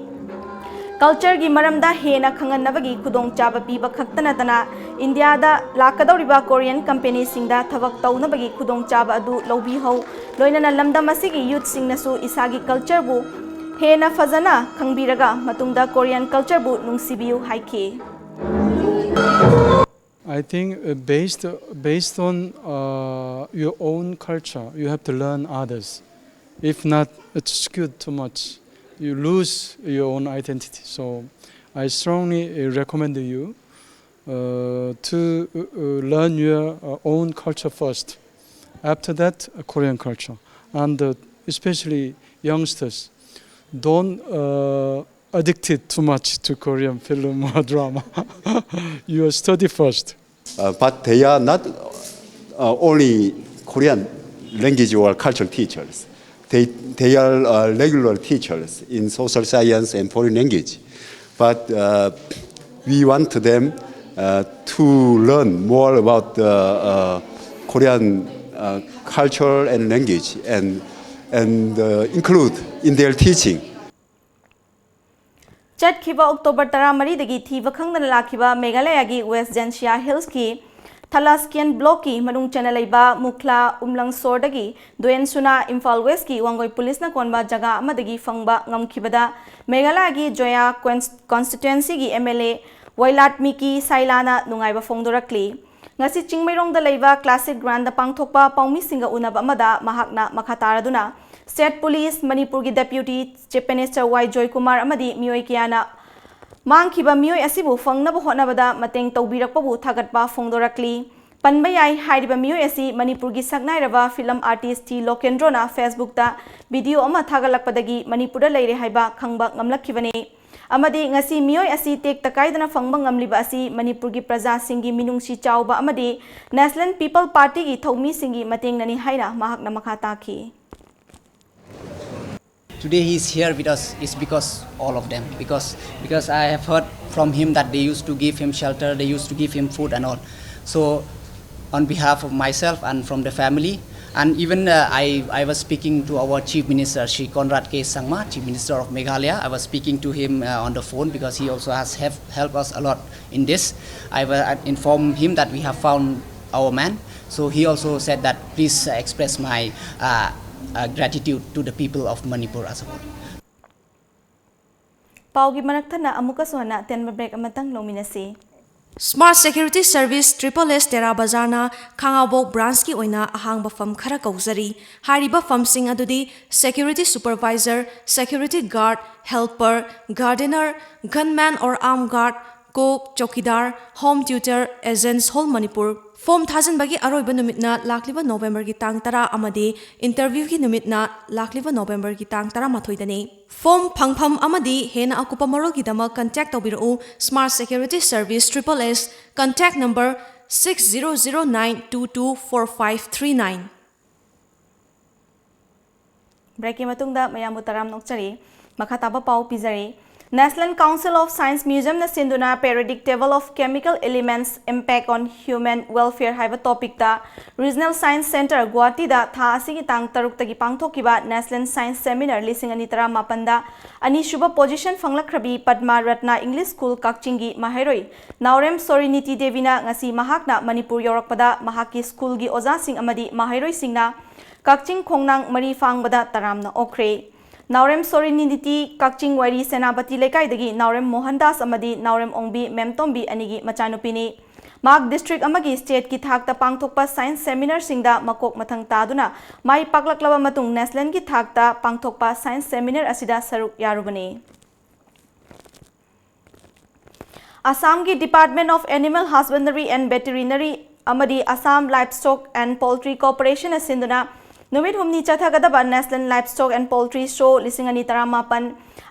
ꯀꯜꯆꯔꯒꯤ ꯃꯔꯝꯗ ꯍꯦꯟꯅ ꯈꯪꯍꯟꯅꯕꯒꯤ ꯈꯨꯗꯣꯡꯆꯥꯕ ꯄꯤꯕ ꯈꯛꯇ ꯅꯠꯇꯅ, ꯏꯟꯗꯤꯌꯥꯗ ꯂꯥꯛꯀꯗꯧꯔꯤꯕ ꯀꯣꯔꯤꯌꯟ ꯀꯝꯄꯦꯅꯤꯁꯤꯡꯗ ꯊꯕꯛ ꯇꯧꯅꯕꯒꯤ ꯈꯨꯗꯣꯡꯆꯥꯕ ꯑꯗꯨ ꯂꯧꯕꯤꯍꯧ, ꯂꯣꯏꯅꯅ ꯂꯝꯗꯝ ꯑꯁꯤꯒꯤ ꯌꯨꯠꯁꯤꯡꯅꯁꯨ ꯏꯁꯥꯒꯤ ꯀꯜꯆꯔꯕꯨ ꯍꯦꯟꯅ ꯐꯖꯅ ꯈꯪꯕꯤꯔꯒ ꯃꯇꯨꯡꯗ ꯀꯣꯔꯤꯌꯟ ꯀꯜꯆꯔꯕꯨ ꯅꯨꯡꯁꯤꯕꯤꯌꯨ ꯍꯥꯏꯈꯤ꯫ I think uh, based based on uh, your own culture, you have to learn others. If not, it's skewed too much. you lose your own identity. So I strongly uh, recommend you uh, to uh, uh, learn your uh, own culture first. After that, uh, Korean culture. And uh, especially youngsters, don't uh, addicted too much to Korean film or drama. You study first. Uh, but they are not uh, only Korean language or cultural teachers. They, they are uh, regular teachers in social science and foreign language. But uh, we want them uh, to learn more about the uh, Korean uh, culture and language and, and uh, include in their teaching. ꯆꯠꯈꯤꯕ October ꯇꯔꯥꯃꯔꯤꯗꯒꯤ ꯊꯤꯕ ꯈꯪꯗꯅ ꯂꯥꯛꯈꯤꯕ ꯃꯦꯘꯥꯂꯌꯥꯒꯤ west ꯖꯦꯟꯁꯤꯌꯥ ꯍꯤꯜꯁꯀꯤ ꯊꯂꯥꯁꯀꯤꯌꯟ ꯕ꯭ꯂꯣꯛꯀꯤ ꯃꯅꯨꯡ ꯆꯟꯅ ꯂꯩꯕ ꯃꯨꯈ꯭ꯂꯥ ꯎꯝꯂꯪꯁꯣꯔꯗꯒꯤ ꯗꯣꯌꯦꯟ ꯁꯨꯅꯥ ꯏꯝꯐꯥꯜ ꯋꯦꯁꯀꯤ ꯋꯥꯡꯒꯣꯏ ꯄꯨꯂꯤꯁꯅ ꯀꯣꯟꯕ ꯖꯒꯥ ꯑꯃꯗꯒꯤ ꯐꯪꯕ ꯉꯝꯈꯤꯕꯗ ꯃꯦꯘꯥꯂꯌꯥꯒꯤ ꯖꯣꯌꯥ ꯀꯣꯟꯁ- ꯀꯣꯟꯁꯇꯤꯇ꯭ꯋꯦꯟꯁꯤꯒꯤ ꯑꯦꯝ ꯑꯦꯜ ꯑꯦ ꯋꯥꯏꯂꯥꯠꯃꯤꯀꯤ ꯁꯥꯏꯂꯥꯅ ꯅꯨꯡꯉꯥꯏꯕ ꯐꯣꯡꯗꯣꯔꯛꯂꯤ꯫ ꯉꯁꯤ ꯆꯤꯡꯃꯩꯔꯣꯡꯗ ꯂꯩꯕ ꯀ꯭ꯂꯥꯁꯤꯛ ꯒ꯭ꯔꯥꯟꯗ ꯄꯥꯡꯊꯣꯛꯄ ꯄꯥꯎꯃꯤꯁꯤꯡꯒ ꯎꯅꯕ ꯑꯃꯗ ꯃꯍꯥꯛꯅ ꯃꯈꯥ ꯇꯥꯔꯗꯨꯅ ꯁ꯭ꯇꯦꯠ ꯄꯨꯂꯤꯁ, ꯃꯅꯤꯄꯨꯔꯒꯤ ꯗꯦꯄ꯭ꯌꯨꯇꯤ ꯆꯤꯐ ꯃꯤꯅꯤꯁꯇꯔ ꯋꯥꯏ ꯖꯣꯏꯀꯨꯃꯥꯔ ꯑꯃꯗꯤ ꯃꯤꯑꯣꯏ ꯀꯌꯥꯅ ꯃꯥꯡꯈꯤꯕ ꯃꯤꯑꯣꯏ ꯑꯁꯤꯕꯨ ꯐꯪꯅꯕ ꯍꯣꯠꯅꯕꯗ ꯃꯇꯦꯡ ꯇꯧꯕꯤꯔꯛꯄꯕꯨ ꯊꯥꯒꯠꯄ ꯐꯣꯡꯗꯣꯔꯛꯂꯤ꯫ ꯄꯟꯕ ꯌꯥꯏ, ꯍꯥꯏꯔꯤꯕ ꯃꯤꯑꯣꯏ ꯑꯁꯤ ꯃꯅꯤꯄꯨꯔꯒꯤ ꯁꯛꯅꯥꯏꯔꯕ ꯐꯤꯂꯝ ꯑꯥꯔꯇꯤꯁ ꯇꯤ ꯂꯣꯀꯦꯟꯗ꯭ꯔꯣꯅ ꯐꯦꯁꯕꯨꯛꯇ ꯚꯤꯗꯤꯑꯣ ꯑꯃ ꯊꯥꯒꯠꯂꯛꯄꯗꯒꯤ ꯃꯅꯤꯄꯨꯔꯗ ꯂꯩꯔꯦ ꯍꯥꯏꯕ ꯈꯪꯕ ꯉꯝꯂꯛꯈꯤꯕꯅꯤ꯫ ꯑꯃꯗꯤ ꯉꯁꯤ ꯃꯤꯑꯣꯏ ꯑꯁꯤ ꯇꯦꯛꯇ ꯀꯥꯏꯗꯅ ꯐꯪꯕ ꯉꯝꯂꯤꯕ ꯑꯁꯤ ꯃꯅꯤꯄꯨꯔꯒꯤ ꯄ꯭ꯔꯖꯥꯁꯤꯡꯒꯤ ꯃꯤꯅꯨꯡꯁꯤ ꯆꯥꯎꯕ ꯑꯃꯗꯤ ꯅꯦꯁꯅꯦꯜ ꯄꯤꯄꯜ ꯄꯥꯔꯇꯤꯒꯤ ꯊꯧꯃꯤꯁꯤꯡꯒꯤ ꯃꯇꯦꯡꯅꯅꯤ ꯍꯥꯏꯅ ꯃꯍꯥꯛꯅ ꯃꯈꯥ ꯇꯥꯈꯤ꯫ Today he is here with us is because all of them. Because because I have heard from him that they used to give him shelter, they used to give him food and all. So on behalf of myself and from the family, and even uh, I, I was speaking to our Chief Minister, Shri Conrad K Sangma, Chief Minister of Meghalaya. I was speaking to him uh, on the phone because he also has have helped us a lot in this. I will inform him that we have found our man. So he also said that please uh, express my uh, uh, gratitude to the people of Manipur as a whole. ꯄꯥꯎꯒꯤ ꯃꯔꯛ ꯊꯠꯅ ꯑꯃꯨꯛꯀꯁꯨ ꯍꯟꯅ ꯑꯇꯦꯟꯕ break ꯑꯃꯇꯪ ꯂꯧꯃꯤꯟꯅꯁꯤ꯫ Smart Security Service Triple S ꯇꯦꯔꯥ ꯕꯖꯥꯔꯅ ꯈꯥꯉꯕꯣꯛ ꯕ꯭ꯔꯥꯟꯁꯀꯤ ꯑꯣꯏꯅ ꯑꯍꯥꯡꯕ ꯐꯝ ꯈꯔ ꯀꯧꯖꯔꯤ꯫ ꯍꯥꯏꯔꯤꯕ ꯐꯝꯁꯤꯡ ꯑꯗꯨꯗꯤ Security Supervisor, Security Guard, Helper, Gardener, Gunman or Armed Guard, Cook, Chowkidar, Home Tutor, Agents, Whole Manipur꯫ Form ꯊꯥꯖꯤꯟꯕꯒꯤ ꯑꯔꯣꯏꯕ ꯅꯨꯃꯤꯠꯅ ꯂꯥꯛꯂꯤꯕ ꯅꯣꯕꯦꯝꯕꯔꯒꯤ ꯇꯥꯡ ꯇꯔꯥ ꯑꯃꯗꯤ ꯏꯟꯇꯔꯚ꯭ꯌꯨꯒꯤ ꯅꯨꯃꯤꯠꯅ ꯂꯥꯛꯂꯤꯕ ꯅꯣꯕꯦꯝꯕꯔꯒꯤ ꯇꯥꯡ ꯇꯔꯥꯃꯥꯊꯣꯏꯗꯅꯤ꯫ ꯐꯣꯝ ꯐꯪꯐꯝ ꯑꯃꯗꯤ ꯍꯦꯟꯅ ꯑꯀꯨꯞꯄ ꯃꯔꯣꯜꯒꯤꯗꯃꯛ ꯀꯟꯇꯦꯛ ꯇꯧꯕꯤꯔꯛꯎ Smart Security Service Triple S, contact number six zero zero nine two two four five three nine꯫ ꯕ꯭ꯔꯦꯛꯀꯤ ꯃꯇꯨꯡꯗ ꯃꯌꯥꯝꯕꯨ ꯇꯔꯥꯝꯅ ꯑꯣꯛꯆꯔꯤ꯫ ꯃꯈꯥ ꯇꯥꯕ ꯄꯥꯎ ꯄꯤꯖꯔꯤ꯫ National Council of Science Museumꯅ ꯁꯤꯟꯗꯨꯅ Periodic Table of Chemical Elements Impact on Human Welfare ꯍꯥꯏꯕ ꯇꯣꯄꯤꯛꯇ Regional Science Centre ꯒꯨꯋꯥꯍꯥꯇꯤꯗ ꯊꯥ ꯑꯁꯤꯒꯤ ꯇꯥꯡ ꯇꯔꯨꯛꯇꯒꯤ ꯄꯥꯡꯊꯣꯛꯈꯤꯕ National Science Seminar ꯂꯤꯁꯤꯡ ꯑꯅꯤ ꯇꯔꯥꯃꯥꯄꯟꯗ ꯑꯅꯤꯁꯨꯕ position ꯐꯪꯂꯛꯈ꯭ꯔꯕꯤ Padma Ratna English School ꯀꯛꯆꯤꯡꯒꯤ ꯃꯍꯩꯔꯣꯏ ꯅꯥꯎꯔꯦꯝ ꯁꯣꯔꯤꯅꯤꯇꯤ ꯗꯦꯕꯤꯅ ꯉꯁꯤ ꯃꯍꯥꯛꯅ ꯃꯅꯤꯄꯨꯔ ꯌꯧꯔꯛꯄꯗ ꯃꯍꯥꯛꯀꯤ ꯁ꯭ꯀꯨꯜꯒꯤ ꯑꯣꯖꯥꯁꯤꯡ ꯑꯃꯗꯤ ꯃꯍꯩꯔꯣꯏꯁꯤꯡꯅ ꯀꯛꯆꯤꯡ ꯈꯣꯡꯅꯥꯡ ꯃꯔꯤ ꯐꯥꯡꯕꯗ ꯇꯔꯥꯝꯅ ꯑꯣꯛꯈ꯭ꯔꯦ꯫ ꯅꯥꯎꯔꯦꯝ ꯁꯣꯔꯤꯅꯤꯇꯤ ꯀꯛꯆꯤꯡ ꯋꯥꯏꯔꯤ ꯁꯦꯅꯥꯄꯇꯤ ꯂꯩꯀꯥꯏꯗꯒꯤ ꯅꯥꯎꯔꯦꯝ ꯃꯣꯍꯟꯗꯥꯁ ꯑꯃꯗꯤ ꯅꯥꯎꯔꯦꯝ ꯑꯣꯡꯕꯤ ꯃꯦꯝꯇꯣꯝꯕꯤ ꯑꯅꯤꯒꯤ ꯃꯆꯥꯅꯨꯄꯤꯅꯤ꯫ ꯃꯍꯥꯛ district ꯑꯃꯒꯤ stateꯀꯤ ꯊꯥꯛꯇ ꯄꯥꯡꯊꯣꯛꯄ science seminarꯁꯤꯡꯗ ꯃꯀꯣꯛ ꯃꯊꯪ ꯇꯥꯗꯨꯅ ꯃꯥꯏ ꯄꯥꯛꯂꯛꯂꯕ ꯃꯇꯨꯡ nationalꯒꯤ ꯊꯥꯛꯇ ꯄꯥꯡꯊꯣꯛꯄ science seminar ꯑꯁꯤꯗ ꯁꯔꯨꯛ ꯌꯥꯔꯨꯕꯅꯤ꯫ ꯑꯁꯥꯝꯒꯤ Department of Animal Husbandry and Veterinary ꯑꯃꯗꯤ Assam Livestock and Poultry Corporationꯅ ꯁꯤꯟꯗꯨꯅ ꯅꯨꯃꯤꯠ ꯍꯨꯝꯅꯤ ꯆꯠꯊꯒꯗꯕ National Livestock and Poultry Show ꯂꯤꯁꯤꯡ ꯑꯅꯤ ꯇꯔꯥꯃꯥꯄꯟ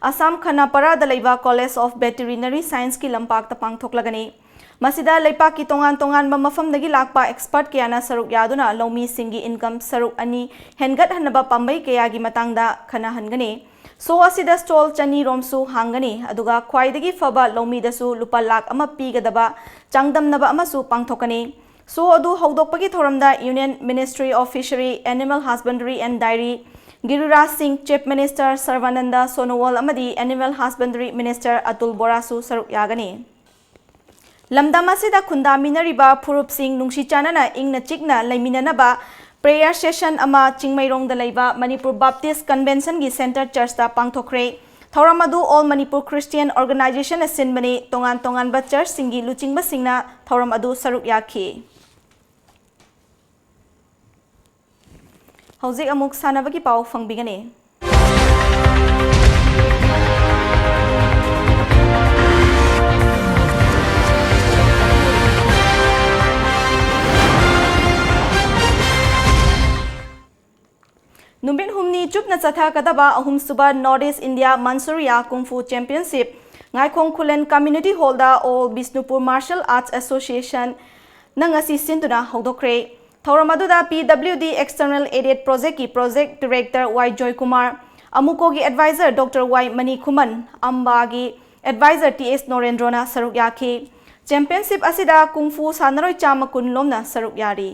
ꯑꯁꯥꯝ ꯈꯅꯥꯄꯥꯔꯥꯗ ꯂꯩꯕ College of Veterinary Scienceꯀꯤ ꯂꯝꯄꯥꯛꯇ ꯄꯥꯡꯊꯣꯛꯂꯒꯅꯤ꯫ ꯃꯁꯤꯗ ꯂꯩꯄꯥꯛꯀꯤ ꯇꯣꯉꯥꯟ ꯇꯣꯉꯥꯟꯕ ꯃꯐꯝꯗꯒꯤ ꯂꯥꯛꯄ expert ꯀꯌꯥꯅ ꯁꯔꯨꯛ ꯌꯥꯗꯨꯅ ꯂꯧꯃꯤꯁꯤꯡꯒꯤ income ꯁꯔꯨꯛ ꯑꯅꯤ ꯍꯦꯟꯒꯠꯍꯟꯅꯕ ꯄꯥꯝꯕꯩ ꯀꯌꯥꯒꯤ ꯃꯇꯥꯡꯗ ꯈꯟꯅꯍꯟꯒꯅꯤ꯫ Show ꯑꯁꯤꯗ stall ꯆꯅꯤ ꯔꯣꯝꯁꯨ ꯍꯥꯡꯒꯅꯤ, ꯑꯗꯨꯒ ꯈ꯭ꯋꯥꯏꯗꯒꯤ ꯐꯕ ꯂꯧꯃꯤꯗꯁꯨ ꯂꯨꯄꯥ ꯂꯥꯈ ꯑꯃ ꯄꯤꯒꯗꯕ ꯆꯥꯡꯗꯝꯅꯕ ꯑꯃꯁꯨ ꯄꯥꯡꯊꯣꯛꯀꯅꯤ꯫ Show ꯑꯗꯨ ꯍꯧꯗꯣꯛꯄꯒꯤ ꯊꯧꯔꯝꯗ Union Ministry of Fishery, Animal Husbandry and Dairy, ꯒꯤꯔꯤꯔꯥꯖ ꯁꯤꯡ, Chief Minister ꯁꯔꯕꯥꯅꯟꯗ ꯁꯣꯅꯣꯋꯥꯜ ꯑꯃꯗꯤ Animal Husbandry Minister ꯑꯇꯨꯜ ꯕꯣꯔꯥꯁꯨ ꯁꯔꯨꯛ ꯌꯥꯒꯅꯤ꯫ ꯂꯝꯗꯝ ꯑꯁꯤꯗ ꯈꯨꯟꯗꯥꯃꯤꯟꯅꯔꯤꯕ ꯐꯨꯔꯨꯞꯁꯤꯡ ꯅꯨꯡꯁꯤ ꯆꯥꯟꯅꯅ ꯏꯪꯅ ꯆꯤꯛꯅ ꯂꯩꯃꯤꯟꯅꯅꯕ prayer session ꯑꯃ ꯆꯤꯡꯃꯩꯔꯣꯡꯗ ꯂꯩꯕ Manipur Baptist Conventionꯒꯤ Centre Churchꯇ ꯄꯥꯡꯊꯣꯛꯈ꯭ꯔꯦ꯫ ꯊꯧꯔꯝ ꯑꯗꯨ All Manipur Christian Organizationꯅ ꯁꯤꯟꯕꯅꯤ꯫ ꯇꯣꯉꯥꯟ ꯇꯣꯉꯥꯟꯕ churchꯁꯤꯡꯒꯤ ꯂꯨꯆꯤꯡꯕꯁꯤꯡꯅ ꯊꯧꯔꯝ ꯑꯗꯨ ꯁꯔꯨꯛ ꯌꯥꯈꯤ꯫ ꯍꯧꯖꯤꯛ ꯑꯃꯨꯛ ꯁꯥꯟꯅꯕꯒꯤ ꯄꯥꯎ ꯐꯪꯕꯤꯒꯅꯤ꯫ ꯅꯨꯃꯤꯠ ꯍꯨꯝꯅꯤ ꯆꯨꯞꯅ ꯆꯠꯊꯒꯗꯕ ꯑꯍꯨꯝꯁꯨꯕ North East India Manchuria Kung Fu Championship ꯉꯥꯏꯈꯣꯡ ꯈꯨꯂꯦꯟ Community Hallꯗ All Bishnupur Martial Arts Associationꯅ ꯉꯁꯤ ꯁꯤꯟꯗꯨꯅ ꯍꯧꯗꯣꯛꯈ꯭ꯔꯦ꯫ ꯊꯧꯔꯝ ꯑꯗꯨꯗ P W D External Aided Projectꯀꯤ Project Director Y Joykumar, ꯑꯃꯨꯀꯣꯒꯤ Advisor Doctor Y ꯃꯅꯤꯈꯨꯃꯟ, ꯑꯝꯕꯥꯒꯤ Advisor T S ꯅꯣꯔꯦꯟꯗ꯭ꯔꯣꯅ ꯁꯔꯨꯛ ꯌꯥꯈꯤ꯫ Championship ꯑꯁꯤꯗ ꯀꯨꯡ ꯐꯨ ꯁꯥꯟꯅꯔꯣꯏ ꯆꯥꯝꯃ ꯀꯨꯟ ꯂꯣꯝꯅ ꯁꯔꯨꯛ ꯌꯥꯔꯤ꯫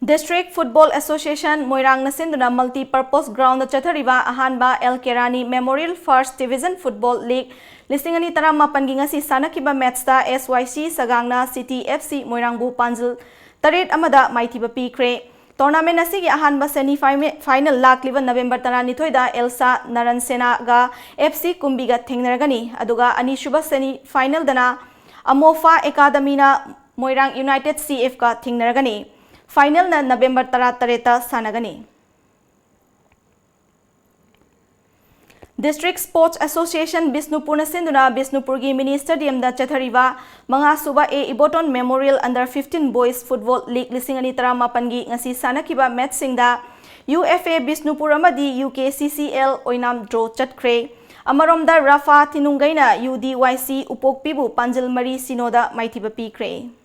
District Football Association ꯃꯣꯏꯔꯥꯡꯅ ꯁꯤꯟꯗꯨꯅ Multi Purpose Groundꯗ ꯆꯠꯊꯔꯤꯕ ꯑꯍꯥꯟꯕ L ꯀꯦꯔꯥꯅꯤ Memorial First Division Football League ꯂꯤꯁꯤꯡ ꯑꯅꯤ ꯇꯔꯥꯃꯥꯄꯟꯒꯤ ꯉꯁꯤ ꯁꯥꯟꯅꯈꯤꯕ matchꯇ S Y C ꯁꯒꯥꯡꯅ City F C ꯃꯣꯏꯔꯥꯡꯕꯨ ꯄꯥꯟꯖꯤꯜ ꯇꯔꯦꯠ ꯑꯃꯗ ꯃꯥꯏꯊꯤꯕ ꯄꯤꯈ꯭ꯔꯦ꯫ Tournament ꯑꯁꯤꯒꯤ ꯑꯍꯥꯟꯕ semi final ꯂꯥꯛꯂꯤꯕ November ꯇꯔꯥꯅꯤꯊꯣꯏꯗ ꯑꯦꯜꯁꯥ ꯅꯔꯟꯁꯦꯅꯥꯒ F C ꯀꯨꯝꯕꯤꯒ ꯊꯦꯡꯅꯔꯒꯅꯤ, ꯑꯗꯨꯒ ꯑꯅꯤꯁꯨꯕ semi finalꯗꯅ ꯑꯃꯣꯐꯥ Academyꯅ ꯃꯣꯏꯔꯥꯡ United C Fꯀ ꯊꯦꯡꯅꯔꯒꯅꯤ꯫ Finalꯅ November ꯇꯔꯥꯇꯔꯦꯠꯇ ꯁꯥꯟꯅꯒꯅꯤ꯫ District Sports Association ꯕꯤꯁꯅꯨꯄꯨꯔꯅ ꯁꯤꯟꯗꯨꯅ ꯕꯤꯁꯅꯨꯄꯨꯔꯒꯤ Mini Stadiumꯗ ꯆꯠꯊꯔꯤꯕ ꯃꯉꯥꯁꯨꯕ A Iboton Memorial Under fifteen Boys Football League ꯂꯤꯁꯤꯡ ꯑꯅꯤ ꯇꯔꯥꯃꯥꯄꯟꯒꯤ ꯉꯁꯤ ꯁꯥꯟꯅꯈꯤꯕ matchꯁꯤꯡꯗ U F A ꯕꯤꯁꯅꯨꯄꯨꯔ ꯑꯃꯗꯤ U K C C L ꯑꯣꯏꯅꯥꯝ draw ꯆꯠꯈ꯭ꯔꯦ꯫ ꯑꯃꯔꯣꯝꯗ ꯔꯥꯐꯥ ꯊꯤꯅꯨꯡꯒꯩꯅ U D Y C ꯎꯄꯣꯛꯄꯤꯕꯨ ꯄꯥꯟꯖꯤꯜ ꯃꯔꯤ ꯁꯤꯅꯣꯗ ꯃꯥꯏꯊꯤꯕ ꯄꯤꯈ꯭ꯔꯦ꯫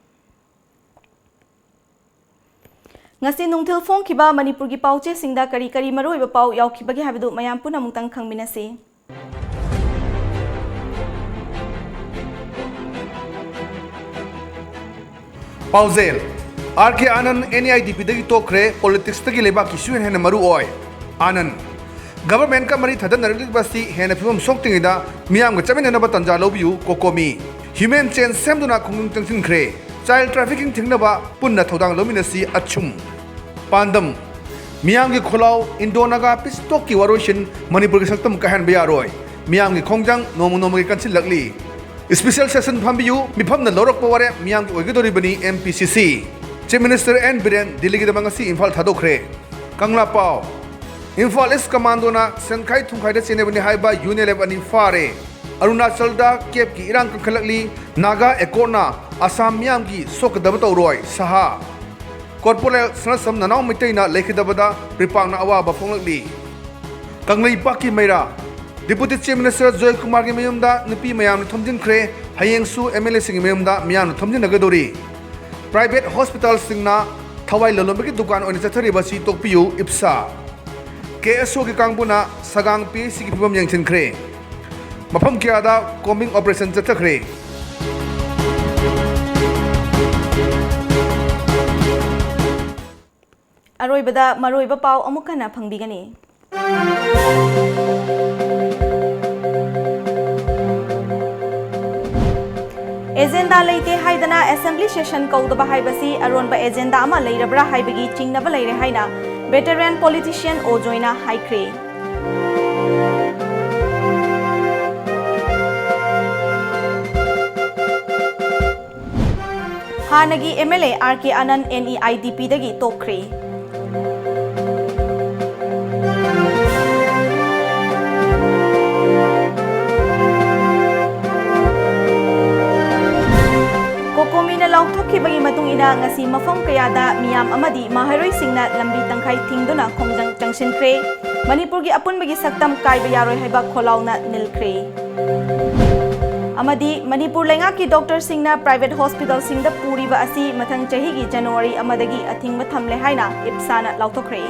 ꯉꯁꯤ ꯅꯨꯡꯊꯤꯜ ꯐꯣꯡꯈꯤꯕ ꯃꯅꯤꯄꯨꯔꯒꯤ ꯄꯥꯎꯆꯦꯁꯤꯡꯗ ꯀꯔꯤ ꯀꯔꯤ ꯃꯔꯨꯑꯣꯏꯕ ꯄꯥꯎ ꯌꯥꯎꯈꯤꯕꯒꯦ ꯍꯥꯏꯕꯗꯨ ꯃꯌꯥꯝ ꯄꯨꯟꯅ ꯑꯃꯨꯛꯇꯪ ꯈꯪꯃꯤꯟꯅꯁꯤ꯫ ꯄꯥꯎꯖꯦꯜ, R K Anand N E I D Pꯗꯒꯤ ꯇꯣꯛꯈ꯭ꯔꯦ, politicsꯇꯒꯤ ꯂꯩꯕꯥꯛꯀꯤ issue ꯍꯦꯟꯅ ꯃꯔꯨ ꯑꯣꯏ꯫ Anand, governmentꯀ ꯃꯔꯤ ꯊꯗꯠꯅꯔꯛꯂꯤꯕ ꯑꯁꯤ ꯍꯦꯟꯅ ꯐꯤꯕꯝ ꯁꯣꯛꯇ꯭ꯔꯤꯉꯩꯗ ꯃꯤꯌꯥꯝꯒ ꯆꯠꯃꯤꯟꯅꯅꯕ ꯇꯥꯟꯖꯥ ꯂꯧꯕꯤꯌꯨ, COCOMI꯫ Human chain ꯁꯦꯝꯗꯨꯅ ꯈꯣꯡꯖꯪ ꯆꯪꯁꯤꯟꯈ꯭ꯔꯦ꯫ Child trafficking ꯊꯤꯡꯅꯕ ꯄꯨꯟꯅ ꯊꯧꯗꯥꯡ ꯂꯧꯃꯤꯟꯅꯁꯤ ꯑꯆꯨꯝ꯫ ꯄꯥꯟꯗꯝ: ꯃꯤꯌꯥꯝꯒꯤ ꯈꯣꯜꯂꯥꯎ, ꯏꯟꯗꯣ ꯅꯥꯒꯥ peace talkꯀꯤ ꯋꯥꯔꯣꯏꯁꯤꯟ ꯃꯅꯤꯄꯨꯔꯒꯤ ꯁꯛꯇꯝ ꯀꯥꯏꯍꯟꯕ ꯌꯥꯔꯣꯏ꯫ ꯃꯤꯌꯥꯝꯒꯤ ꯈꯣꯡꯖꯪ ꯅꯣꯡꯃ ꯅꯣꯡꯃꯒꯤ ꯀꯟꯁꯤꯜꯂꯛꯂꯤ꯫ Special session ꯐꯝꯕꯤꯌꯨ, ꯃꯤꯐꯝꯅ ꯂꯧꯔꯛꯄ ꯋꯥꯔꯦꯞ ꯃꯤꯌꯥꯝꯒꯤ ꯑꯣꯏꯒꯗꯧꯔꯤꯕꯅꯤ, M P C C꯫ Chief Minister N Biren ꯗꯤꯜꯂꯤꯒꯤꯗꯃꯛ ꯉꯁꯤ ꯏꯝꯐꯥꯜ ꯊꯥꯗꯣꯛꯈ꯭ꯔꯦ꯫ ꯀꯪꯂꯥ ꯄꯥꯎ: ꯏꯝꯐꯥꯜ East Commandoꯅ ꯁꯦꯟꯈꯥꯏ ꯊꯨꯝꯈꯥꯏꯗ ꯆꯦꯟꯅꯕꯅꯤ ꯍꯥꯏꯕ UNLF ꯑꯅꯤ ꯐꯥꯔꯦ꯫ ꯑꯔꯨꯅꯥꯆꯜꯗ ꯀꯦꯞꯀꯤ ꯏꯔꯥꯡ ꯀꯟꯈꯠꯂꯛꯂꯤ꯫ ꯅꯥꯒꯥ Accordꯅ ꯑꯁꯥꯝ ꯃꯤꯌꯥꯝꯒꯤ ꯁꯣꯛꯀꯗꯕ ꯇꯧꯔꯣꯏ, ꯁꯍꯥ꯫ Corporal ꯁꯅꯥꯁꯝ ꯅꯅꯥꯎ ꯃꯩꯇꯩꯅ ꯂꯩꯈꯤꯗꯕꯗ ꯄ꯭ꯔꯤꯄꯥꯛꯅ ꯑꯋꯥꯕ ꯐꯣꯡꯂꯛꯂꯤ꯫ ꯀꯪꯂꯩꯄꯥꯛꯀꯤ ꯃꯩꯔꯥ: Deputy Chief Minister ꯖꯣꯏ ꯀꯨꯃꯥꯔꯒꯤ ꯃꯌꯨꯝꯗ ꯅꯨꯄꯤ ꯃꯌꯥꯝꯅ ꯊꯣꯝꯖꯤꯟꯈ꯭ꯔꯦ꯫ ꯍꯌꯦꯡꯁꯨ MLAꯁꯤꯡꯒꯤ ꯃꯌꯨꯝꯗ ꯃꯤꯌꯥꯝꯅ ꯊꯣꯝꯖꯤꯟꯅꯒꯗꯧꯔꯤ꯫ Private hospitalꯁꯤꯡꯅ ꯊꯋꯥꯏ ꯂꯂꯣꯟꯕꯒꯤ ꯗꯨꯀꯥꯟ ꯑꯣꯏꯅ ꯆꯠꯊꯔꯤꯕ ꯑꯁꯤ ꯇꯣꯛꯄꯤꯌꯨ, ꯏꯞꯁꯥ꯫ KSOꯒꯤ ꯀꯥꯡꯕꯨꯅ ꯁꯒꯥꯡ PHCꯒꯤ ꯐꯤꯕꯝ ꯌꯦꯡꯁꯤꯟꯈ꯭ꯔꯦ꯫ ꯃꯐꯝ ꯀꯌꯥꯗ combing operation ꯆꯠꯊꯈ꯭ꯔꯦ꯫ ꯑꯔꯣꯏꯕꯗ ꯃꯔꯨꯑꯣꯏꯕ ꯄꯥꯎ ꯑꯃꯨꯛ ꯍꯟꯅ ꯐꯪꯕꯤꯒꯅꯤ꯫ Agenda ꯂꯩꯇꯦ ꯍꯥꯏꯗꯅ assembly session ꯀꯧꯗꯕ ꯍꯥꯏꯕꯁꯤ ꯑꯔꯣꯟꯕ agenda ꯑꯃ ꯂꯩꯔꯕ꯭ꯔꯥ ꯍꯥꯏꯕꯒꯤ ꯆꯤꯡꯅꯕ ꯂꯩꯔꯦ ꯍꯥꯏꯅ veteran politician ꯑꯣ ꯖꯣꯏꯅ ꯍꯥꯏꯈ꯭ꯔꯦ꯫ ꯍꯥꯟꯅꯒꯤ MLA RK ꯑꯥꯅꯟꯗ NEIDPꯗꯒꯤ ꯇꯣꯛꯈ꯭ꯔꯦ꯫ COCOMIꯅ ꯂꯥꯎꯊꯣꯛꯈꯤꯕꯒꯤ ꯃꯇꯨꯡ ꯏꯟꯅ ꯉꯁꯤ ꯃꯐꯝ ꯀꯌꯥꯗ ꯃꯤꯌꯥꯝ ꯑꯃꯗꯤ ꯃꯍꯩꯔꯣꯏꯁꯤꯡꯅ ꯂꯝꯕꯤ ꯇꯪꯈꯥꯏ ꯊꯤꯡꯗꯨꯅ ꯈꯣꯡꯖꯪ ꯆꯪꯁꯤꯟꯈ꯭ꯔꯦ꯫ ꯃꯅꯤꯄꯨꯔꯒꯤ ꯑꯄꯨꯟꯕꯒꯤ ꯁꯛꯇꯝ ꯀꯥꯏꯕ ꯌꯥꯔꯣꯏ ꯍꯥꯏꯕ ꯈꯣꯜꯂꯥꯎꯅ ꯅꯤꯜꯈ꯭ꯔꯦ꯫ ꯑꯃꯗꯤ ꯃꯅꯤꯄꯨꯔ ꯂꯩꯉꯥꯛꯀꯤ doctorꯁꯤꯡꯅ private hospitalꯁꯤꯡꯗ ꯄꯨꯔꯤꯕ ꯑꯁꯤ ꯃꯊꯪ ꯆꯍꯤꯒꯤ January ꯑꯃꯗꯒꯤ ꯑꯊꯤꯡꯕ ꯊꯝꯂꯦ ꯍꯥꯏꯅ ꯏꯞꯁꯥꯅ ꯂꯥꯎꯊꯣꯛꯈ꯭ꯔꯦ꯫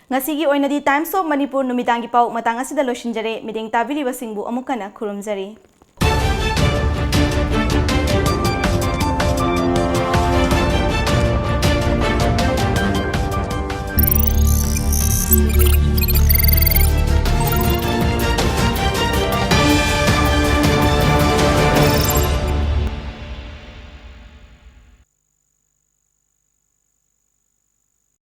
ꯉꯁꯤꯒꯤ ꯑꯣꯏꯅꯗꯤ Times of Manipur ꯅꯨꯃꯤꯗꯥꯡꯒꯤ ꯄꯥꯎ ꯃꯇꯥꯡ ꯑꯁꯤꯗ ꯂꯣꯏꯁꯤꯟꯖꯔꯦ꯫ ꯃꯤꯠꯌꯦꯡ ꯇꯥꯕꯤꯔꯤꯕꯁꯤꯡꯕꯨ ꯑꯃꯨꯛ ꯍꯟꯅ ꯈꯨꯔꯨꯝꯖꯔꯤ꯫